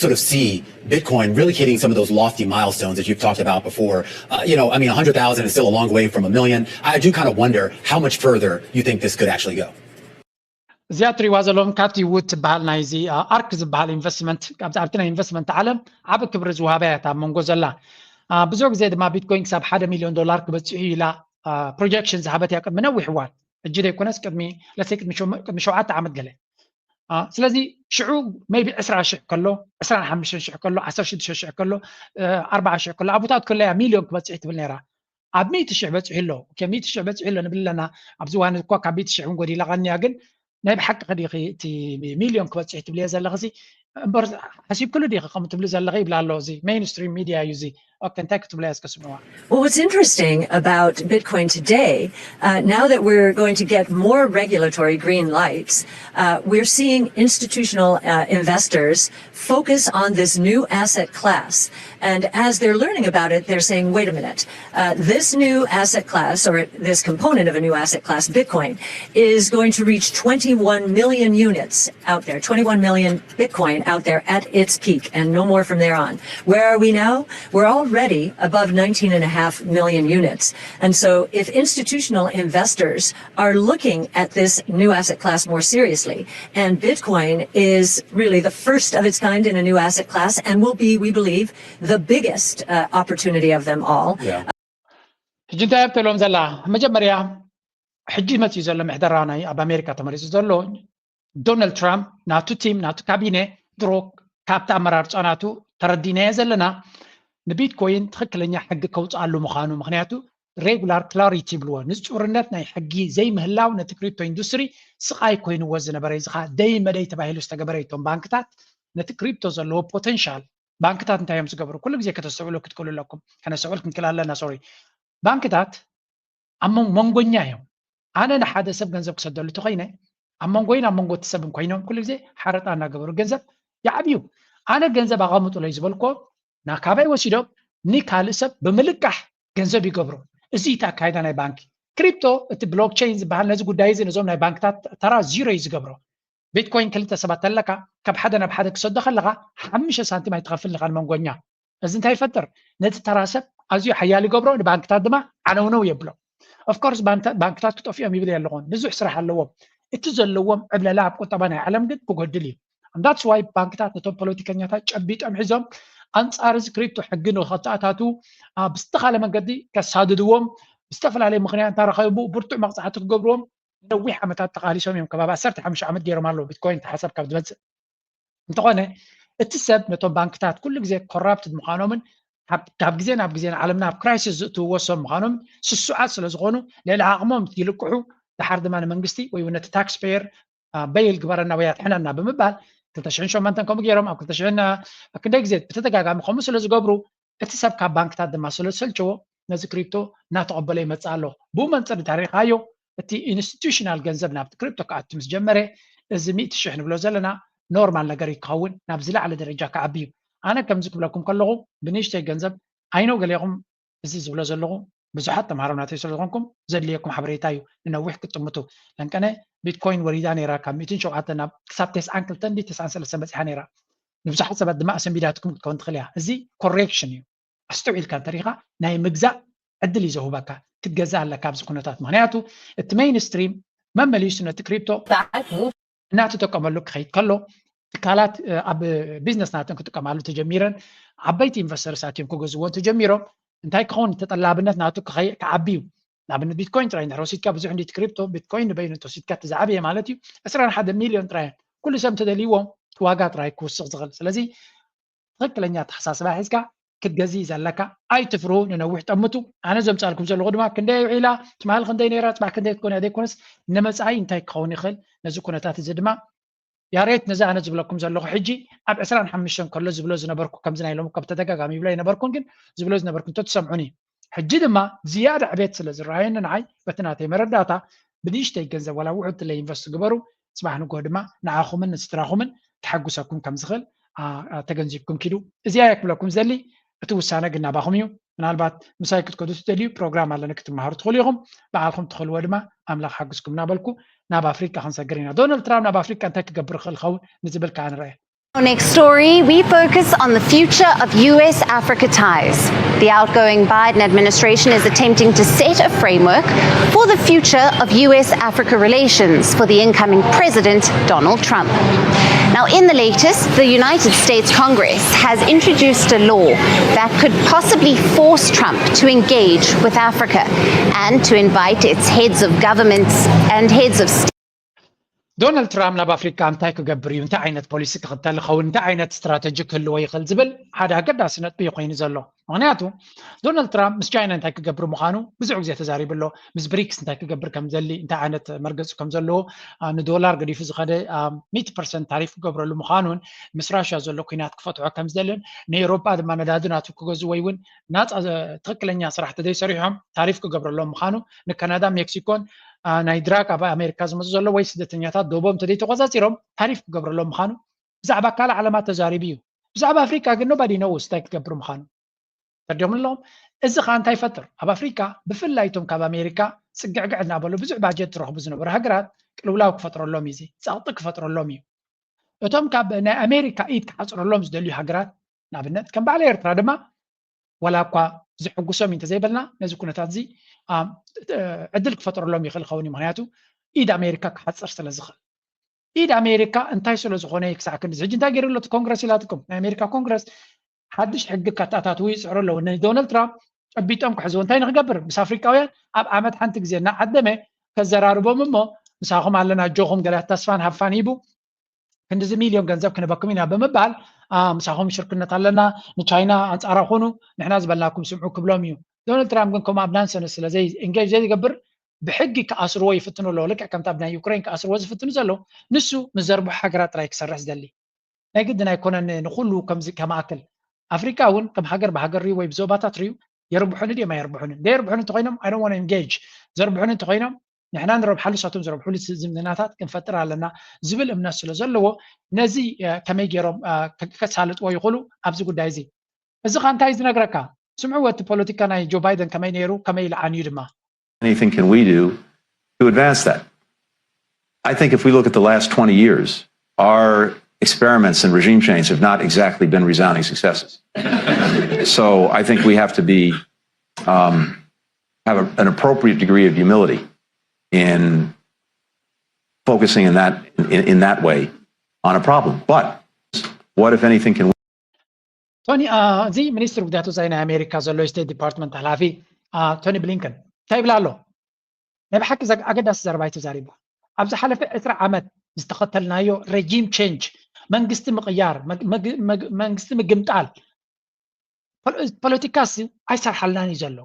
sort of see Bitcoin really hitting some of those lofty milestones that you've talked about before. Uh, you know, I mean, one hundred thousand is still a long way from a million. I do kind of wonder how much further you think this could actually go. እዚኣ ትሪዋ ዘለኹም ካብቲ ውድ ትበሃል ናይዚ ኣርክ ዝበሃል ኢንቨስትመንት ካብዚ ኣብቲ ናይ ኢንቨስትመንት ዓለም ዓብ ክብሪ ዝወሃበያ እያ ኣብ መንጎ ዘላ። ብዙሕ ግዜ ድማ ቢትኮይን ክሳብ ሓደ ሚልዮን ዶላር ክበፅሑ ኢላ ፕሮጀክሽን ዝሃበት እያ ቅድሚ ነዊሕ እዋን። ሕጂ ዘይኮነስ ቅድሚ ለሰይ ቅድሚ ሸውዓተ ዓመት ገለ። ስለዚ ሽዑ maybe ዕስራ ሽሕ ከሎ፣ ዕስራን ሓሙሽተን ሽሕ ከሎ፣ ዓሰርተ ሽዱሽተ ሽሕ ከሎ፣ ኣርባዓ ሽሕ ከሎ ኣብታት ከሎ እያ ሚልዮን ክበፅሕ ትብል ነይራ። ኣብ ሚእቲ ሽሕ በፂሑ ኣሎ። ሚእቲ ሽሕ በፂሑ ኣሎ ንብል ኣለና። ኣብዚ እዋን እኳ ካብ ሚእቲ ሽሕ እውን ጎዲላ ቀንያ ግን ናይ ብሓቂ ከዲኺ እቲ ሚልዮን ክበፅሕ ትብልዮ ዘለኽሲ እምበር ሓሲብክሉ ዲኺ ከም ትብሊ ዘለኺ ይብላ ኣሎ። እዚ ሜይንስትሪም ሚድያ እዩ እዚ። ኦኬ እንታይ ክትብላ እያ እስከ ስምዕዋ። Well, what's interesting about Bitcoin today, uh, now that we're going to get more regulatory green lights, uh, we're seeing institutional uh, investors focus on this new asset class. And as they're learning about it, they're saying, wait a minute, uh, this new asset class, or this component of a new asset class, Bitcoin, is going to reach twenty-one million units out there, twenty-one million Bitcoin out there at its peak, and no more from there on. Where are we now? We're already above nineteen and a half million units. And so if institutional investors are looking at this new asset class more seriously, and Bitcoin is really the first of its kind in a new asset class and will be, we believe, the biggest uh, opportunity of them all. Yeah. ሕጂ እንታይ ኣብተሎም ዘላ መጀመርያ ሕጂ መፅኡ ዘሎ ምሕደራ ናይ ኣብ ኣሜሪካ ተመሪፁ ዘሎ ዶናልድ ትራምፕ ናቱ ቲም ናቱ ካቢነ ድሮ ካብቲ ኣመራርፃ ናቱ ተረዲናዮ ዘለና ንቢትኮይን ትኽክለኛ ሕጊ ከውፅኣሉ ምዃኑ ምክንያቱ regular clarity ይብልዎ። ንጹርነት ናይ ሕጊ ዘይምህላው ነቲ ክሪፕቶ ኢንዱስትሪ ስቓይ ኮይንዎ ዝነበረ እዩ። እዚ ኸኣ ደይ መደይ ተባሂሉ ዝተገበረ እዩ። እቶም ባንክታት ነቲ ክሪፕቶ ዘለዎ ፖተንሻል፣ ባንክታት እንታይ እዮም ዝገብሩ? ኩሉ ግዜ ከተስተውዕሉ ክትክእሉ ኣለኩም። ከነስተውዕል ክንክእል ኣለና። ሶሪ፣ ባንክታት ኣብ መን- መንጎኛ እዮም። ኣነ ንሓደ ሰብ ገንዘብ ክሰደሉ ተኾይነ ኣብ መንጎይን ኣብ መንጎ እቲ ሰብን ኮይኖም ኩሉ ግዜ ሓረጣ እናገበሩ ገንዘብ ይዓብዩ። ኣነ ገንዘብ ኣቐምጡለይ ዝበልኮ ና ካባይ ወሲዶም ንካልእ ሰብ ብምልቃሕ ገንዘብ ይገብሩ። እዚ እቲ ኣካይዳ ናይ ባንኪ። ክሪፕቶ እቲ ብሎክቸይን ዝበሃል ነዚ ጉዳይ እዚ ነዞም ናይ ባንክታት ተራ ዚሮ እዩ ዝገብሮ። ቢትኮይን ክልተ ሰባት ተለካ ካብ ሓደ ናብ ሓደ ክሰዶ ከለካ ሓሙሽተ ሳንቲም ኣይትኸፍል ኢኻ ንመንጎኛ። እዚ እንታይ ይፈጥር? ነቲ ተራ ሰብ ኣዝዩ ሓያል ይገብሮ፣ ንባንክታት ድማ ዓነውነው የብሎ። ኦፍኮርስ ባንክታት ክጠፍኦም ይብል ኣለኹን፣ ብዙሕ ስራሕ ኣለዎም። እቲ ዘለዎም ዕብለላ ኣብ ቁጠባ ናይ ዓለም ግን ክጎድል እዩ። ዳትስ ዋይ ባንክታት ነቶም ፖለቲከኛታት ጨቢጦም ሒዞም ኣንጻር እዚ ክሪፕቶ ሕጊ ንኸተኣታቱ ብዝተኻለ መንገዲ ከሳድድዎም ብዝተፈላለየ ምክንያት እንተረኸቡ ብርቱዕ መቕፃዕቲ ክገብርዎም ነዊሕ ዓመታት ተቓሊሶም እዮም። ከባቢ ዓሰርተ ሓሙሽተ ዓመት ገይሮም ኣለዉ ቢትኮይን ተሓሰብ ካብ ዝመፅእ። እንተኾነ እቲ ሰብ ነቶም ባንክታት ኩሉ ግዜ ኮራፕትድ ምዃኖምን ካብ ግዜ ናብ ግዜ ንዓለምና ኣብ ክራይሲስ ዝእትውዎ ሰብ ምዃኖም ስሱዓት ስለ ዝኾኑ ልዕሊ ዓቕሞም ይልቅሑ። ደሓር ድማ ንመንግስቲ ወይ እውን ነቲ ታክስፔየር በይል ግበረና ወይ ኣድሕነና ብምባል ክልተ ሽሕን ሸሞንተን ከምኡ ገይሮም ኣብ ክልተ ሽሕን ክንደይ ግዜ ብተደጋጋሚ ከምኡ ስለ ዝገብሩ እቲ ሰብ ካብ ባንክታት ድማ ስለ ዝሰልቸዎ ነዚ ክሪፕቶ እናተቐበሎ ይመፅእ ኣሎ። ብኡ መንፅር እንተሪኻዮ እቲ ኢንስቲቱሽናል ገንዘብ ናብቲ ክሪፕቶ ክኣቱ ምስ ጀመረ እዚ ሚእቲ ሽሕ ንብሎ ዘለና ኖርማል ነገር እዩ ክኸውን ናብ ዝለዓለ ደረጃ ክዓቢ እዩ። ኣነ ከምዚ ክብለኩም ከለኹ ብንእሽተይ ገንዘብ ኣይኖ ገሌኹም እዚ ዝብሎ ዘለኹ ብዙሓት ተምሃሮ ናተይ ስለ ዝኾንኩም ዘድልየኩም ሓበሬታ እዩ። ንነዊሕ ክትጥምቱ ለንቀነ ቢትኮይን ወሪዳ ነይራ ካብ ሚእትን ሸውዓተን ናብ ክሳብ ተስዓን ክልተን ድዩ ተስዓን ሰለስተን በፂሓ ነይራ። ንብዙሓት ሰባት ድማ ኣሰንቢዳትኩም ክትከውን ትኽእል እያ። እዚ ኮሬክሽን እዩ። ኣስተውዒልካ እንተሪኻ ናይ ምግዛእ ዕድል እዩ ዘውህበካ። ክትገዝእ ኣለካ ኣብዚ ኩነታት። ምክንያቱ እቲ ሜይንስትሪም መመሊሱ ነቲ ክሪፕቶ እናተጠቀመሉ ክኸይድ ከሎ ትካላት ኣብ ቢዝነስ ናተን ክጥቀማሉ ተጀሚረን ዓበይቲ ኢንቨስተርስ ኣትዮም ክገዝዎ ተጀሚሮም እንታይ ክኸውን ተጠላብነት ናቱ ክዓቢ እዩ። ንኣብነት ቢትኮይን ጥራይ እንድሕር ወሲድካ ብዙሕ እንዲ ክሪፕቶ ቢትኮይን ንበይኑ እንተወሲድካ እቲ ዝዓበየ ማለት እዩ ዕስራን ሓደ ሚልዮን ጥራይ ኩሉ ሰብ እንተደልይዎም እቲ ዋጋ ጥራይ ክውስኽ ዝኽእል። ስለዚ ትኽክለኛ ኣተሓሳስባ ሒዝካ ክትገዝእ እዩ ዘለካ። ኣይትፍርሁ፣ ንነዊሕ ጠምቱ። ኣነ ዘምፃልኩም ዘለኹ ድማ ክንደይ ውዒላ፣ ትማሊ ክንደይ ነይራ፣ ፅባሕ ክንደይ ክትኮን እያ ዘይኮነስ ንመፃኢ እንታይ ክኸውን ይኽእል፣ ነዚ ኩነታት እዚ ድማ ያሬት ነዚ ኣነ ዝብለኩም ዘለኹ ሕጂ ኣብ ዕስራን ሓሙሽተን ከሎ ዝብሎ ዝነበርኩ ከምዚ ናይ ሎሚ ከም ተደጋጋሚ ይብሎ ኣይነበርኩን ግን ዝብሎ ዝነበርኩ እንተትሰምዑኒ ሕጂ ድማ ዝያዳ ዕቤት ስለ ዝረኣየኒ ንዓይ በቲ ናተይ መረዳእታ ብንእሽተይ ገንዘብ ዋላ ውዕድትለ ኢንቨስት ግበሩ። ፅባሕ ንግሆ ድማ ንዓኹምን ንስድራኹምን ክሐጉሰኩም ከም ዝኽእል ተገንዚብኩም ኪዱ። እዚኣ እየ ክብለኩም ዝደሊ። እቲ ውሳነ ግን ናባኹም እዩ። ምናልባት ምሳይ ክትከዱ ትደልዩ ፕሮግራም ኣለኒ ክትመሃሩ ትኽእሉ ኢኹም። በዓልኹም ትኽእልዎ ድማ ኣምላኽ ሓግዝኩም እናበልኩ ናብ ኣፍሪቃ ክንሰግር ኢና። ዶናልድ ትራምፕ ናብ ኣፍሪቃ እንታይ ክገብር ይኽእል ይኸውን ንዝብል ከዓ ንርአ። Our next story, we focus on the future of U S Africa ties. The outgoing Biden administration is attempting to set a framework for the future of U S Africa relations for the incoming President Donald Trump. Now, in the latest, the United States Congress has introduced a law that could possibly force Trump to engage with Africa and to invite its heads of governments and heads of state. ዶናልድ ትራምፕ ናብ ኣፍሪካ እንታይ ክገብር እዩ፣ እንታይ ዓይነት ፖሊሲ ክኽተል ይኸውን፣ እንታይ ዓይነት ስትራተጂ ክህልዎ ይኽእል ዝብል ሓደ ኣገዳሲ ነጥቢ እዩ ኮይኑ ዘሎ። ምክንያቱ ዶናልድ ትራምፕ ምስ ቻይና እንታይ ክገብር ምዃኑ ብዙሕ ግዜ ተዛሪቡ ኣሎ። ምስ ብሪክስ እንታይ ክገብር ከም ዘሊ፣ እንታይ ዓይነት መርገፂ ከም ዘለዎ፣ ንዶላር ገዲፉ ዝኸደ ሚእቲ ፐርሰንት ታሪፍ ክገብረሉ ምዃኑን ምስ ራሽያ ዘሎ ኩናት ክፈትሖ ከም ዝደልን ንኤውሮጳ ድማ ነዳዲ ናቱ ክገዝኡ ወይ እውን ናፃ ትኽክለኛ ስራሕ ተዘይሰሪሖም ታሪፍ ክገብረሎም ምዃኑ፣ ንካናዳ ሜክሲኮን ናይ ድራግ ኣብ ኣሜሪካ ዝመፁ ዘሎ ወይ ስደተኛታት ዶቦም ተዘይተቆፃፂሮም ታሪፍ ክገብረሎም ምዃኑ ብዛዕባ ካልእ ዓለማት ተዛሪቡ እዩ። ብዛዕባ ኣፍሪካ ግን nobody knows እንታይ ክገብር ምዃኑ ተርዲኦም ኣለዎም። እዚ ከዓ እንታይ ይፈጥር? ኣብ ኣፍሪካ ብፍላይ እቶም ካብ ኣሜሪካ ፅግዕግዕ እናበሉ ብዙሕ ባጀት ዝረኽቡ ዝነበሩ ሃገራት ቅልውላው ክፈጥረሎም እዩ፣ ፀቕጢ ክፈጥረሎም እዩ። እቶም ካብ ናይ ኣሜሪካ ኢድ ክሓፅረሎም ዝደልዩ ሃገራት ንኣብነት ከም በዓል ኤርትራ ድማ ዋላ እኳ ዝሕጉሶም እዩ እንተዘይበልና ነዚ ኩነታት እዚ ዕድል ክፈጥረሎም ይኽእል ይኸውን እዩ። ምክንያቱ ኢድ ኣሜሪካ ክሓፅር ስለ ዝኽእል ኢድ ኣሜሪካ እንታይ ስለ ዝኾነ ክሳዕ ክንድዚ ሕጂ እንታይ ገይሩ ኣሎ እቲ ኮንግረስ ኢላትኩም ናይ ኣሜሪካ ኮንግረስ ሓድሽ ሕጊ ካተኣታትዉ ይፅዕሩ ኣለዉ። ንዶናልድ ትራምፕ ጨቢጦም ክሕዝዎ እንታይ ንክገብር ምስ ኣፍሪቃውያን ኣብ ዓመት ሓንቲ ግዜ እናዓደመ ከዘራርቦም እሞ ምሳኹም ኣለና ኣጆኹም ገለ ተስፋን ሃፋን ሂቡ ክንድዚ ሚልዮን ገንዘብ ክንበኩም ኢና ብምባል ምሳኹም ሽርክነት ኣለና ንቻይና ኣንፃራ ኩኑ ንሕና ዝበልናኩም ስምዑ ክብሎም እዩ። ዶናልድ ትራምፕ ግን ከምኡ ኣብ ናንሰንስ ስለ ዘይ ኢንጌጅ ዘይገብር ብሕጊ ክኣስርዎ ይፍትኑ ኣለዉ። ልክዕ ከምቲ ኣብ ናይ ዩክሬን ክኣስርዎ ዝፍትኑ ዘለዉ፣ ንሱ ምስ ዘርብሑ ሃገራት ጥራይ ክሰርሕ ዝደሊ። ናይ ግድን ኣይኮነን ንኹሉ ከምዚ ከማእክል። ኣፍሪቃ እውን ከም ሃገር ብሃገር ርዩ ወይ ብዞባታት ርዩ የርብሑኒ ድዮም ኣየርብሑንን? ደየርብሑኒ እንተኾይኖም I don't want to engage። ዘርብሑኒ እንተኾይኖም ንሕና ንረብሓሉ ንሳቶም ዝረብሑሉ ዝምድናታት ክንፈጥር ኣለና ዝብል እምነት ስለ ዘለዎ ነዚ ከመይ ገይሮም ከሳልጥዎ ይኽእሉ ኣብዚ ጉዳይ እዚ። እዚ ኸ እንታይ ዝነግረካ? ስምዕዎ እቲ ፖለቲካ ናይ ጆ ባይደን ከመይ ነይሩ፣ ከመይ ኢሉ ዓንዩ ድማ። Anything can we do to advance that? I think if we look at the last twenty years, our experiments in regime change have not exactly been resounding successes. So I think we have to be um, have a, an appropriate degree of humility in focusing in that in, in that way on a problem. But what, if anything, can we ቶኒ፣ እዚ ሚኒስትር ጉዳያት ወፃኢ ናይ ኣሜሪካ ዘሎ ስቴት ዲፓርትመንት ሓላፊ ቶኒ ብሊንከን እንታይ ይብል ኣሎ? ናይ ብሓቂ ኣገዳሲ ዘረባ እዩ ተዛሪቡ። ኣብ ዝሓለፈ ዕስራ ዓመት ዝተኸተልናዮ ረጂም ቼንጅ፣ መንግስቲ ምቕያር፣ መንግስቲ ምግምጣል፣ ፖለቲካስ ኣይሰርሓልናን እዩ ዘሎ።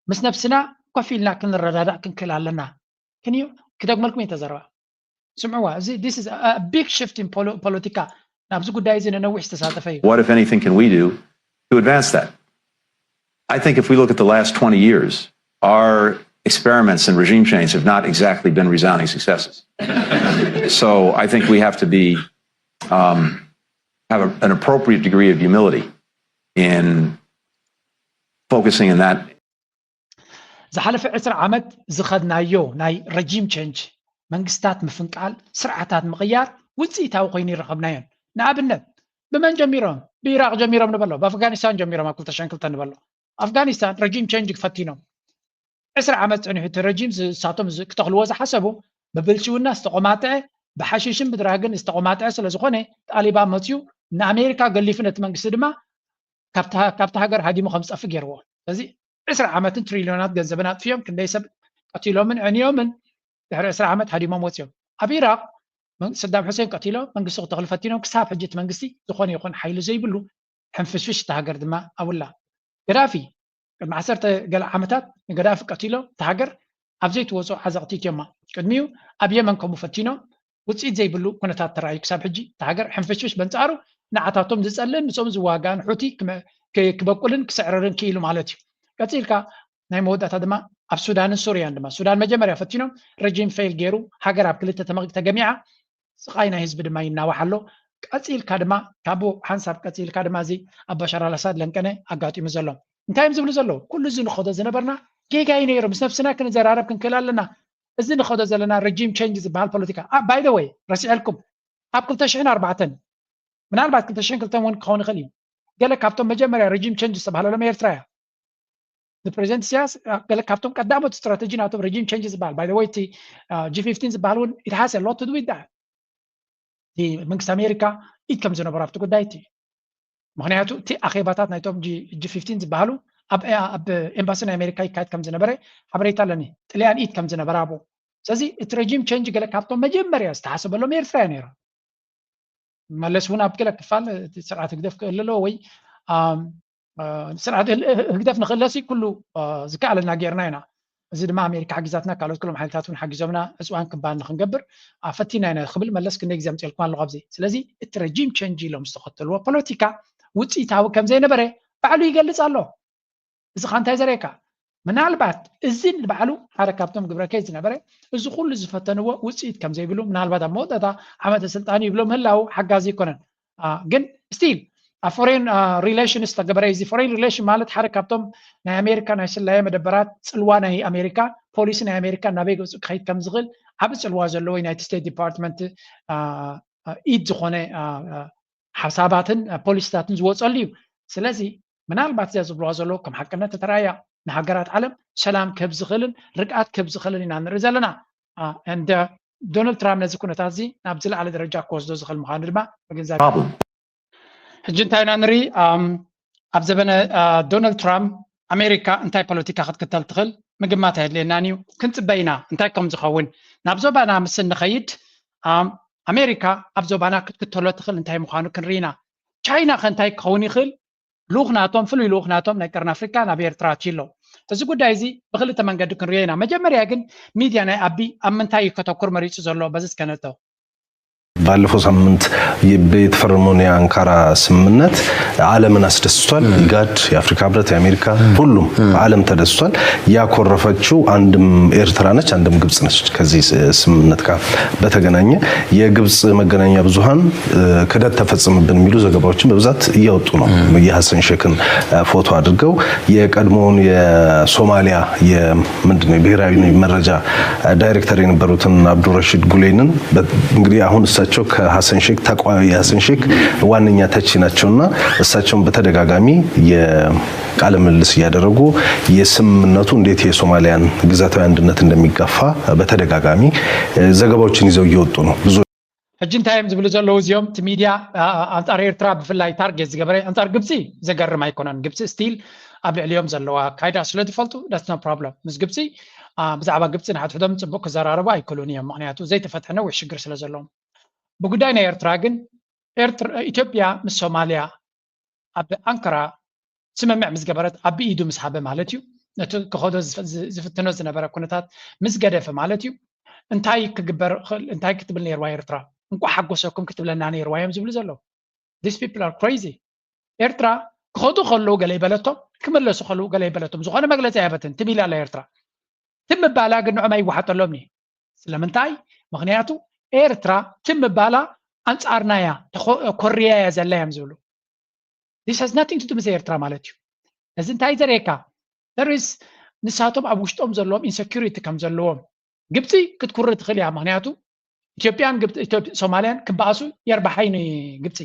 ምስ ነብስና ኮፍ ኢልና ክንረዳዳእ ክንክእል ኣለና። ክንዩ ክደግመልኩም እየ ተዘረባ። ስምዕዋ፣ እዚ this is a big shift in ፖለቲካ። ናብዚ ጉዳይ እዚ ንነዊሕ ዝተሳተፈ እዩ። What, if anything, can we do to advance that? I think if we look at the last twenty years, our experiments in regime change have not exactly been resounding successes. So I think we have to be um, have a, an appropriate degree of humility in focusing in that. ዝሓለፈ ዕስራ ዓመት ዝኸድናዮ ናይ ረጂም ቼንጅ፣ መንግስታት ምፍንቃል፣ ስርዓታት ምቕያር ውፅኢታዊ ኮይኑ ይረኸብናዮን። ንኣብነት ብመን ጀሚሮም? ብኢራቅ ጀሚሮም ንበሎ፣ ብኣፍጋኒስታን ጀሚሮም ኣብ ክልተ ሽሕን ክልተን ንበሎ። ኣፍጋኒስታን ረጂም ቼንጅ ፈቲኖም። ዕስራ ዓመት ፀኒሑ እቲ ረጂም ንሳቶም ክተኽልዎ ዝሓሰቡ ብብልሽውና ዝተቆማጥዐ፣ ብሓሽሽን ብድራግን ዝተቆማጥዐ ስለ ዝኾነ ጣሊባን መፅዩ ንኣሜሪካ ገሊፉ ነቲ መንግስቲ ድማ ካብታ ሃገር ሃዲሙ ከም ዝጠፍእ ገይርዎ። ስለዚ ዕስራ ዓመትን ትሪልዮናት ገንዘብን ኣጥፍዮም ክንደይ ሰብ ቀቲሎምን ዕንዮምን ድሕሪ ዕስራ ዓመት ሃዲሞም ወፅዮም። ኣብ ኢራቅ ሰዳም ሑሴን ቀቲሎም መንግስቲ ክተኽሉ ፈቲኖም ክሳብ ሕጂ እቲ መንግስቲ ዝኾነ ይኹን ሓይሊ ዘይብሉ ሕንፍሽፍሽ እታ ሃገር ድማ ኣብላ። ገዳፊ ቅድሚ ዓሰርተ ገለ ዓመታት ንገዳፊ ቀቲሎም እታ ሃገር ኣብ ዘይትወፅኦ ዓዘቕቲ እትዮማ። ቅድሚኡ ኣብ የመን ከምኡ ፈቲኖም ውፅኢት ዘይብሉ ኩነታት ተራእዩ ክሳብ ሕጂ እታ ሃገር ሕንፍሽፍሽ በንፃሩ ንዓታቶም ዝፀልእን ንሶም ዝዋጋእን ሑቲ ክበቁልን ክስዕረርን ክኢሉ ማለት እዩ። ቀፂልካ ናይ መወዳእታ ድማ ኣብ ሱዳንን ሱርያን ድማ ሱዳን መጀመርያ ፈቲኖም ረጂም ፌል ገይሩ ሃገር ኣብ ክልተ ተመ- ተገሚዓ ስቓይ ናይ ህዝቢ ድማ ይናዋሕ ኣሎ። ቀፂልካ ድማ ካብኡ ሓንሳብ ቀፂልካ ድማ እዚ ኣብ በሻር ኣልኣሳድ ለንቀነ ኣጋጢሙ ዘሎ እንታይ እዮም ዝብሉ ዘለዉ? ኩሉ እዚ ንኸዶ ዝነበርና ጌጋ እዩ ነይሩ። ምስ ነብስና ክንዘራረብ ክንክእል ኣለና። እዚ ንኸዶ ዘለና ረጂም ቼንጅ ዝበሃል ፖለቲካ by the way ረሲዐልኩም ኣብ ክልተ ሽሕን ኣርባዕተን ምናልባት ክልተ ሽሕን ክልተን እውን ክኸውን ይኽእል እዩ። ገለ ካብቶም መጀመርያ ረጂም ቼንጅ ዝተባህለሎም ኤርትራ እያ። ንፕሬዚደንት ኢሳያስ ገለ ካብቶም ቀዳሞት ስትራተጂ ናቶም ረጂም ቼንጅ ዝበሃል by the way እቲ ጂ ፊፍቲን ዝበሃል እውን it has a lot to do with that። እቲ መንግስቲ ኣሜሪካ ኢድ ከም ዝነበሮ ኣብቲ ጉዳይ እቲ ምክንያቱ እቲ ኣኼባታት ናይቶም ጂ ፊፍቲን ዝበሃሉ ኣብ ኤምባሲ ናይ ኣሜሪካ ይካየድ ከም ዝነበረ ሓበሬታ ኣለኒ። ጥልያን ኢድ ከም ዝነበረ ኣብኡ። ስለዚ እቲ ረጂም ቼንጅ ገለ ካብቶም መጀመርያ ዝተሓሰበሎም ኤርትራ እያ ነይራ። መለስ እውን ኣብ ገለ ክፋል እቲ ስርዓት ህግደፍ ክእል ኣለዎ ወይ ስርዓት ህግደፍ ንክእለሲ ኩሉ ዝከኣለና ጌርና ኢና። እዚ ድማ ኣሜሪካ ሓጊዛትና ካልኦት ኩሎም ሓይልታት እውን ሓጊዞምና ዕፅዋን ክባን ንክንገብር ፈቲና ኢና ክብል መለስ ክንደይ ግዜ ኣምፅኤልኩም ኣለኹ ኣብዚ። ስለዚ እቲ ረጂም ቸንጅ ኢሎም ዝተኸተልዎ ፖለቲካ ውፅኢታዊ ከም ዘይነበረ ባዕሉ ይገልፅ ኣሎ። እዚ ካ እንታይ ዘርእየካ? ምናልባት እዚ ንባዕሉ ሓደ ካብቶም ግብረ ከይድ ዝነበረ እዚ ኩሉ ዝፈተንዎ ውፅኢት ከም ዘይብሉ ምናልባት ኣብ መወዳእታ ዓመተ ስልጣኑ ይብሎ ምህላው ሓጋዚ ኣይኮነን። ግን ስቲል ኣብ ፎሬን ሪሌሽንስ ዝተገበረ እዚ ፎሬን ሪሌሽን ማለት ሓደ ካብቶም ናይ ኣሜሪካ ናይ ስለያ መደበራት ፅልዋ ናይ ኣሜሪካ ፖሊሲ ናይ ኣሜሪካ ናበይ ገፁ ክኸይድ ከም ዝኽእል ዓብ ፅልዋ ዘለዎ ዩናይትድ ስቴትስ ዲፓርትመንት ኢድ ዝኾነ ሓሳባትን ፖሊሲታትን ዝወፀሉ እዩ። ስለዚ ምናልባት እዚኣ ዝብልዋ ዘለዉ ከም ሓቅነት ተተራእያ ንሃገራት ዓለም ሰላም ክህብ ዝኽእልን ርግኣት ክህብ ዝኽእልን ኢና ንርኢ ዘለና። እንደ ዶናልድ ትራምፕ ነዚ ኩነታት እዚ ናብ ዝለዓለ ደረጃ ክወስዶ ዝኽእል ምዃኑ ድማ ምግንዛብ። ሕጂ እንታይ ኢና ንርኢ? ኣብ ዘበነ ዶናልድ ትራምፕ ኣሜሪካ እንታይ ፖለቲካ ክትክተል ትኽእል ምግማት ኣየድልየናን እዩ። ክንፅበ ኢና እንታይ ከም ዝኸውን። ናብ ዞባና ምስ እንኸይድ ኣሜሪካ ኣብ ዞባና ክትክተሎ ትኽእል እንታይ ምዃኑ ክንርኢ ኢና። ቻይና ከ እንታይ ክኸውን ይኽእል? ልኡኽ ናቶም ፍሉይ ልኡኽ ናቶም ናይ ቀርኒ ኣፍሪካ ናብ ኤርትራ ኣትዩ ኣሎ። እዚ ጉዳይ እዚ ብክልተ መንገዲ ክንሪኦ ኢና። መጀመርያ ግን ሚድያ ናይ ኣቢ ኣብ ምንታይ እዩ ከተኩር መሪፁ ዘሎ? በዚ እስከ ንእተው። ባለፈው ሳምንት የ- የተፈረመውን የአንካራ ስምምነት ዓለምን አስደስቷል። ኢጋድ፣ የአፍሪካ ህብረት፣ የአሜሪካ ሁሉም ዓለም ተደስቷል። ያኮረፈችው አንድም ኤርትራ ነች፣ አንድም ግብጽ ነች። ከዚህ ስ- ስምምነት ጋር በተገናኘ የግብጽ መገናኛ ብዙሃን እ፣ ክደት ተፈጸመብን የሚሉ ዘገባዎችን በብዛት እያወጡ ነው። የሐሰን ሼክን እ፣ ፎቶ አድርገው የቀድሞውን የሶማሊያ የምንድነው የብሔራዊ መረጃ ዳይሬክተር የነበሩትን አብዱረሺድ ጉሌንን በ- እንግዲህ አሁን እሳቸው ከሐሰን ሼክ ተቋ የሐሰን ሼክ ዋነኛ ተቺ ናቸውና እሳቸውን በተደጋጋሚ የቃለ ምልልስ እያደረጉ የስምምነቱ እንዴት የሶማሊያን ግዛታዊ አንድነት እንደሚጋፋ በተደጋጋሚ እ፣ ዘገባዎችን ይዘው እየወጡ ነው። ብዙ ሕጂ እንታይ እዮም ዝብሉ ዘለዉ እዚኦም? እቲ ሚድያ ኣ- ኣ- ኣንጻር ኤርትራ ብፍላይ ታርጌት ዝገበረ ኣንጻር ግብፂ ዘገርም ኣይኮነን። ግብፂ ስቲል ኣብ ልዕሊኦም ዘለዋ ኣካይዳ ስለ ዝፈልጡ that's no problem። ምስ ግብፂ ኣ፣ ብዛዕባ ግብፂ ንሓድሕዶም ፅቡቅ ክዘራረቡ ኣይክእሉን እዮም፣ ምክንያቱ ዘይተፈትሐ ነዊሕ ሽግር ስለ ዘለዎም። ብጉዳይ ናይ ኤርትራ ግን ኤርትራ ኢትዮጵያ ምስ ሶማልያ ኣብ ኣንካራ ስምምዕ ምስ ገበረት ኣቢ ኢዱ ምስ ሃበ ማለት እዩ። ነቲ ክኸዶ ዝፍ- ዝ- ዝፍትኖ ዝነበረ ኩነታት ምስ ገደፈ ማለት እዩ። እንታይ ክግበር ይኽእል? እንታይ ክትብል ነይርዋ ኤርትራ? እንቋዕ ሓጎሰኩም ክትብለና ነይርዋ እዮም ዝብሉ ዘለዉ። These people are crazy። ኤርትራ ክኸዱ ከለዉ ገለ ይበለቶም፣ ክመለሱ ከለዉ ገለ ይበለቶም። ዝኾነ መግለፂ ኣይሃበትን። ትም ኢላ ኣላ ኤርትራ። ትም ምባላ ግን ንዖም ኣይወሓጠሎምን እዩ። ስለምንታይ? ምክንያቱ ኤርትራ ትም ምባላ ኣንጻርና እያ፣ ተኾ- ኮርያ እያ ዘላ እዮም ዝብሉ። This has nothing to do ምስ ኤርትራ ማለት እዩ። እዚ እንታይ ዘርእየካ? There is ንሳቶም ኣብ ውሽጦም ዘለዎም ኢንሰኪሪቲ ከም ዘለዎም። ግብፂ ክትኩሪ ትኽእል እያ፣ ምክንያቱ ኢትዮጵያን ግብ- ኢትዮ- ሶማልያን ክበኣሱ የርባሓይ ንግብፂ።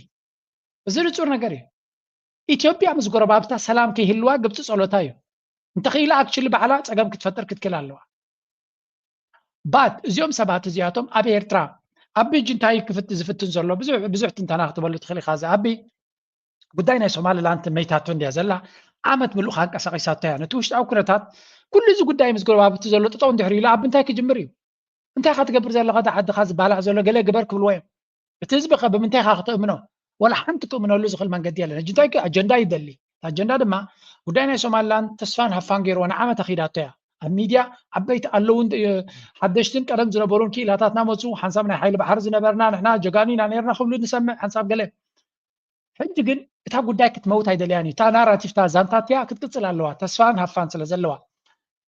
እዚ ንፁር ነገር እዩ። ኢትዮጵያ ምስ ጎረባብታ ሰላም ከይህልዋ ግብፂ ፀሎታ እዩ። እንተኽኢላ ኣክቹሊ ባዕላ ፀገም ክትፈጥር ክትክእል ኣለዋ። ባት እዚኦም ሰባት እዚኣቶም ኣብ ኤርትራ ኣቢ ሕጂ እንታይ ክፍት ዝፍትን ዘሎ ብዙሕ ብዙሕ ትንተና ክትበሉ ትኽእል ኢኻ። እዚ ኣቢ ጉዳይ ናይ ሶማሊላንድ መይታቶ እንድያ ዘላ። ዓመት ምሉእ ከንቀሳቂሳቶ እያ። ነቲ ውሽጣዊ ኩነታት ኩሉ እዚ ጉዳይ ምስ ጎረባብቲ ዘሎ ጠጠው እንድሕር ኢሉ ኣቢ እንታይ ክጅምር እዩ? እንታይ ኢኻ ትገብር ዘለኻ? እቲ ዓድኻ ዝባላዕ ዘሎ ገለ ግበር ክብልዎ እዮም። እቲ ህዝቢ ከ ብምንታይ ኢኻ ክተእምኖ? ወላ ሓንቲ ክእምነሉ ዝኽእል መንገዲ የለን። ሕጂ እንታይ ኣጀንዳ ይደሊ? ኣጀንዳ ድማ ጉዳይ ናይ ሶማሊላንድ ተስፋን ሃፋን ገይርዎ ንዓመት ኣኺዳቶ እያ። ኣብ ሚድያ ዓበይቲ ኣለውን ሓደሽትን ቀደም ዝነበሩን ክኢላታትና መፁ። ሓንሳብ ናይ ሓይሊ ባሕሪ ዝነበርና ንሕና ጀጋኑ ኢና ነርና ክብሉ ንሰምዕ ሓንሳብ ገለ። ሕጂ ግን እታ ጉዳይ ክትመውት ኣይደልያን እዩ። እታ ናራቲቭ እታ ዛንታ እቲኣ ክትቅፅል ኣለዋ ተስፋን ሃፋን ስለ ዘለዋ።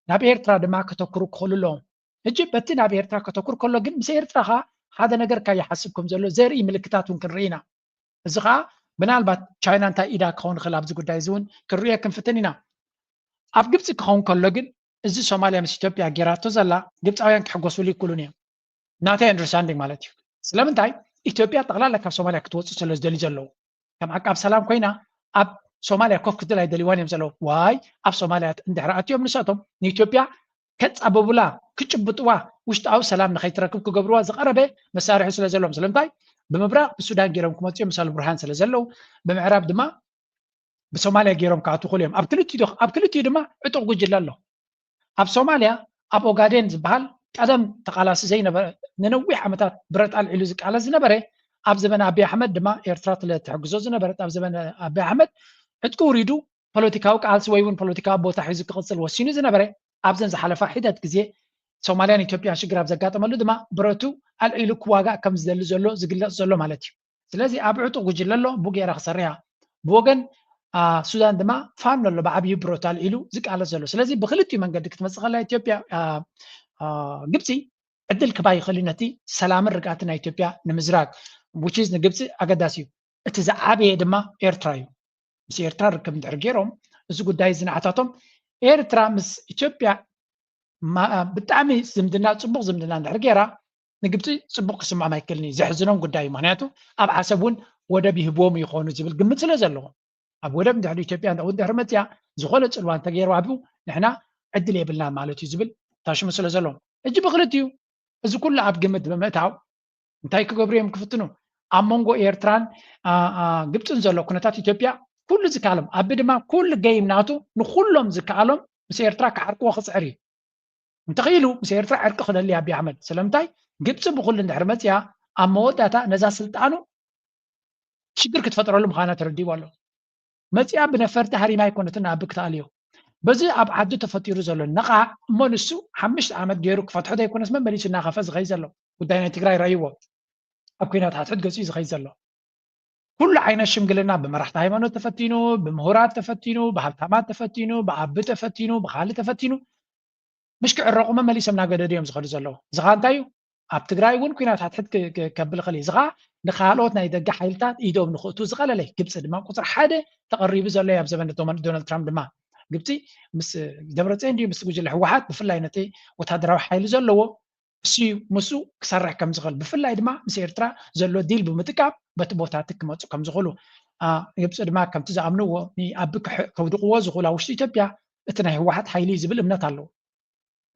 ናብ ኤርትራ ድማ ከተኩሩ ክኽእሉ ኣለዎም። ሕጂ በቲ ናብ ኤርትራ ከተኩር ከሎ ግን ምስ ኤርትራ ኸዓ ሓደ ነገር ካይሓስብ ከም ዘሎ ዘርኢ ምልክታት እውን ክንርኢ ኢና። እዚ ኸዓ ምናልባት ቻይና እንታይ ኢዳ ክኸውን ይኽእል ኣብዚ ጉዳይ እዚ እውን ክንርእዮ ክንፍትን ኢና። ኣብ ግብፂ ክኸውን ከሎ ግን እዚ ሶማልያ ምስ ኢትዮጵያ ጌራቶ ዘላ ግብፃውያን ክሕጎስሉ ይክእሉን እዮም። ናተይ ኣንደርስታንዲንግ ማለት እዩ። ስለምንታይ ኢትዮጵያ ጠቕላላ ካብ ሶማልያ ክትወፅእ ስለ ዝደልዩ ዘለዉ ከም ዓቃብ ሰላም ኮይና ኣብ ሶማልያ ኮፍ ክትብል ኣይደልዋን እዮም ዘለዉ። ዋይ ኣብ ሶማልያ እንድሕር ኣትዮም ንሳቶም ንኢትዮጵያ ከፃበቡላ ክጭብጥዋ ውሽጣዊ ሰላም ንኸይትረክብ ክገብርዋ ዝቐረበ መሳርሒ ስለ ዘለዎም ስለምንታይ ብምብራቕ ብሱዳን ገይሮም ክመፅኡ እዮም ምሳል ብርሃን ስለ ዘለዉ ብምዕራብ ድማ ብሶማልያ ገይሮም ክኣትዉ ክእሉ እዮም። ኣብ ክልቲኡ ዶ ኣብ ክልቲኡ ድማ ዕጡቕ ጉጅለ ኣሎ። ኣብ ሶማልያ ኣብ ኦጋዴን ዝበሃል ቀደም ተቓላሲ ዘይነበረ ንነዊሕ ዓመታት ብረት ኣልዒሉ ዝቃለስ ዝነበረ ኣብ ዘበነ ኣቢ ኣሕመድ ድማ ኤርትራ ትለ ትሕግዞ ዝነበረት ኣብ ዘበነ ኣቢ ኣሕመድ ዕጥቂ ውሪዱ ፖለቲካዊ ቃልሲ ወይ እውን ፖለቲካዊ ቦታ ሒዙ ክቕፅል ወሲኑ ዝነበረ ኣብዘን ዝሓለፋ ሒደት ግዜ ሶማልያን ኢትዮጵያን ሽግር ኣብ ዘጋጠመሉ ድማ ብረቱ ኣልዒሉ ክዋጋእ ከም ዝደሊ ዘሎ ዝግለፅ ዘሎ ማለት እዩ። ስለዚ ኣብ ዕጡቕ ጉጅለ ኣሎ ብኡ ገይራ ክሰርሕ እያ። ብወገን ሱዳን ድማ ፋኖ ኣሎ ብዓብዩ ብረቱ ኣልዒሉ ዝቃለስ ዘሎ። ስለዚ ብክልቲኡ መንገዲ ክትመፅእ ከላ ኢትዮጵያ ግብፂ ዕድል ክባ ይኽእል ነቲ ሰላምን ርግኣትን ናይ ኢትዮጵያ ንምዝራግ which is ንግብፂ ኣገዳሲ እዩ። እቲ ዝዓበየ ድማ ኤርትራ እዩ። ምስ ኤርትራ ርክብ እንድሕር ገይሮም እዚ ጉዳይ እዚ ንዓታቶም ኤርትራ ምስ ኢትዮጵያ ብጣዕሚ ዝምድና ፅቡቕ ዝምድና እንድሕር ገይራ ንግብፂ ፅቡቕ ክስምዖም ኣይክእልን እዩ። ዘሕዝኖም ጉዳይ እዩ። ምክንያቱ ኣብ ዓሰብ እውን ወደብ ይህብዎም ይኾኑ ዝብል ግምት ስለ ዘለዎም ኣብ ወደብ እንድሕር ኢትዮጵያ እንድሕር መፅያ ዝኾነ ፅልዋ እንተገይሩ ኣብኡ ንሕና ዕድል የብልና ማለት እዩ ዝብል ታሽሙ ስለ ዘለዎም ሕጂ ብክልቲኡ እዚ ኩሉ ኣብ ግምት ብምእታው እንታይ ክገብሩ እዮም ክፍትኑ? ኣብ መንጎ ኤርትራን ግብፅን ዘሎ ኩነታት ኢትዮጵያ ኩሉ ዝከኣሎም ኣቢ ድማ ኩሉ ገይም ናቱ ንኩሎም ዝከኣሎም ምስ ኤርትራ ክዓርቅዎ ክፅዕር እዩ። እንተኽኢሉ ምስ ኤርትራ ዕርቂ ክደሊ ኣቢ ኣሕመድ ስለምንታይ ግብፂ ብኩሉ እንድሕር መፅያ ኣብ መወዳእታ ነዛ ስልጣኑ ሽግር ክትፈጥረሉ ምዃና ተረዲእዎ ኣሎ። መፅያ ብነፈርቲ ሃሪማ ኣይኮነትን ኣቢ ክትኣልዮ በዚ ኣብ ዓዱ ተፈጢሩ ዘሎ ነቓዕ እሞ ንሱ ሓምሽተ ዓመት ገይሩ ክፈትሖ ዘይኮነስ መመሊሱ እናኸፈ ዝኸይ ዘሎ ጉዳይ ናይ ትግራይ ረእይዎ ኣብ ኩናት ሓትሕድ ገፂኡ ዝኸይ ዘሎ ኩሉ ዓይነት ሽምግልና ብመራሕቲ ሃይማኖት ተፈቲኑ፣ ብምሁራት ተፈቲኑ፣ ብሃብታማት ተፈቲኑ፣ ብኣቢ ተፈቲኑ፣ ብካሊ ተፈቲኑ ምሽ ክዕረቑ መመሊሶም እናገደዱ እዮም ዝኸዱ ዘለዉ። እዚ ኸዓ እንታይ እዩ? ኣብ ትግራይ እውን ኩናት ሓትሕድ ከብል ኽእል እዩ። እዚ ኸዓ ንካልኦት ናይ ደገ ሓይልታት ኢዶም ንክእቱ ዝቐለለ እዩ። ግብፂ ድማ ቁፅሪ ሓደ ተቐሪቡ ዘሎ እዩ ኣብ ዘበን ዶናልድ ትራምፕ ድማ ግብፂ ምስ ደብረፅዮን ድዩ ምስ ጉጅለ ህወሓት ብፍላይ ነቲ ወታደራዊ ሓይሊ ዘለዎ እሱ እዩ ምስኡ ክሰርሕ ከም ዝኽእል ብፍላይ ድማ ምስ ኤርትራ ዘሎ ዲል ብምጥቃም በቲ ቦታቲ ክመፁ ከም ዝኽእሉ ግብፂ ድማ ከምቲ ዝኣምንዎ ንኣቢ ከውድቕዎ ዝኽእሉ ኣብ ውሽጢ ኢትዮጵያ እቲ ናይ ህወሓት ሓይሊ እዩ ዝብል እምነት ኣለዎ።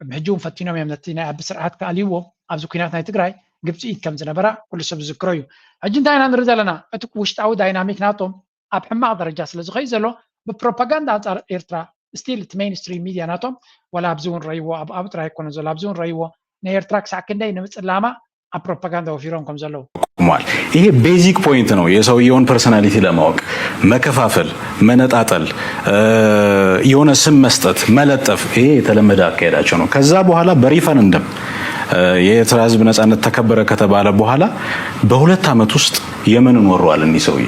ሕጂ እውን ፈቲኖም እዮም ነቲ ናይ ኣቢ ስርዓት ክኣልይዎ ኣብዚ ኩናት ናይ ትግራይ ግብፂ ኢድ ከም ዝነበራ ኩሉ ሰብ ዝዝክሮ እዩ። ሕጂ እንታይ ኢና ንርኢ ዘለና? እቲ ውሽጣዊ ዳይናሚክ ናቶም ኣብ ሕማቕ ደረጃ ስለ ዝኸይ ዘሎ ብፕሮፓጋንዳ ኣንፃር ኤርትራ ስቲል እቲ ሜይንስትሪም ሚድያ ናቶም ዋላ ኣብዚ እውን ረይዎ ኣብ ኣብ ጥራይ ኣይኮነ ዘሎ ኣብዚ እውን ረይዎ ናይ ኤርትራ ክሳዕ ክንደይ ንምፅላማ ኣብ ፕሮፓጋንዳ ወፊሮም ከም ዘለዉ ቁሟል። ይሄ ቤዚክ ፖይንት ነው። የሰውየውን ፐርሰናሊቲ ለማወቅ መከፋፈል፣ መነጣጠል፣ የሆነ ስም መስጠት፣ መለጠፍ ይሄ የተለመደ አካሄዳቸው ነው። ከዛ በኋላ በሪፈረንደም የኤርትራ ህዝብ ነጻነት ተከበረ ከተባለ በኋላ በሁለት ዓመት ውስጥ የመንን ወረዋል እኒህ ሰውዬ።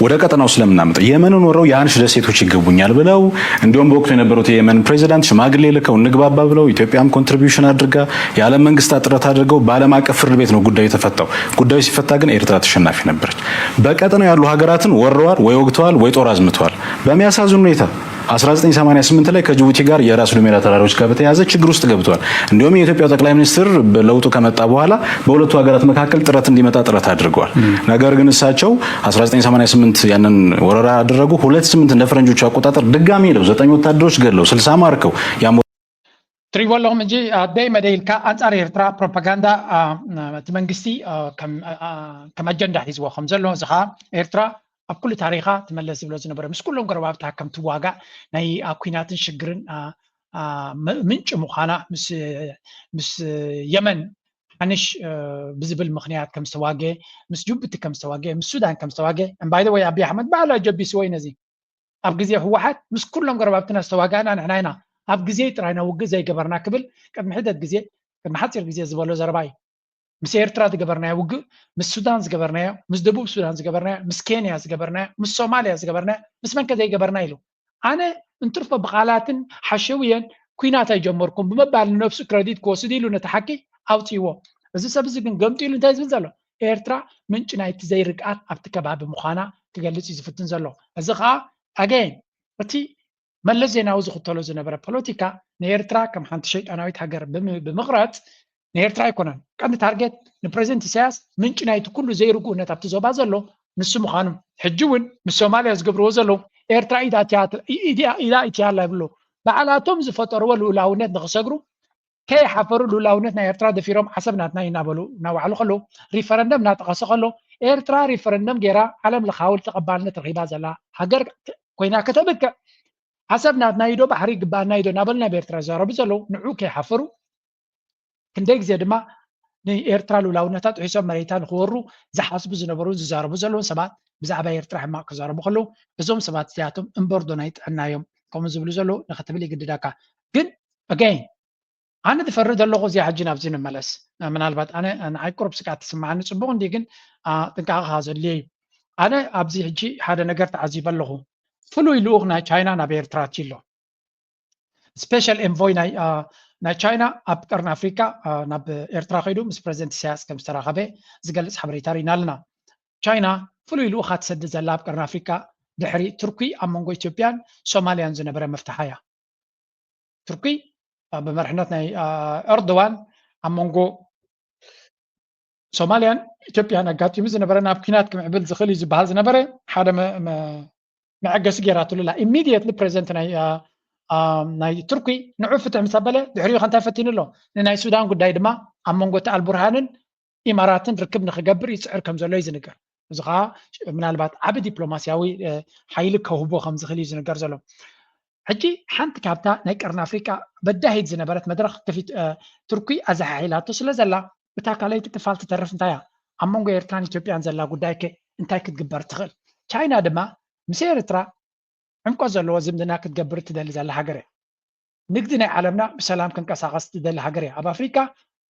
ወደ ቀጠናው ስለምናመጣ የመንን ወረው የአንሽ ደሴቶች ይገቡኛል ብለው እንዲሁም በወቅቱ የነበሩት የየመን ፕሬዚዳንት ሽማግሌ ልከው እንግባባ ብለው ኢትዮጵያም ኮንትሪቢዩሽን አድርጋ የዓለም መንግስታት ጥረት አድርገው በዓለም አቀፍ ፍርድ ቤት ነው ጉዳዩ የተፈታው። ጉዳዩ ሲፈታ ግን ኤርትራ ተሸናፊ ነበረች። በቀጠናው ያሉ ሀገራትን ወረዋል ወይ ወግተዋል ወይ ጦር አዝምተዋል። በሚያሳዝን ሁኔታ አስራ ዘጠኝ ሰማንያ ስምንት ላይ ከጅቡቲ ጋር የራስ ዱሜራ ተራሮች ጋር በተያያዘ ችግር ውስጥ ገብተዋል። እንዲሁም የኢትዮጵያው ጠቅላይ ሚኒስትር ለውጡ ከመጣ በኋላ በሁለቱ ሀገራት መካከል ጥረት እንዲመጣ ጥረት አድርገዋል። ነገር ግን እሳቸው አስራ ዘጠኝ ሰማንያ ስምንት ያንን ወረራ አደረጉ። ሁለት ስምንት እንደ ፈረንጆቹ አቆጣጠር ድጋሚ ሄደው ዘጠኝ ወታደሮች ገድለው ስልሳ ማርከው ትሪቦ ኣለኹም እንጂ ደይ መደይ ኢልካ ኣንፃር ኤርትራ ፕሮፓጋንዳ እቲ መንግስቲ ከም ኣጀንዳ ሒዝዎ ከም ዘሎ እዚ ከዓ ኤርትራ ኣብ ኩሉ ታሪኻ ትመለስ ዝብሎ ዝነበረ ምስ ኩሎም ጎረባብታ ከም ትዋጋእ ናይ ኩናትን ሽግርን ምንጭ ምዃና ምስ የመን ሓንሽ ብዝብል ምክንያት ከም ዝተዋገ ምስ ጅቡቲ ከም ዝተዋገ ምስ ሱዳን ከም ዝተዋገ ባይደ ወይ ኣብይ ኣሕመድ ባዕላ ጀቢስዎ እዩ ነዚ ኣብ ግዜ ህወሓት ምስ ኩሎም ጎረባብትና ዝተዋጋእና ንሕና ኢና ኣብ ግዜ ጥራይ ነውግእ ዘይገበርና ክብል ቅድሚ ሕደት ግዜ ቅድሚ ሓፂር ግዜ ዝበሎ ዘረባ እዩ። ምስ ኤርትራ ዝገበርናዮ ውግእ ምስ ሱዳን ዝገበርናዮ ምስ ደቡብ ሱዳን ዝገበርናዮ ምስ ኬንያ ዝገበርናዮ ምስ ሶማልያ ዝገበርናዮ ምስ መንከ ዘይገበርና ኢሉ ኣነ እንትርፎ ብቃላትን ሓሸውየን ኩናት ኣይጀመርኩም ብምባል ንነብሱ ክረዲት ክወስድ ኢሉ ነቲ ሓቂ ኣውፅይዎ። እዚ ሰብ እዚ ግን ገምጢሉ እንታይ ዝብል ዘሎ ኤርትራ ምንጭ ናይቲ ዘይርግኣት ኣብቲ ከባቢ ምዃና ክገልጽ እዩ ዝፍትን ዘሎ። እዚ ኸኣ ኣገይን እቲ መለስ ዜናዊ ዝኽተሎ ዝነበረ ፖለቲካ ንኤርትራ ከም ሓንቲ ሸይጣናዊት ሃገር ብምቕራጽ ንኤርትራ ኣይኮነን ቀንዲ ታርጌት ንፕሬዚደንት ኢሳያስ ምንጭ ናይቲ ኩሉ ዘይርጉእነት ኣብቲ ዞባ ዘሎ ንሱ ምዃኑ ሕጂ እውን ምስ ሶማልያ ዝገብርዎ ዘለዉ ኤርትራ ኢዳ ኢትያ ኣላ ይብሉ በዓላቶም ዝፈጠርዎ ልኡላውነት ንኽሰግሩ ከይሓፈሩ ልኡላውነት ናይ ኤርትራ ደፊሮም ዓሰብ ናትና እዩ እናበሉ እናባዕሉ ከለዉ ሪፈረንደም እናጠቐሰ ከሎ ኤርትራ ሪፈረንደም ገይራ ዓለም ለኻዊ ተቐባልነት ረኺባ ዘላ ሃገር ኮይና ከተብቅዕ ዓሰብ ናትና እዩ ዶ ባሕሪ ይግባኣና እዩ ዶ እናበሉ ናብ ኤርትራ ዝዛረቡ ዘለዉ ንዑ ከይሓፈሩ ክንደይ ግዜ ድማ ንኤርትራ ልኡላውነታ ጥሒሶም መሬታ ንክወሩ ዝሓስቡ ዝነበሩ ዝዛረቡ ዘለዉ ሰባት ብዛዕባ ኤርትራ ሕማቕ ክዛረቡ ከለዉ እዞም ሰባት እዚኣቶም እምበር ዶ ናይ ጥዕና እዮም ከምኡ ዝብሉ ዘለዉ ንክትብል ይግድደካ ግን ኣገይን ኣነ ዝፈርህ ዘለኹ እዚኣ ሕጂ ናብዚ ንመለስ ምናልባት ኣነ ንዓይ ቁሩብ ስግኣት ትስምዓኒ ፅቡቕ እንዲ ግን ጥንቃቐ ከኣ ዘድልዮ እዩ ኣነ ኣብዚ ሕጂ ሓደ ነገር ተዓዚበ ኣለኹ ፍሉይ ልኡኽ ናይ ቻይና ናብ ኤርትራ ኣትዩ ኣሎ special envoy ናይ ቻይና ኣብ ቀርኒ ኣፍሪካ ናብ ኤርትራ ከይዱ ምስ ፕሬዚደንት ኢሳያስ ከም ዝተራኸበ ዝገልፅ ሓበሬታ ርኢና ኣለና ቻይና ፍሉይ ልኡኻ ትሰድድ ዘላ ኣብ ቀርኒ ኣፍሪካ ድሕሪ ቱርኪ ኣብ መንጎ ኢትዮጵያን ሶማልያን ዝነበረ መፍትሓ እያ ቱርኪ ብመርሕነት ናይ ኤርዶዋን ኣብ መንጎ ሶማልያን ኢትዮጵያን ኣጋጢሙ ዝነበረ ናብ ኲናት ክምዕብል ዝኽእል እዩ ዝበሃል ዝነበረ ሓደ መዐገሲ ገይራትሉ ኣላ ኢሚድየትሊ ፕሬዚደንት ናይ ናይ ቱርኪ ንዑ ፍትሕ ምስ ኣበለ ድሕሪኡ ከንታይ ፈቲኑ ኣሎ ንናይ ሱዳን ጉዳይ ድማ ኣብ መንጎ እቲ ኣልቡርሃንን ኢማራትን ርክብ ንክገብር ይፅዕር ከም ዘሎ እዩ ዝንገር እዚ ከዓ ምናልባት ዓቢ ዲፕሎማሲያዊ ሓይሊ ከውህቦ ከም ዝኽእል እዩ ዝንገር ዘሎ ሕጂ ሓንቲ ካብታ ናይ ቀርኒ ኣፍሪቃ በዳሂት ዝነበረት መድረኽ ክፊት ቱርኪ ኣዘሓሒላቶ ስለ ዘላ እታ ካልኣይቲ ክፋል ትተርፍ እንታይ እያ ኣብ መንጎ ኤርትራን ኢትዮጵያን ዘላ ጉዳይ ከ እንታይ ክትግበር ትኽእል ቻይና ድማ ምስ ኤርትራ ዕምቆት ዘለዎ ዝምድና ክትገብር ትደሊ ዘላ ሃገር እያ። ንግዲ ናይ ዓለምና ብሰላም ክንቀሳቐስ ትደሊ ሃገር እያ። ኣብ ኣፍሪካ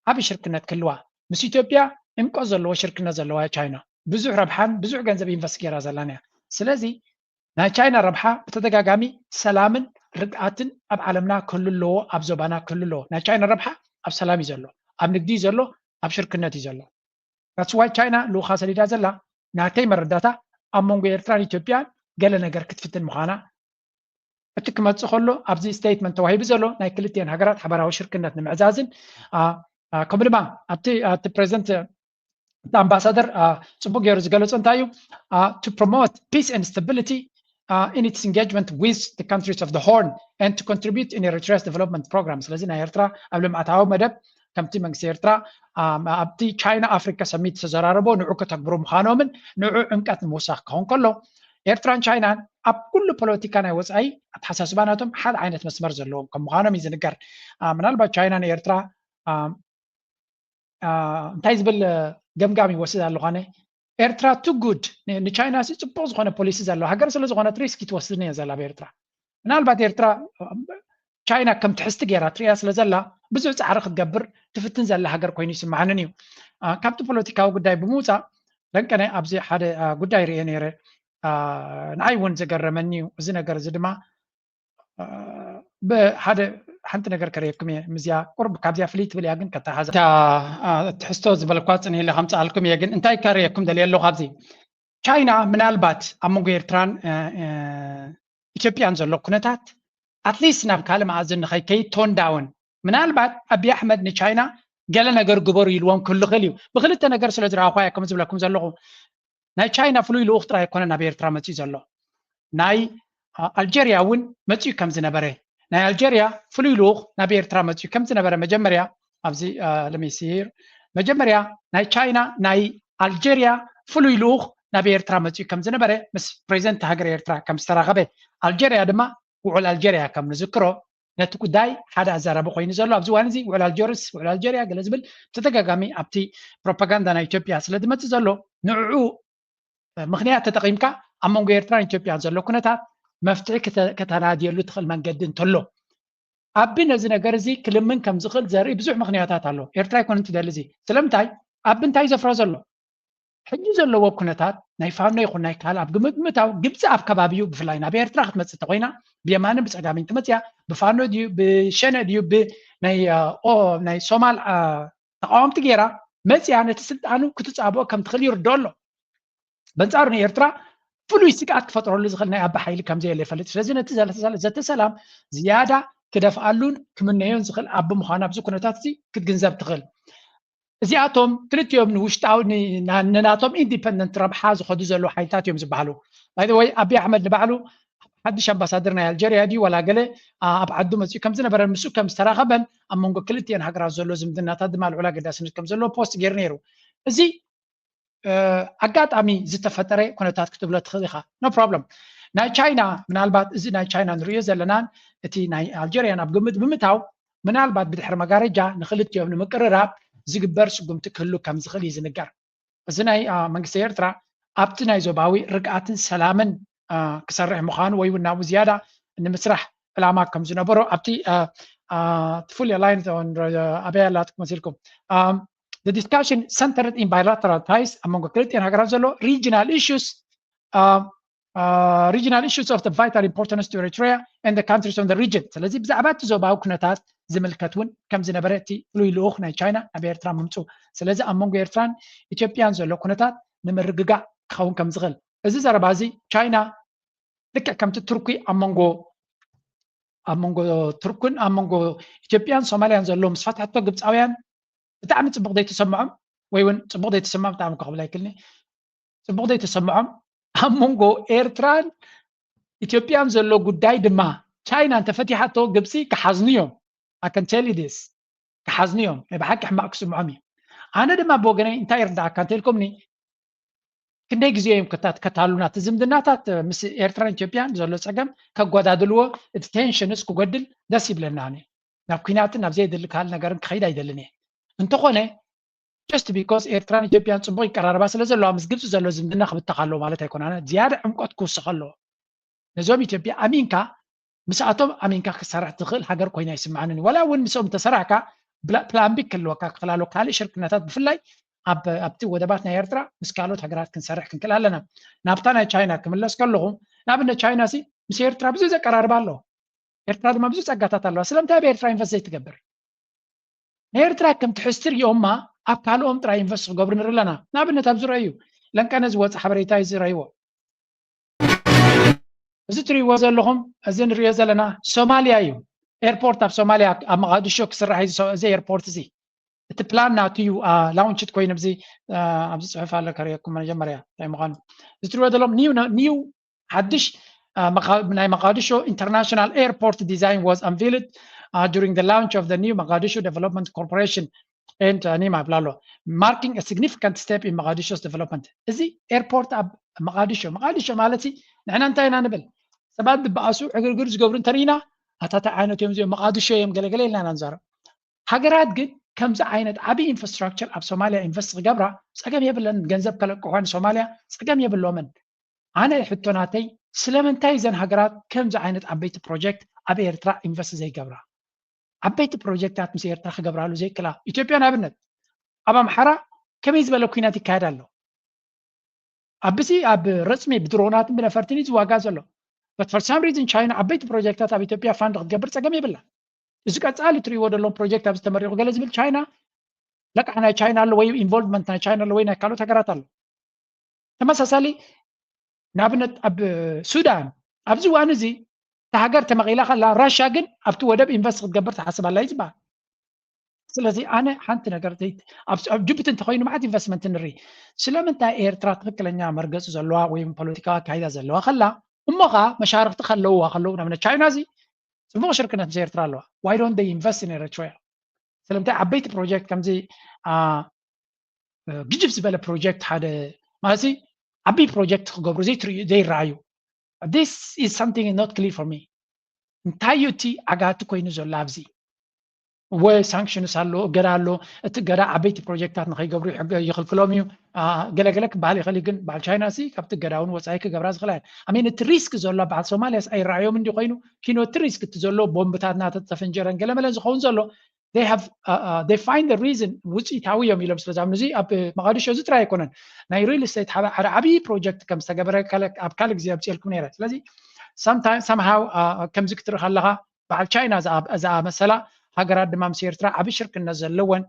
ዓቢ ሽርክነት ክህልዋ፣ ምስ ኢትዮጵያ ዕምቆት ዘለዎ ሽርክነት ዘለዋ እያ ቻይና። ብዙሕ ረብሓን ብዙሕ ገንዘብ ኢንቨስት ገይራ ዘላን እያ። ስለዚ ናይ ቻይና ረብሓ ብተደጋጋሚ ሰላምን ርግኣትን ኣብ ዓለምና ክህሉ ኣለዎ፣ ኣብ ዞባና ክህሉ ኣለዎ። ናይ ቻይና ረብሓ ኣብ ሰላም እዩ ዘሎ፣ ኣብ ንግዲ እዩ ዘሎ፣ ኣብ ሽርክነት እዩ ዘሎ። That's why ቻይና ልኡኻ ሰዲዳ ዘላ፣ ናተይ መረዳታ፣ ኣብ መንጎ ኤርትራን ኢትዮጵያን ገለ ነገር ክትፍትን ምዃና፣ እቲ ክመጽእ ከሎ ኣብዚ ስቴትመንት ተዋሂቡ ዘሎ ናይ ክልቲኤን ሃገራት ሓበራዊ ሽርክነት ንምዕዛዝን፣ አ፣ አ፣ ከምኡ ድማ ኣብቲ ኣብቲ ፕሬዚደንት እቲ ኣምባሳደር፣ አ፣ ጽቡቅ ገይሩ ዝገለጾ እንታይ እዩ? አ፣ to promote peace and stability, አ፣ in its engagement with the countries of the Horn and to contribute in Eritrea's development program። ስለዚ ናይ ኤርትራ ኣብ ልምዓታዊ መደብ ከምቲ መንግስቲ ኤርትራ፣ አ፣ ኣብቲ ቻይና ኣፍሪካ ሰሚት ዝተዘራረቦ ንዑ ከተግብሩ ምዃኖምን ንዑ ዕምቀት ንምውሳኽ ክኸውን ከሎ፣ ኤርትራን ቻይናን ኣብ ኩሉ ፖለቲካ ናይ ወጻኢ ኣተሓሳስባ ናቶም ሓደ ዓይነት መስመር ዘለዎም ከም ምዃኖም እዩ ዝንገር። አ፣ ምናልባት ቻይና ንኤርትራ፣ አ፣ አ፣ እንታይ ዝብል፣ አ፣ ገምጋም ይወስድ ኣለኹ ኣነ? ኤርትራ too good፣ ን-፣ ንቻይና ሲ ጽቡቅ ዝኾነ ፖሊሲ ዘለዋ ሃገር ስለ ዝኾነት ሪስክ ትወስድን እየ ዘላ ኣብ ኤርትራ። ምናልባት ኤርትራ፣ አ፣ ቻይና ከም ትሕዝቲ ገይራ ትሪኣ ስለ ዘላ ብዙሕ ጻዕሪ ክትገብር ትፍትን ዘላ ሃገር ኮይኑ ይስምዓንን እዩ። አ፣ ካብቲ ፖለቲካዊ ጉዳይ ብምውጻእ፣ ደንቀነ ኣብዚ ሓደ፣ አ፣ ጉዳይ ርእየ ነይረ። አ፣ ንዓይ እውን ዘገረመኒ እዩ። እዚ ነገር እዚ ድማ፣ አ፣ ብሓደ ሓንቲ ነገር ከርእየኩም እየ። ምስዚኣ ቁርብ ካብዚኣ ፍልይ ትብል እያ፣ ግን ከተሓዛ እታ፣ አ፣ ትሕዝቶ ዝበልኳ ጽንሂለ ከምጽኣልኩም እየ። ግን እንታይ ከርእየኩም ደልየ ኣለኹ ኣብዚ ቻይና ምናልባት ኣብ መንጎ ኤርትራን፣ አ፣ አ፣ ኢትዮጵያን ዘሎ ኩነታት ኣትሊስት ናብ ካልእ መኣዝን ንኸይከይድ ቶን ዳውን፣ ምናልባት ኣቢ ኣሕመድ ንቻይና ገለ ነገር ግበሩ ኢልዎም ክህሉ ይኽእል እዩ። ብክልተ ነገር ስለ ዝረኣኹዋ እየ ከም ዝብለኩም ዘለኹ። ናይ ቻይና ፍሉይ ልኡኽ ጥራይ ኣይኮነን ናብ ኤርትራ መጺኡ ዘሎ። ናይ፣ አ፣ ኣልጀርያ እውን መጺኡ ከም ዝነበረ፣ ናይ ኣልጀርያ ፍሉይ ልኡኽ ናብ ኤርትራ መጺኡ ከም ዝነበረ መጀመርያ ኣብዚ፣ አ፣ let me see here፣ መጀመርያ ናይ ቻይና ናይ ኣልጀርያ ፍሉይ ልኡኽ ናብ ኤርትራ መጺኡ ከም ዝነበረ ምስ ፕሬዚደንት ሃገር ኤርትራ ከም ዝተራኸበ፣ ኣልጀርያ ድማ ውዑል ኣልጀርያ ከም ንዝክሮ ነቲ ጉዳይ ሓደ ኣዛራቢ ኮይኑ ዘሎ ኣብዚ እዋን እዚ ውዕል ኣልጀርስ፣ ውዕል ኣልጀርያ ገለ ዝብል ብተደጋጋሚ ኣብቲ ፕሮፓጋንዳ ናይ ኢትዮጵያ ስለ ዝመጽእ ዘሎ፣ ንዕኡ ምኽንያት ተጠቒምካ ኣብ መንጎ ኤርትራን ኢትዮጵያን ዘሎ ኩነታት መፍትሒ ክተ-፣ ከተናድየሉ ትኽእል መንገዲ እንተሎ፣ ኣቢ ነዚ ነገር እዚ ክልምን ከም ዝኽእል ዘርኢ ብዙሕ ምኽንያታት ኣሎ። ኤርትራ ኣይኮነን ትደሊ እዚ። ስለምንታይ? ኣቢ እንታይ ዘፍሮ ዘሎ? ሕጂ ዘለዎ ኩነታት ናይ ፋኖ ይኹን ናይ ካልእ ኣብ ግምት ብምእታው፣ ግብጺ ኣብ ከባቢኡ ብፍላይ ናብ ኤርትራ ክትመጽእ እንተኾይና፣ ብየማንን ብጸጋምን ትመጽያ፣ ብፋኖ ድዩ፣ ብሸነ ድዩ፣ ብ-፣ ናይ፣ አ፣ ኦ-፣ ናይ ሶማል፣ አ፣ ተቃወምቲ ገይራ መጽያ ነቲ ስልጣኑ ክትጻብኦ ከም ትኽእል ይርድኦ ኣሎ። በንጻሩ ንኤርትራ ፍሉይ ስግኣት ክፈጥረሉ ዝኽእል ናይ ኣቢ ሓይሊ ከም ዘየለ ይፈልጥ። ስለዚ ነቲ ዘተ-፣ ዘተ ሰላም ዝያዳ ክደፍኣሉን ክምነዮን ዝኽእል ኣቢ ምዃኑ ኣብዚ ኩነታት እዚ ክትግንዘብ ትኽእል። እዚኣቶም ክልቲኦም ንውሽጣዊ ን-፣ ና-፣ ንናቶም ኢንዲፐንደንት ረብሓ ዝኸዱ ዘለዉ ሓይልታት እዮም ዝበሃሉ። ባይ ዘ ወይ ኣቢ ኣሕመድ ንባዕሉ ሓድሽ ኣምባሳደር ናይ ኣልጀርያ ድዩ ዋላ ገለ፣ አ፣ ኣብ ዓዱ መጺኡ ከም ዝነበረን ምስኡ ከም ዝተራኸበን ኣብ መንጎ ክልቲኤን ሃገራት ዘሎ ዝምድናታት ድማ ልዑል ኣገዳስነት ከም ዘለዎ ፖስት ገይሩ ነይሩ። እዚ፣ እ፣ ኣጋጣሚ ዝተፈጠረ ኩነታት ክትብሎ ትኽእል ኢኻ። ኖ ፕሮብለም። ናይ ቻይና ምናልባት እዚ ናይ ቻይና ንርእዮ ዘለናን እቲ ናይ ኣልጀርያን ኣብ ግምት ብምእታው ምናልባት ብድሕሪ መጋረጃ ንክልቲኦም ንምቅርራብ ዝግበር ስጉምቲ ክህሉ ከም ዝኽእል እዩ ዝንገር። እዚ ናይ፣ አ፣ መንግስቲ ኤርትራ ኣብቲ ናይ ዞባዊ ርግኣትን ሰላምን፣ አ፣ ክሰርሕ ምዃኑ ወይ እውን ናብኡ ዝያዳ ንምስራሕ ዕላማ ከም ዝነበሮ ኣብቲ፣ አ፣ አ፣ እቲ fully aligned on፣ አ፣ ኣበይ ኣላትኩም መሲልኩም? አ፣ the discussion centered in bilateral ties ኣብ መንጎ ክልቲኤን ሃገራት ዘሎ regional issues፣ አ፣ አ፣ regional issues of the vital importance to Eritrea and the countries on the region። ስለዚ ብዛዕባ እቲ ዞባዊ ኩነታት ዝምልከት እውን ከም ዝነበረ እቲ ፍሉይ ልኡኽ ናይ ቻይና ናብ ኤርትራ ምምፅኡ። ስለዚ ኣብ መንጎ ኤርትራን ኢትዮጵያን ዘሎ ኩነታት ንምርግጋእ ክኸውን ከም ዝኽእል። እዚ ዘረባ እዚ ቻይና ልክዕ ከምቲ ቱርኪ ኣብ መንጎ፣ ኣብ መንጎ ቱርክን ኣብ መንጎ ኢትዮጵያን ሶማልያን ዘሎ ምስ ፈትሐቶ ግብፃውያን ብጣዕሚ ፅቡቕ ዘይተሰምዖም ወይ እውን ፅቡቕ ዘይተሰምዖም ብጣዕሚ ክኽብል ኣይክልኒ፣ ፅቡቕ ዘይተሰምዖም ኣብ መንጎ ኤርትራን ኢትዮጵያን ዘሎ ጉዳይ ድማ ቻይና እንተፈቲሓቶ ግብፂ ክሓዝኑ እዮም። I can tell you this፣ ክሓዝኑ እዮም። ናይ ብሓቂ ሕማቕ ክስምዖም እዩ። ኣነ ድማ ብወገነይ እንታይ ይርዳእካ እንተኢልኩምኒ፣ ክንደይ ግዜ እዮም ከታ-፣ ከታሉና? እቲ ዝምድናታት ምስ ኤርትራን ኢትዮጵያን ዘሎ ጸገም ከጓዳድልዎ፣ እቲ ቴንሽንስ ክጎድል ደስ ይብለና። ኣነ ናብ ኲናትን ናብ ዘየድሊ ካልእ ነገርን ክኸይድ ኣይደልን እየ። እንተኾነ just because ኤርትራን ኢትዮጵያን ጽቡቕ ይቀራረባ ስለ ዘለዋ ምስ ግብጺ ዘሎ ዝምድና ክብተኽ ኣለዎ ማለት ኣይኮነን። ዝያዳ ዕምቆት ክውስኽ ኣለዎ። ነዞም ኢትዮጵያ ኣሚንካ ምስኣቶም ኣሚንካ ክሰርሕ ትኽእል ሃገር ኮይና ይስምዓንን። ዋላ እውን ምስኦም ተሰራሕካ ፕላን ቢ ክህልወካ ክኽእል ኣሎ። ካልእ ሽርክነታት ብፍላይ ኣብቲ ወደባት ናይ ኤርትራ ምስ ካልኦት ሃገራት ክንሰርሕ ክንክእል ኣለና። ናብታ ናይ ቻይና ክምለስ ከለኹ ንኣብነት ቻይና ሲ ምስ ኤርትራ ብዙ ዘቀራርባ ኣለዎ። ኤርትራ ድማ ብዙ ጸጋታት ኣለዋ። ስለምንታይ ኣብ ኤርትራ ኢንቨስት ዘይትገብር? ንኤርትራ ከም ትሕዝቲ ሪኦማ ኣብ ካልኦም ጥራይ ኢንቨስት ክገብሩ ንርኢ ኣለና። ንኣብነት ኣብዚ ረኣዩ ለንቀነ ዝወፀ ሓበሬታ እዩ ዝረእይዎ። እዚ ትሪእዎ ዘለኹም እዚ ንሪኦ ዘለና ሶማሊያ እዩ። ኤርፖርት ኣብ ሶማሊያ ኣብ መቃድሾ ክስራሕ እዩ እዚ ኤርፖርት እዚ። እቲ ፕላን ናቱ እዩ ላውንችድ ኮይኑ ኣብዚ ኣብዚ ፅሑፍ ኣሎ ከሪአኩም መጀመርያ እንታይ ምዃኑ እዚ ትሪእዎ ዘለኹም ኒው ሓድሽ ናይ መቃድሾ international airport design was unveiled during the launch of the new Mogadishu Development Corporation and ኒማ ይብላ ኣሎ marking a significant step in Mogadishu's development። እዚ ኤርፖርት ኣብ መቃድሾ መቃድሾ ማለት ንሕና እንታይ ኢና ንብል ሰባት ዝበኣሱ ዕግርግር ዝገብሩ እንተሪኢና ኣታታ ዓይነት እዮም እዚኦም መቃድሾ እዮም ገለገለ ኢልና ኢና ንዛረብ። ሃገራት ግን ከምዚ ዓይነት ዓብዪ ኢንፍራስትራክቸር ኣብ ሶማሊያ ኢንቨስት ክገብራ ፀገም የብለን። ገንዘብ ከለቅሖ ንሶማሊያ ፀገም የብሎምን። ኣነ ሕቶ ናተይ ስለምንታይ እዘን ሃገራት ከምዚ ዓይነት ዓበይቲ ፕሮጀክት ኣብ ኤርትራ ኢንቨስት ዘይገብራ? ዓበይቲ ፕሮጀክታት ምስ ኤርትራ ክገብራሉ ዘይክላ ኢትዮጵያ ንኣብነት ኣብ ኣምሓራ ከመይ ዝበለ ኩናት ይካየድ ኣሎ? ኣብሲ ኣብ ረፅሚ ብድሮናትን ብነፈርትን እዩ ዝዋጋ ዘሎ። But for some reason ቻይና ዓበይቲ ፕሮጀክታት ኣብ ኢትዮጵያ ፋንድ ክትገብር ፀገም የብላ። እዚ ቀፃሊ ትሪእዎ ዘለዎም ፕሮጀክት ኣብዚ ተመሪቑ ገለ ዝብል ቻይና ለቃሕ ናይ ቻይና ኣሎ ወይ ኢንቮልቭመንት ናይ ቻይና ኣሎ ወይ ናይ ካልኦት ሃገራት ኣሎ። ተመሳሳሊ ንኣብነት ኣብ ሱዳን ኣብዚ እዋን እዚ እታ ሃገር ተመቒላ ከላ ራሻ ግን ኣብቲ ወደብ ኢንቨስት ክትገብር ትሓስብ ኣላ እዩ ዝበሃል። ስለዚ ኣነ ሓንቲ ነገር ኣብ ጅቡቲ እንተኮይኑ መዓት ኢንቨስትመንት ንርኢ። ስለምንታይ ኤርትራ ትክክለኛ መርገፂ ዘለዋ ወይ ፖለቲካዊ ኣካይዳ ዘለዋ ከላ እሞ ከዓ መሻርክቲ ከለውዋ ከለዉ ንኣብነት ቻይና እዚ ፅቡቅ ሽርክነት ምስ ኤርትራ ኣለዋ። Why don't they invest in Eritrea? ስለምንታይ ዓበይቲ ፕሮጀክት ከምዚ ግጅፍ ዝበለ ፕሮጀክት ሓደ ማለት ዓብይ ፕሮጀክት ክገብሩ ዘይረኣዩ? This is something not clear for me። እንታይ እዩ እቲ ዓጋቲ ኮይኑ ዘሎ ኣብዚ? ወይ ሳንክሽንስ ኣሎ፣ እገዳ ኣሎ። እቲ እገዳ ዓበይቲ ፕሮጀክታት ንኸይገብሩ ይኽልክሎም እዩ። ገለገለ ክበሃል ይኽእል እዩ፣ ግን በዓል ቻይና ሲ ካብቲ እገዳ እውን ወፃኢ ክገብራ ዝኽእላ እየን። ኣሜን እቲ ሪስክ ዘሎ በዓል ሶማሊያስ ኣይረኣዮም እንዲ ኮይኑ ኪኖ እቲ ሪስክ እቲ ዘሎ ቦምብታት እናተተፈንጀረን ገለመለን ዝኸውን ዘሎ they have uh, uh, they find the reason ውፅኢታዊ እዮም ኢሎም ስለ ዝኣምኑ እዚ ኣብ መቃድሾ እዚ ጥራይ ኣይኮነን ናይ ሪል ስቴት ሓደ ዓብዪ ፕሮጀክት ከም ዝተገበረ ኣብ ካልእ ግዜ ኣምፅኤልኩም ነይረ። ስለዚ somehow ከምዚ ክትርኢ ከለካ በዓል ቻይና ዝኣመሰላ ሃገራት ድማ ምስ ኤርትራ ዓብዪ ሽርክነት ዘለወን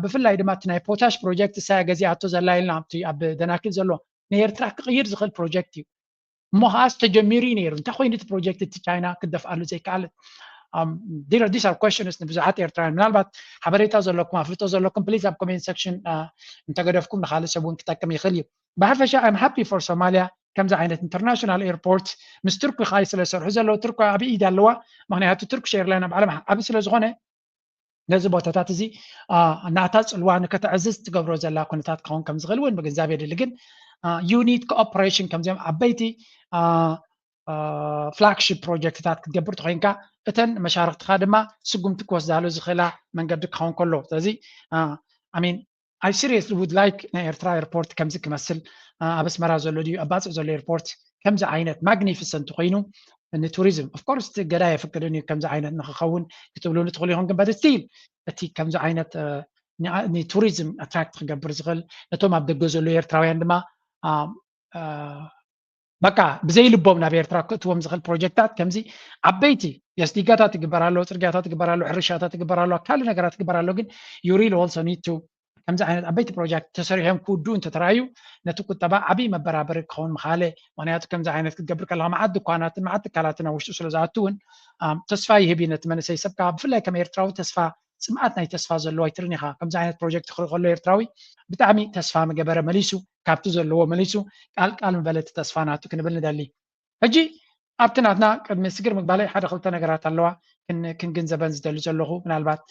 ብፍላይ ድማ እቲ ናይ ፖታሽ ፕሮጀክት እሳያ ገዚኣቶ ዘላ ኢልና ኣብ ደናኪል ዘሎ ንኤርትራ ክቕይር ዝኽእል ፕሮጀክት እዩ። እሞ ከዓስ ተጀሚሩ እዩ ነይሩ እንታይ ኮይኑ እቲ ፕሮጀክት እቲ ቻይና ክደፍኣሉ ዘይከኣለ? These are questions ንብዙሓት ኤርትራውያን ምናልባት ሓበሬታ ዘለኩም ኣፍልጦ ዘለኩም ፕሊዝ ኣብ ኮሜንት ሴክሽን እንተገደፍኩም ንካልእ ሰብ እውን ክጠቅም ይኽእል እዩ። ብሓፈሻ I'm happy for Somalia ከምዚ ዓይነት ኢንተርናሽናል ኤርፖርት ምስ ቱርኪ ካይ ስለ ዝሰርሑ ዘለዉ ቱርኪ ዓብዪ ኢድ ኣለዋ። ምክንያቱ ቱርኪሽ ኤርላይን ኣብ ዓለም ዓብዪ ስለ ዝኾነ ነዚ ቦታታት እዚ ናታ ፅልዋ ንከተዕዝዝ ትገብሮ ዘላ ኩነታት ክኸውን ከም ዝኽእል እውን ምግንዛብ የድሊ። ግን you need cooperation ከምዚኦም ዓበይቲ ፍላግሺፕ ፕሮጀክትታት ክትገብር ተኮይንካ እተን መሻርክትካ ድማ ስጉምቲ ክወስዳሉ ዝኽእላ መንገዲ ክኸውን ከሎ ስለዚ I mean I seriously would like ናይ ኤርትራ ኤርፖርት ከምዚ ክመስል ኣብ ኣስመራ ዘሎ ድዩ ኣብ ባፅዕ ዘሎ ኤርፖርት ከምዚ ዓይነት ማግኒፊሰንት ኮይኑ ንቱሪዝም of course እቲ እገዳ የፍቅድን እዩ ከምዚ ዓይነት ንክኸውን ክትብሉኒ ትኽእሉ ኢኹም ግን but still እቲ ከምዚ ዓይነት ንቱሪዝም ኣትራክት ክገብር ዝኽእል ነቶም ኣብ ደገ ዘለዉ ኤርትራውያን ድማ በቃ ብዘይ ልቦም ናብ ኤርትራ ክእትዎም ዝኽእል ፕሮጀክታት ከምዚ ዓበይቲ የስዲጋታት ይግበር ኣሎ ፅርግያታት ይግበር ኣሎ ሕርሻታት ይግበር ኣሎ ካልእ ነገራት ይግበር ኣሎ ግን you really also need to ከምዚ ዓይነት ዓበይቲ ፕሮጀክት ተሰሪሖም ክውድኡ እንተተራእዩ ነቲ ቁጠባ ዓብዪ መበራበሪ ክኸውን ምኻለ። ምክንያቱ ከምዚ ዓይነት ክትገብር ከለካ መዓት ድኳናትን መዓት ትካላትን ኣብ ውሽጡ ስለ ዝኣቱ እውን ተስፋ ይህብ እዩ ነቲ መንእሰይ ሰብ ከዓ ብፍላይ ከም ኤርትራዊ ተስፋ ፅምኣት ናይ ተስፋ ዘለዎ ኣይትርን ኢኻ። ከምዚ ዓይነት ፕሮጀክት ክርኢ ከሎ ኤርትራዊ ብጣዕሚ ተስፋ ምገበረ መሊሱ ካብቲ ዘለዎ መሊሱ ቃል ቃል ምበለ እቲ ተስፋ ናቱ ክንብል ንደሊ። ሕጂ ኣብቲ ናትና ቅድሚ ስግር ምግባለይ ሓደ ክልተ ነገራት ኣለዋ ክንግንዘበን ዝደሊ ዘለኹ ምናልባት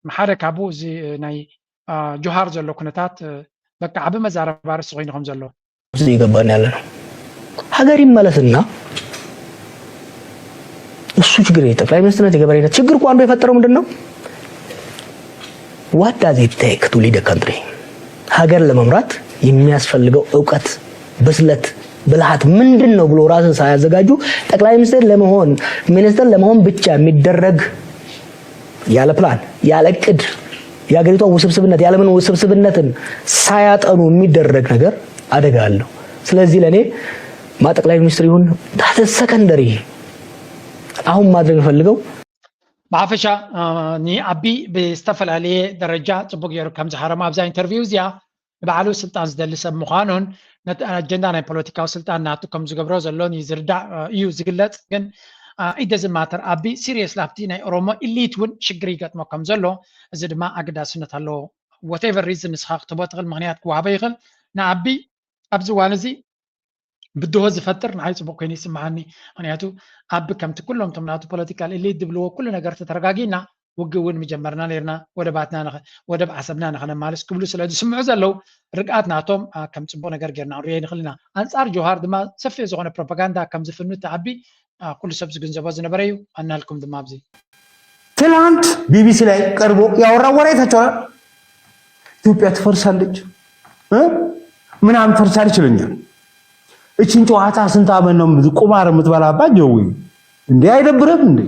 ሓደ ካብኡ እዚ ናይ ጆሃር ዘሎ ኩነታት በቃ ዓቢ መዛረባ ርእሲ ኮይኑ ከም ዘሎ ይገባን ያለ ነው። ሀገር ይመለስና እሱ ችግር የለም። ጠቅላይ ሚኒስትርነት የገበሬነት ችግር እኮ አንዱ የፈጠረው ምንድን ነው? What does it take to lead a country? ሀገር ለመምራት የሚያስፈልገው እውቀት፣ ብስለት፣ ብልሃት ምንድን ነው ብሎ ራስን ሳያዘጋጁ ጠቅላይ ሚኒስትር ለመሆን ሚኒስትር ለመሆን ብቻ የሚደረግ ያለ ፕላን ያለ እቅድ የሀገሪቷን ውስብስብነት የዓለምን ውስብስብነትን ሳያጠኑ የሚደረግ ነገር አደጋ አለው። ስለዚህ ለእኔ ማ ጠቅላይ ሚኒስትር ይሁን secondary አሁን ማድረግ የምፈልገው ብሓፈሻ ንኣቢ ብዝተፈላለየ ደረጃ ፅቡቅ ገይሩ ከም ዝሃረሞ ኣብዛ ኢንተርቪው እዚኣ ንባዕሉ ስልጣን ዝደሊ ሰብ ምዃኑን ነቲ ኣጀንዳ ናይ ፖለቲካዊ ስልጣን ናቱ ከም ዝገብሮ ዘሎን እዩ ዝርዳእ እዩ ዝግለፅ። ግን ኢደዝን ማተር ኣቢ ሲሪየስ ላፍቲ ናይ ኦሮሞ ኢሊት እውን ሽግር ይገጥሞ ከም ዘሎ እዚ ድማ ኣገዳስነት ኣለዎ። ወቴቨር ሪዝን ንስኻ ክትቦ ትኽእል ምክንያት ክወሃቦ ይኽእል። ንኣቢ ኣብዚ እዋን እዚ ብድሆ ዝፈጥር ንዓይ ፅቡቅ ኮይኑ ይስምዓኒ። ምክንያቱ ኣቢ ከምቲ ኩሎም ቶም ናቱ ፖለቲካል ኢሊት ዝብልዎ ኩሉ ነገር ተተረጋጊና ውግእ እውን ምጀመርና ነርና ወደባትና ወደብ ዓሰብና ንኸነማልስ ክብሉ ስለ ዝስምዑ ዘለዉ ርግኣት ናቶም ከም ፅቡቅ ነገር ጌርና ክንሪኦ ንኽእል ኢና። ኣንፃር ጆሃር ድማ ሰፊሕ ዝኾነ ፕሮፓጋንዳ ከም ዝፍኑ እቲ ኣቢ ኩሉ ሰብ ዝግንዘቦ ዝነበረ እዩ። ኣናልኩም ድማ ኣብዚ ትላንት ቢቢሲ ላይ ቀርቦ ያወራ ወሬ ተቸረ ኢትዮጵያ ትፈርሳለች ምናምን ፈርሳለች ይለኛል። እችን ጨዋታ ስንት አመት ነው ቁማር የምትበላባት ጀዊ? እንዴ አይደብርም እንዴ?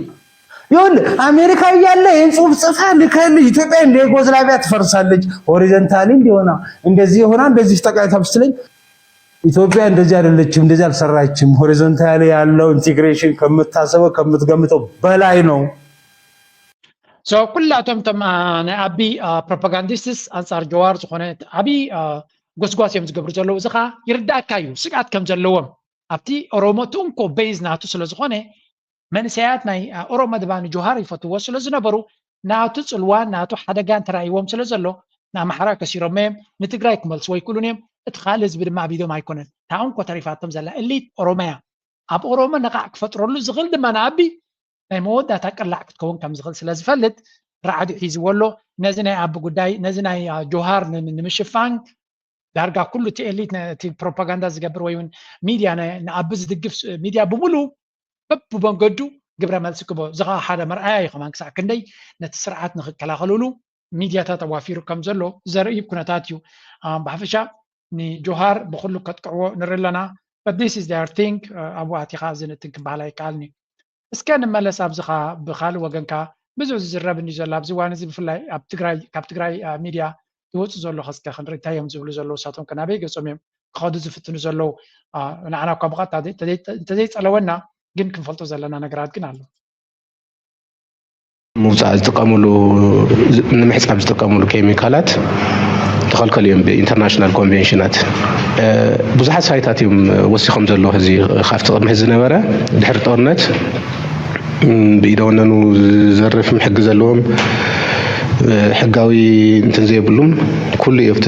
ይሁን አሜሪካ እያለ ይህን ጽሁፍ ጽፈ ልከልኝ ኢትዮጵያ እንደ ዩጎዝላቪያ ትፈርሳለች፣ ሆሪዘንታሊ እንዲሆና እንደዚህ የሆና እንደዚህ ጠቃታ ብስትለኝ ኢትዮጵያ እንደዚህ አይደለችም፣ እንደዚህ አልሰራችም። ሆሪዞንታሊ ያለው ኢንቴግሬሽን ከምታስበው ከምትገምተው በላይ ነው። So ኩላቶም ቶም ናይ ኣቢ ፕሮፓጋንዲስትስ ኣንፃር ጀዋር ዝኾነ ኣቢ ጎስጓስ እዮም ዝገብሩ ዘለዉ። እዚ ከዓ ይርዳእካ እዩ ስግኣት ከም ዘለዎም ኣብቲ ኦሮሞ ትንኮ ቤዝ ናቱ ስለዝኾነ መንእሰያት ናይ ኦሮሞ ድማ ንጆሃር ይፈትዎ ስለዝነበሩ ናቱ ፅልዋን ናቱ ሓደጋን ተራእይዎም ስለዘሎ ንኣምሓራ ከሲሮሞ እዮም። ንትግራይ ክመልስዎ ኣይክእሉን እዮም። እቲ ካልእ ህዝቢ ድማ ኣቢዶም ኣይኮነን። እታ እንኮ ተሪፋቶም ዘላ እሊት ኦሮመያ ኣብ ኦሮሞ ነቓዕ ክፈጥረሉ ዝኽእል ድማ ንኣቢ ናይ መወዳእታ ቀላዕ ክትከውን ከም ዝኽእል ስለ ዝፈልጥ ራዕዲ ሒዝዎ ኣሎ። ነዚ ናይ ኣቢ ጉዳይ ነዚ ናይ ጆሃር ንምሽፋን ዳርጋ ኩሉ እቲ ኤሊት እቲ ፕሮፓጋንዳ ዝገብር ወይ እውን ሚድያ ንኣቢ ዝድግፍ ሚድያ ብምሉ በብመንገዱ ግብረ መልሲ ክቦ እዚ ከዓ ሓደ መርኣያ እዩ። ከማን ክሳዕ ክንደይ ነቲ ስርዓት ንክከላኸልሉ ሚድያታት ኣዋፊሩ ከም ዘሎ ዘርኢ ኩነታት እዩ። ብሓፈሻ ንጆሃር ብኩሉ ከጥቅዕዎ ንርኢ ኣለና። But this is their thing። ኣብኡ ኣቲኻ እዚ ንእትን ክበሃል ኣይከኣልን እዩ። እስከ ንመለስ ኣብዚ ኸዓ ብካልእ ወገን ከኣ ብዙሕ ዝዝረብ እንድዩ ዘሎ ኣብዚ እዋን እዚ ብፍላይ ኣብ ትግራይ ካብ ትግራይ ሚድያ ዝወፁ ዘሎ ከስከ ክንርኢ እንታይ እዮም ዝብሉ ዘለዉ እሳቶም ከ ናበይ ገፆም እዮም ክኸዱ ዝፍትኑ ዘለዉ ንዓና እኳ ብቐጥታ እንተዘይፀለወና ግን ክንፈልጦ ዘለና ነገራት ግን ኣሎ። ምውፃእ ዝጥቀምሉ ንምሕፃብ ዝጥቀምሉ ኬሚካላት ተኸልከሉ እዮም ብኢንተርናሽናል ኮንቬንሽናት። ብዙሓት ሳይታት እዮም ወሲኾም ዘለዉ ሕዚ ካብቲ ቅድሚ ሕዚ ዝነበረ ድሕሪ ጦርነት ብኢደወነኑ ዝዘርፍም ሕጊ ዘለዎም ሕጋዊ እንትን ዘይብሉም ኩሉ እዩ ኣብቲ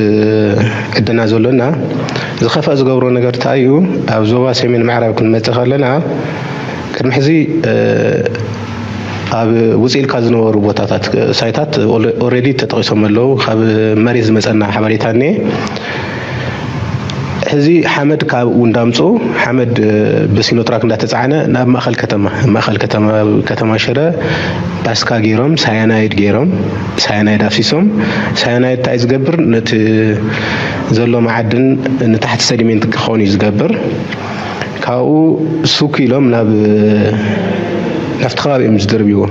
ዕደና ዘሎና። ዝኸፍአ ዝገብሮ ነገር እንታይ እዩ? ኣብ ዞባ ሰሜን ምዕራብ ክንመፅእ ከለና ቅድሚ ሕዚ ኣብ ውፅእ ኢልካ ዝነበሩ ቦታታት ሳይታት ኦሬዲ ተጠቂሶም ኣለዉ። ካብ መሬት ዝመፀና ሓበሬታ እኒኤ። ሕዚ ሓመድ ካብኡ እንዳምፁ ሓመድ ብሲኖትራክ እንዳተፃዕነ ናብ ማእኸል ከተማ ማእኸል ከተማ ከተማ ሽረ ባስካ ገይሮም ሳያናይድ ገይሮም ሳያናይድ ኣፍሲሶም ሳያናይድ እንታይ ዝገብር ነቲ ዘሎ መዓድን ንታሕቲ ሰዲሜንት ክኸውን እዩ ዝገብር። ካብኡ ሱክ ኢሎም ናብ ናብቲ ከባቢ እዮም ዝደርብዎ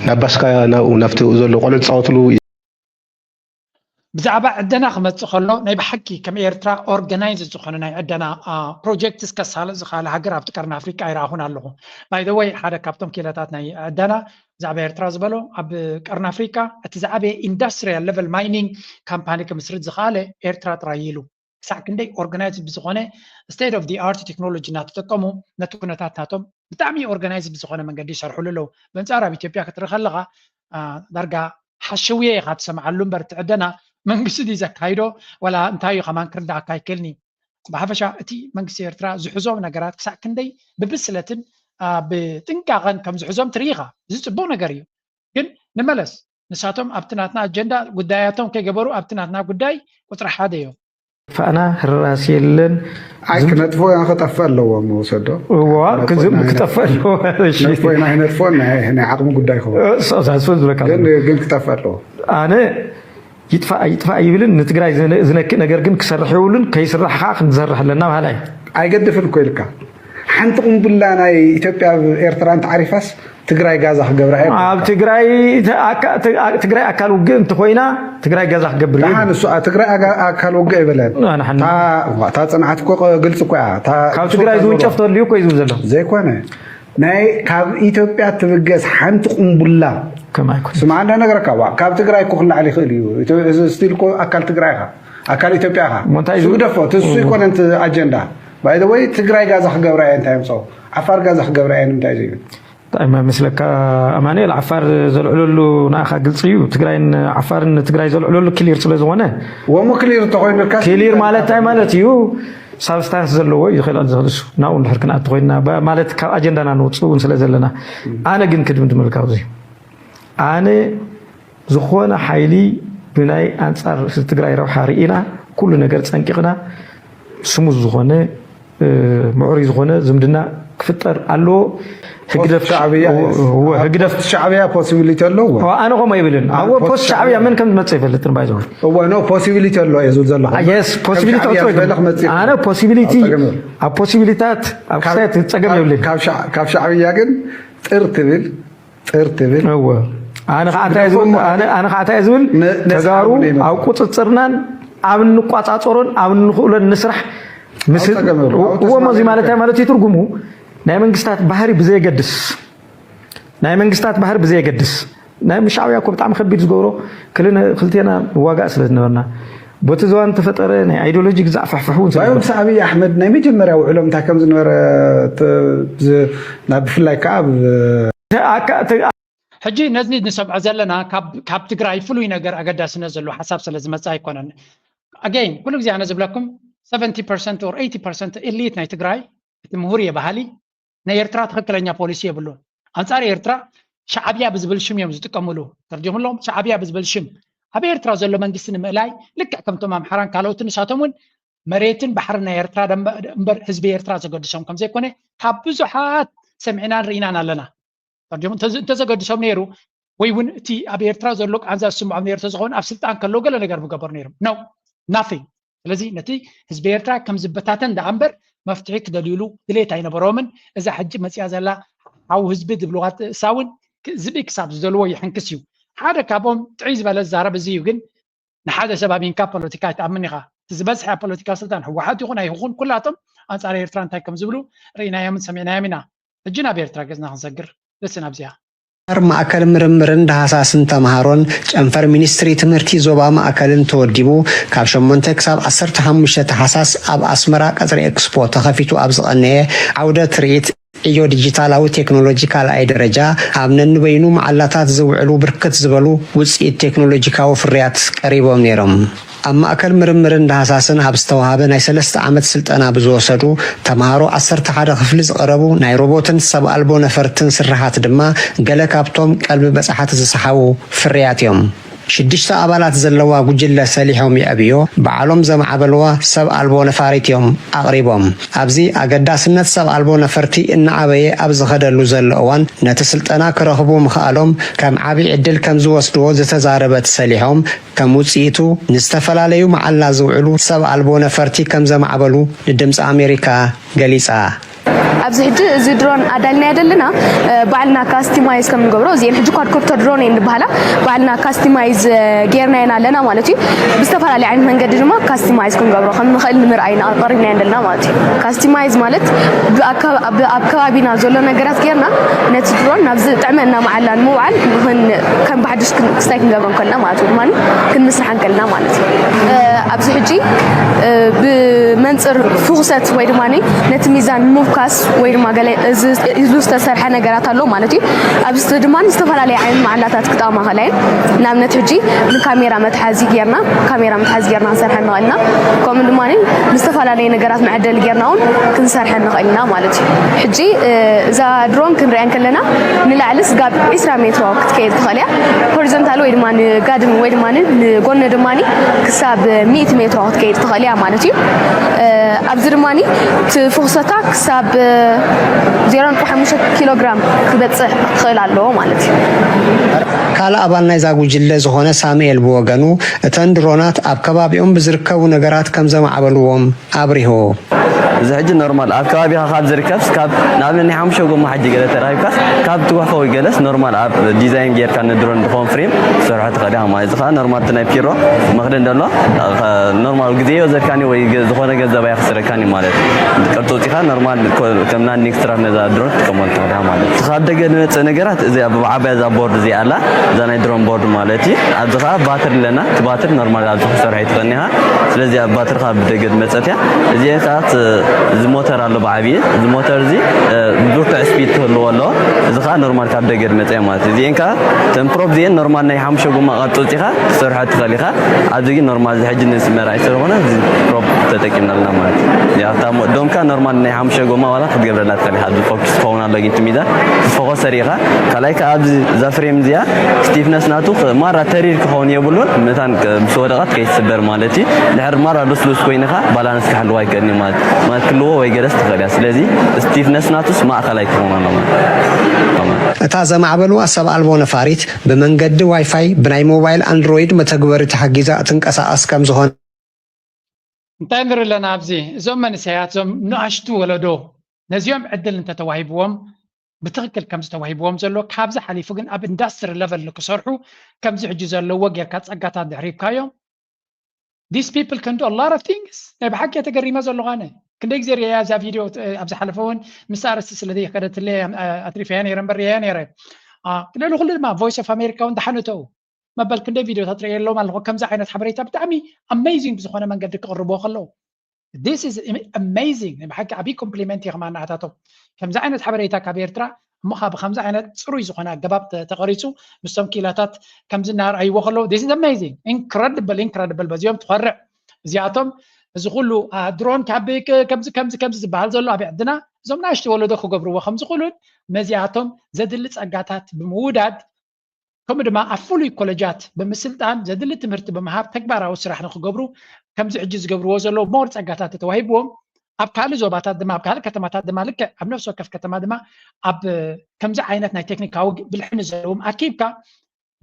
ናብ ባስካ ናብኡ ናብቲ ዘሎ ቆልዑ ዝፃወትሉ ብዛዕባ ዕደና ክመፅእ ከሎ ናይ ብሓቂ ከም ኤርትራ ኦርጋናይዝ ዝኾነ ናይ ዕደና ፕሮጀክትስ ከሳልጥ ዝኽኣለ ሃገር ኣብቲ ቀርኒ ኣፍሪቃ ኣይረኣኹን ኣለኹ። ባይ ዘ ወይ ሓደ ካብቶም ኪኢላታት ናይ ዕደና ብዛዕባ ኤርትራ ዝበሎ ኣብ ቀርኒ ኣፍሪቃ እቲ ዝዓበየ ኢንዳስትሪያል ለቨል ማይኒንግ ካምፓኒ ክምስርት ዝኽኣለ ኤርትራ ጥራይ ኢሉ። ክሳዕ ክንደይ ኦርጋናይዝ ብዝኾነ ስቴት ኦፍ ዲ ኣርት ቴክኖሎጂ እናተጠቀሙ ነቲ ኩነታት ናቶም ብጣዕሚ ኦርጋናይዝ ብዝኾነ መንገዲ ይሰርሕሉ ኣለዉ። በንፃር ኣብ ኢትዮጵያ ክትርኢ ከለኻ ዳርጋ ሓሸውየ ኢኻ ትሰምዓሉ እምበር እቲ ዕደና መንግስቲ ድዩ ዘካይዶ ዋላ እንታይ እዩ ከማን ክርዳእካ ኣይክእልን እዩ። ብሓፈሻ እቲ መንግስቲ ኤርትራ ዝሕዞም ነገራት ክሳዕ ክንደይ ብብስለትን ብጥንቃቐን ከም ዝሕዞም ትርኢ ኢኻ። እዚ ፅቡቕ ነገር እዩ። ግን ንመለስ ንሳቶም ኣብቲ ናትና ኣጀንዳ ጉዳያቶም ከይገበሩ ኣብቲ ናትና ጉዳይ ቁፅሪ ሓደ እዮም። ፋና ህራስ የለን። ኣይ ክነጥፎ ያ ክጠፍእ ኣለዎ መውሰዶ እዋ ክዝም ክጠፍእ ኣለዎ። እሺ ነጥፎ ኢና ይነጥፎ ናይ ናይ ዓቕሚ ጉዳይ ክኸውን ሳስፈ ዝብለካ ግን ግን ክጠፍእ ኣለዎ። ኣነ ይጥፋእ ይጥፋእ ይብልን ንትግራይ ዝነ- ዝነክእ ነገር ግን ክሰርሕ የብሉን። ከይስራሕ ከዓ ክንሰርሕ ኣለና በሃላይ። ኣይገድፍን እኮ ኢልካ። ሓንቲ ቁምቡላ ናይ ኢትዮጵያ ኣብ ኤርትራ እንተዓሪፋስ ትግራይ ጋዛ ክገብራ እየ። ኣብ ትግራይ ትግራይ ኣካል ውግእ እንተኮይና ትግራይ ጋዛ ክገብር እዩ። ንሱ ትግራይ ኣካል ውግእ ኣይበለን። እታ ጽንዓት እኮ ግልፂ እኮ እያ። ካብ ትግራይ ዝውንጨፍ ተልዩ እኮ እዩ ዝብል ዘሎ። ዘይኮነ ናይ ካብ ኢትዮጵያ ትብገስ ሓንቲ ቁምቡላ ስማ እንዳ ነገረካ ዋ ካብ ትግራይ እኮ ክላዓል ይኽእል እዩ። ስቲል እኮ ኣካል ትግራይ ኢኻ፣ ኣካል ኢትዮጵያ ኢኻ። ስግደፎ ትሱ ይኮነ ኣጀንዳ። ባይደወይ ትግራይ ጋዛ ክገብራ እየ እንታይ ምፀው ዓፋር ጋዛ ክገብራ እየ ንምንታይ ዘይብል እንታይ መስለካ ኣማኑኤል፣ ዓፋር ዘልዕለሉ ንኣኻ ግልፂ እዩ። ትግራይን ዓፋርን ትግራይ ዘልዕለሉ ክሊር ስለ ዝኾነ ወሞ ክሊር እንተኮይኑልካ ክሊር ማለት እንታይ ማለት እዩ? ሳብስታንስ ዘለዎ እዩ ዝኽእል ዝኽእል እሱ ናብኡ እንድሕር ክንኣቱ ኮይንና ማለት ካብ ኣጀንዳና ንውፅእ እውን ስለ ዘለና ኣነ ግን ክድምድመልካ ኣብዚ ኣነ ዝኾነ ሓይሊ ብናይ ኣንፃር ትግራይ ረብሓ ርኢና ኩሉ ነገር ፀንቂቕና ስሙዝ ዝኾነ ምዕሩይ ዝኾነ ዝምድና ክፍጠር ኣለዎ። ህግደፍ ሻዕብያ ፖሲቢሊቲ ኣለዎ። ኣነ ከምኡ ይብልን ኣብ ፖስት ሻዕብያ መን ከም ዝመፅእ ይፈልጥን ባይዘ ኖ ፖሲቢሊቲ ኣሎ እየ ዝብል ዘለኹ ፖሲቢሊቲ ኣነ ፖሲቢሊቲ ኣብ ፖሲቢሊታት ኣብ ክስታየት ፀገም የብልን። ካብ ሻዕብያ ግን ጥር ትብል ጥር ትብል እወ ኣነ ከዓ እንታይ ዝብል ኣነ ከዓ እንታይ ዝብል ተጋሩ ኣብ ቁፅፅርናን ኣብ እንቋፃፀሮን ኣብ እንኽእሎን ንስራሕ እዎ እዚ ማለት እንታይ ማለት እዩ ትርጉሙ ናይ መንግስታት ባህሪ ብዘየገድስ ናይ መንግስታት ባህሪ ብዘየገድስ ናይ ሻዕብያ እኮ ብጣዕሚ ከቢድ ዝገብሮ ክልነ ክልቴና ንዋጋእ ስለ ዝነበርና በቲ ዝባን ተፈጠረ ናይ ኣይዲዮሎጂ ግዛዕ ፍሕፍሕ እውን ስለ ባዮም ምስ ኣብይ ኣሕመድ ናይ መጀመርያ ውዕሎም እንታይ ከም ዝነበረ ናብ ብፍላይ ከዓ ኣብ ሕጂ ነዚ ንሰምዖ ዘለና ካብ ትግራይ ፍሉይ ነገር ኣገዳስነት ዘለዎ ሓሳብ ስለ ዝመፅእ ኣይኮነን። ኣገይን ኩሉ ግዜ ኣነ ዝብለኩም ሰቨንቲ ፐርሰንት ኦር ኤይቲ ፐርሰንት ኢሊት ናይ ትግራይ እቲ ምሁር እየ በሃሊ ናይ ኤርትራ ትኽክለኛ ፖሊሲ የብሉን። ኣንፃር ኤርትራ ሻዕብያ ብዝብል ሽም እዮም ዝጥቀምሉ። ተርዲኹምሎም ሻዕብያ ብዝብል ሽም ኣብ ኤርትራ ዘሎ መንግስቲ ንምእላይ ልክዕ ከምቶም ኣምሓራን ካልኦትን ንሳቶም እውን መሬትን ባሕርን ናይ ኤርትራ እምበር ህዝቢ ኤርትራ ዘገድሶም ከምዘይኮነ ካብ ብዙሓት ሰሚዕናን ርኢናን ኣለና። ተርዲኹም እንተዘገድሶም ነይሩ ወይ እውን እቲ ኣብ ኤርትራ ዘሎ ቃንዛ ዝስምዖም ነይሩ ተዝኸውን ኣብ ስልጣን ከለዉ ገለ ነገር ምገበሩ ነይሮም። No, nothing። ስለዚ ነቲ ህዝቢ ኤርትራ ከም ዝበታተን ደኣ እምበር መፍትሒ ክደልዩሉ ድሌት ኣይነበሮምን። እዛ ሕጂ መፅያ ዘላ ሓው ህዝቢ ዝብልዋ እሳ እውን ዝብኢ ክሳብ ዝደልዎ ይሕንክስ እዩ። ሓደ ካብኦም ጥዑይ ዝበለ ዝዛረብ እዚ እዩ። ግን ንሓደ ሰብ ኣሚንካ ፖለቲካ ኣይትኣምን ኢኻ። እቲ ዝበዝሐ ፖለቲካዊ ስልጣን ህወሓት ይኹን ኣይኹን ኩላቶም ኣንፃር ኤርትራ እንታይ ከም ዝብሉ ርኢናዮምን ሰሚዕናዮም ኢና። ሕጂ ናብ ኤርትራ ገፅና ክንሰግር ደስ ናብዚኣ። ር ማእከል ምርምርን ዳህሳስን ተምሃሮን ጨንፈር ሚኒስትሪ ትምህርቲ ዞባ ማእከልን ተወዲቡ ካብ ሸሞንተ ክሳብ ዓሰርተ ሓሙሽተ ታሕሳስ ኣብ ኣስመራ ቀፅሪ ኤክስፖ ተኸፊቱ ኣብ ዝቐነየ ዓውደ ትርኢት ዕዮ ዲጂታላዊ ቴክኖሎጂ ካልኣይ ደረጃ ኣብ ነንበይኑ መዓላታት ዝውዕሉ ብርክት ዝበሉ ውፅኢት ቴክኖሎጂካዊ ፍርያት ቀሪቦም ነይሮም። ኣብ ማእከል ምርምርን ዳህሳስን ኣብ ዝተዋሃበ ናይ ሰለስተ ዓመት ስልጠና ብዝወሰዱ ተምሃሮ ዓሰርተ ሓደ ክፍሊ ዝቐረቡ ናይ ሮቦትን ሰብ ኣልቦ ነፈርትን ስርሓት ድማ ገለ ካብቶም ቀልቢ በጻሕቲ ዝሰሓቡ ፍርያት እዮም። ሽዱሽተ ኣባላት ዘለዋ ጉጅለ ሰሊሖም የዕብዮ ባዕሎም ዘማዕበልዋ ሰብ ኣልቦ ነፋሪት እዮም ኣቕሪቦም። ኣብዚ ኣገዳስነት ሰብ ኣልቦ ነፈርቲ እናዓበየ ኣብ ዝኸደሉ ዘሎ እዋን ነቲ ስልጠና ክረኽቡ ምኽኣሎም ከም ዓቢ ዕድል ከም ዝወስድዎ ዝተዛረበት ሰሊሖም ከም ውፅኢቱ ንዝተፈላለዩ መዓላ ዝውዕሉ ሰብ ኣልቦ ነፈርቲ ከም ዘማዕበሉ ንድምፂ ኣሜሪካ ገሊፃ። ኣብዚ ሕጂ እዚ ድሮን ኣዳልናዮ ዘለና ባዕልና ካስቲማይዝ ከም ንገብሮ እዚኤን ሕጂ ኳድኮፕተር ድሮን እየን ዝበሃላ ባዕልና ካስቲማይዝ ጌርናየን ኣለና ማለት እዩ። ብዝተፈላለየ ዓይነት መንገዲ ድማ ካስቲማይዝ ክንገብሮ ከም ንኽእል ንምርኣይ ኢና ቀሪብናየን ዘለና ማለት እዩ። ካስቲማይዝ ማለት ብኣከ- ብ- ኣብ ከባቢና ዘሎ ነገራት ጌርና ነቲ ድሮን ናብ ዝጥዕመና መዓላ ንምውዓል ንኽን- ከም ብሓድሽ ክን- ክስታይ ክንገብሮ እንከልና ማለት እዩ ድማ ክንምስራሕ እንከልና ማለት እዩ። ኣብዚ ሕጂ ብመንፅር ፍኹሰት ወይ ድማ ነቲ ሚዛን ምብካስ ወይ ድማ ገለ እዚ ኢሉ ዝተሰርሐ ነገራት ኣሎ ማለት እዩ። ኣብዚ ድማ ዝተፈላለየ ዓይነት መዓላታት ክጠቕማ ከላ እየን። ንኣብነት ሕጂ ንካሜራ መትሓዚ ጌርና ካሜራ መትሓዚ ጌርና ክንሰርሐ ንኽእል ኢና። ከምኡ ድማ ንዝተፈላለየ ነገራት መዐደሊ ጌርና እውን ክንሰርሐ ንኽእል ኢና ማለት እዩ። ሕጂ እዛ ድሮን ክንሪኣ እንከለና ንላዕሊ ስጋብ ዒስራ ሜትሮ ክትከይድ ትኽእል እያ። ሆሪዞንታል ወይ ድማ ንጋድም ወይ ድማ ንጎኒ ድማ ክሳብ ሚእቲ ሜትሮ ክትከይድ ትኽእል እያ ማለት እዩ። ኣብዚ ድማ እቲ ፍኹሰታ ክሳብ ዜሮ ነጥቢ ሓሙሽተ ኪሎ ግራም ክበፅሕ ክኽእል ኣለዎ ማለት እዩ። ካልእ ኣባል ናይዛ ጉጅለ ዝኾነ ሳሙኤል ብወገኑ እተን ድሮናት ኣብ ከባቢኦም ብዝርከቡ ነገራት ከም ዘማዕበልዎም ኣብሪሁ። እዚ ሕጂ ኖርማል ኣብ ከባቢኻ ካብ ዝርከብስ ካብ ንኣብነት ናይ ሓሙሽተ ጎማ ሕጂ ገለ ተረኺብካስ ካብ ትጉሕፎ ወይ ገለስ ኖርማል ኣብ ዲዛይን ጌርካ ንድሮን ዝኾን ፍሬም ትሰርሖ ትኽእል ኢኻ ማለት እዚ ከዓ ኖርማል እቲ ናይ ፒሮ መኽደን ደሎ ኖርማል ግዜ ይወዘድካኒ ወይ ዝኾነ ገንዘብ ኣይኽስረካኒ ማለት እዩ። ቅርፂ ውፂኻ ኖርማል ከም ናንዲንግ ስትራፕ ነዛ ድሮን ትጥቀመሉ ትኽእል ኢኻ ማለት እዩ። ካብ ደገ ዝመፅእ ነገራት እዚ ኣብ ዓባያ እዛ ቦርድ እዚኣ ኣላ እዛ ናይ ድሮን ቦርድ ማለት እዩ። ኣብዚ ከዓ ባትሪ ኣለና እቲ ባትሪ ኖርማል ኣብዚ ክሰርሖ ይትኽእልኒ ኢኻ ስለዚ ኣብ ባትሪ ካብ ደገ ዝመፀት እያ። እዚኣ ከዓ እዚ ሞተር ኣሎ ብዓብዪ እዚ ሞተር እዚ ብርቱዕ ስፒድ ትህልዎ ኣለዎ። እዚ ከዓ ኖርማል ካብ ደገ ዝመፀ ማለት እዩ። እዚአን ከዓ ተን ፕሮፕ እዚአን ኖርማል ናይ ሓሙሽተ ጎማ ቅርፂ ውፂኻ ትሰርሖ ትኽእል ኢኻ። ኣብዚ ግን ኖርማል እዚ ሕጂ ንስመራ ኣይስለ ዝኾነ እዚ ፕሮፕ ተጠቂምና ኣለና ማለት እዩ። እዚኣ እታ ሞ- ዶምካ ኖርማል ናይ ሓሙሽተ ጎማ ዋላ ክትገብረላ ትኽእል ኢኻ። ኣብዚ ፎክስ ትኸውን ኣሎ ግን እቲ ሚዛን ፎከስ ሰሪኻ ካልኣይ ከዓ ኣብዚ እዛ ፍሬም እዚኣ ስቲፍነስ ናቱ ማራ ተሪር ክኸውን የብሉን። መታን ምስ ወደቐት ከይትስበር ማለት እዩ። ድሕር ማራ ልስሉስ ኮይንኻ ባላንስ ክሕልዋ ይክእልኒ ማለት ማለት ክልዎ ወይ ገለስ ትኽእል እያ። ስለዚ ስቲፍነስ ናቱስ ማእኸላይ ክኸውን ኣለዎ ማለት እታ ዘማዕበልዋ ሰብ ኣልቦ ነፋሪት ብመንገዲ ዋይፋይ ብናይ ሞባይል ኣንድሮይድ መተግበሪ ተሓጊዛ እትንቀሳቐስ ከም ዝኾነ እንታይ ንርኢ ኣለና ኣብዚ እዞም መንእሰያት እዞም ንኣሽቱ ወለዶ ነዚኦም ዕድል እንተተዋሂብዎም ብትኽክል ከምዚ ተዋሂብዎም ዘሎ ካብዚ ሓሊፉ ግን ኣብ ኢንዳስትሪ ለቨል ንክሰርሑ ከምዚ ሕጂ ዘለዎ ጌርካ ፀጋታት ድሕሪብካዮም these people can do a lot of things ናይ ብሓቂ እየ ተገሪመ ዘለኹ ኣነ ክንደይ ግዜ ርእያ እዛ ቪድዮ ኣብ ዝሓለፈ እውን ምስ ኣርእስቲ ስለ ዘይከደትለይ ኣትሪፈያ ነይረ እምበር ርእያ ነይረ ልዕሊ ኩሉ ድማ voice of America እውን ደሓን እተው መበል ክንደይ ቪድዮታት ርእየ ኣለዎም ኣለኹ ከምዚ ዓይነት ሓበሬታ ብጣዕሚ amazing ብዝኾነ መንገዲ ክቕርብዎ ከለዉ this is amazing ናይ ብሓቂ ዓብዪ compliment እየ ከማን ንዓታቶም ከምዚ ዓይነት ሓበሬታ ካብ ኤርትራ እሞ ካብ ከምዚ ዓይነት ፅሩይ ዝኾነ ኣገባብ ተቐሪፁ ምስቶም ክኢላታት ከምዚ እናርኣይዎ ከለዉ this is amazing incredible incredible በዚኦም ትኾርዕ እዚኣቶም እዚ ኩሉ ድሮን ካብ ከምዚ ከምዚ ከምዚ ዝበሃል ዘሎ ኣብ ዕድና እዞም ናሽቲ ወለዶ ክገብርዎ ከምዝኽእሉን ነዚኣቶም ዘድሊ ፀጋታት ብምውዳድ ከምኡ ድማ ኣብ ፍሉይ ኮለጃት ብምስልጣን ዘድሊ ትምህርቲ ብምሃብ ተግባራዊ ስራሕ ንክገብሩ ከምዚ ሕጂ ዝገብርዎ ዘለዉ more ፀጋታት ተተዋሂብዎም ኣብ ካልእ ዞባታት ድማ ኣብ ካልእ ከተማታት ድማ ልክዕ ኣብ ነፍሲ ወከፍ ከተማ ድማ ኣብ ከምዚ ዓይነት ናይ ቴክኒካዊ ብልሒ ንዘለዎም ኣኪብካ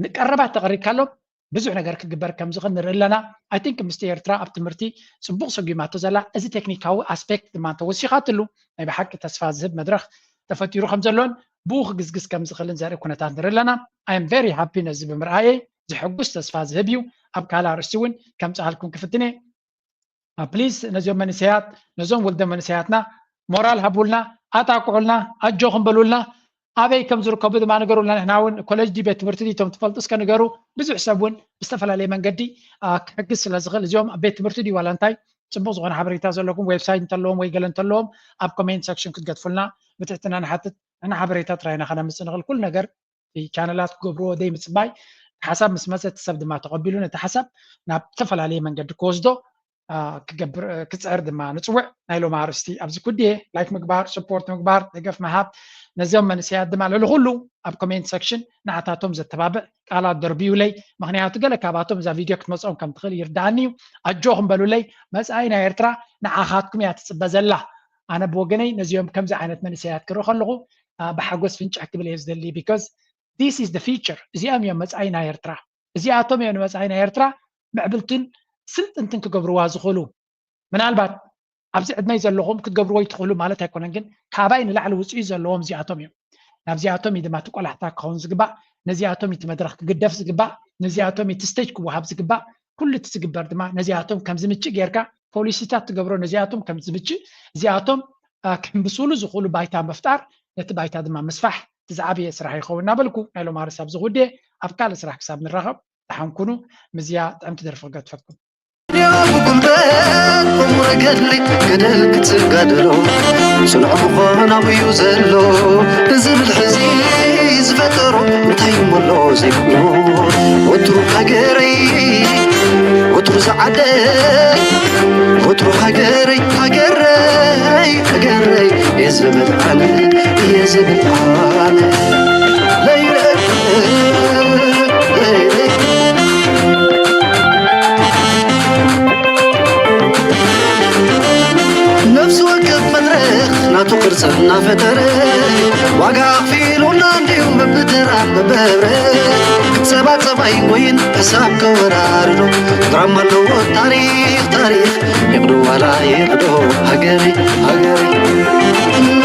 ንቀረባት ተቐሪብካሎም ብዙሕ ነገር ክግበር ከም ዝኽእል ንርኢ ኣለና። I think ምስቲ ኤርትራ ኣብ ትምህርቲ ጽቡቕ ሰጒማቶ ዘላ እዚ ቴክኒካዊ ኣስፔክት ድማ እንተወሲኻትሉ ናይ ብሓቂ ተስፋ ዝህብ መድረኽ ተፈጢሩ ከም ዘሎን ብኡ ክግዝግዝ ከም ዝኽእልን ዘርኢ ኩነታት ንርኢ ኣለና። I am very happy ነዚ ብምርኣየይ ዘሐጉስ ተስፋ ዝህብ እዩ። ኣብ ካልእ ኣርእስቲ እውን ከምጽኣልኩም ክፍትን እየ። ፕሊስ ነዚኦም መንእሰያት ነዞም ወልደ መንእሰያትና ሞራል ሃቡልና ኣጣቅዑልና ኣጆኹም በሉልና ኣበይ ከም ዝርከቡ ድማ ንገሩልና ንሕና እውን ኮለጅ ድዩ ቤት ትምህርቲ ድዩ እቶም ትፈልጡ እስከ ንገሩ ብዙሕ ሰብ እውን ብዝተፈላለየ መንገዲ ክሕግዝ ስለ ዝኽእል እዚኦም ኣብ ቤት ትምህርቲ ድዩ ዋላ እንታይ ፅቡቅ ዝኾነ ሓበሬታ ዘለኩም ዌብሳይት እንተለዎም ወይ ገለ እንተለዎም ኣብ ኮሜንት ሰክሽን ክትገድፉልና ብትሕትና ንሓትት ንሕና ሓበሬታ ጥራይና ከነምፅእ ንኽእል ኩሉ ነገር ቻነላት ክገብርዎ ደይ ምፅባይ ሓሳብ ምስ መፀ እቲ ሰብ ድማ ተቐቢሉ ነቲ ሓሳብ ናብ ዝተፈላለየ መንገዲ ክወስዶ ክገብር ክፅዕር ድማ ንፅውዕ ናይ ሎም ኣርእስቲ ኣብዚ ኩድየ ላይክ ምግባር ስፖርት ምግባር ደገፍ ምሃብ ነዚኦም መንእሰያት ድማ ልዕሊ ኩሉ ኣብ ኮሜንት ሰክሽን ንዓታቶም ዘተባብዕ ቃላት ደርብዩለይ ምክንያቱ ገለ ካባቶም እዛ ቪድዮ ክትመፅኦም ከም ትኽእል ይርዳኣኒ እዩ ኣጆኹም በሉለይ መፃኢ ናይ ኤርትራ ንዓኻትኩም እያ ትፅበ ዘላ ኣነ ብወገነይ ነዚኦም ከምዚ ዓይነት መንእሰያት ክርኢ ከለኹ ብሓጎስ ፍንጭሕ ክብል እየ ዝደሊ because this is the future እዚኦም እዮም መፃኢ ናይ ኤርትራ እዚኣቶም እዮም ንመፃኢ ናይ ኤርትራ ምዕብልትን ስልጥንትን ክገብርዋ ዝኽእሉ ምናልባት ኣብዚ ዕድመይ ዘለኹም ክትገብርዎ ይትኽእሉ ማለት ኣይኮነን ግን ካባይ ንላዕሊ ውፅኢት ዘለዎም እዚኣቶም እዮም ናብዚኣቶም እዩ ድማ እቲ ቆላሕታ ክኸውን ዝግባእ ነዚኣቶም እቲ መድረክ ክግደፍ ዝግባእ ነዚኣቶም እቲ ስቴጅ ክወሃብ ዝግባእ ኩሉ እቲ ዝግበር ድማ ነዚኣቶም ከም ዝምችእ ጌርካ ፖሊሲታት ትገብሮ ነዚኣቶም ከም ዝምችእ እዚኣቶም ክሕምብስሉ ዝኽእሉ ባይታ ምፍጣር ነቲ ባይታ ድማ ምስፋሕ እቲ ዝዓበየ ስራሕ ይኸውን እናበልኩ ናይ ሎም ኣርስ ኣብዚ ጉዴ ኣብ ካልእ ስራሕ ክሳብ ንራኸብ ደሓን ኩኑ ምዝያ ጥዕምቲ ደርፊ ክገድፈኩም ጉልበት ቆሙረ ገድሊ ገደል ክትጋደሎ ስኑዕ ምዃን ኣብዩ ዘሎ ንዝብል ሕዚ ዝፈጠሮ እንታይ እሞ ኣሎ ዘይብሎ ወትሩ ሃገረይ ወትሩ ዝዓደይ ወትሩ ሃገረይ ሃገረይ ሃገረይ እየ ዝብል ኣነ እየ ዝብል ኣነ ለይለ ለይለ ነፍሲ ወከፍ መድረኽ ናቱ ቅርፂ እናፈጠረ ዋጋ ኣኽፊሉና እንድዩ በብተራ በብህብረ ክትሰባፀብ ኣይንጎይን ሕሳብ ከወራርዶ ድራማ ኣለዎ ታሪኽ ታሪኽ ይቕዶ ዋላ ይቕዶ ሃገረይ ሃገረይ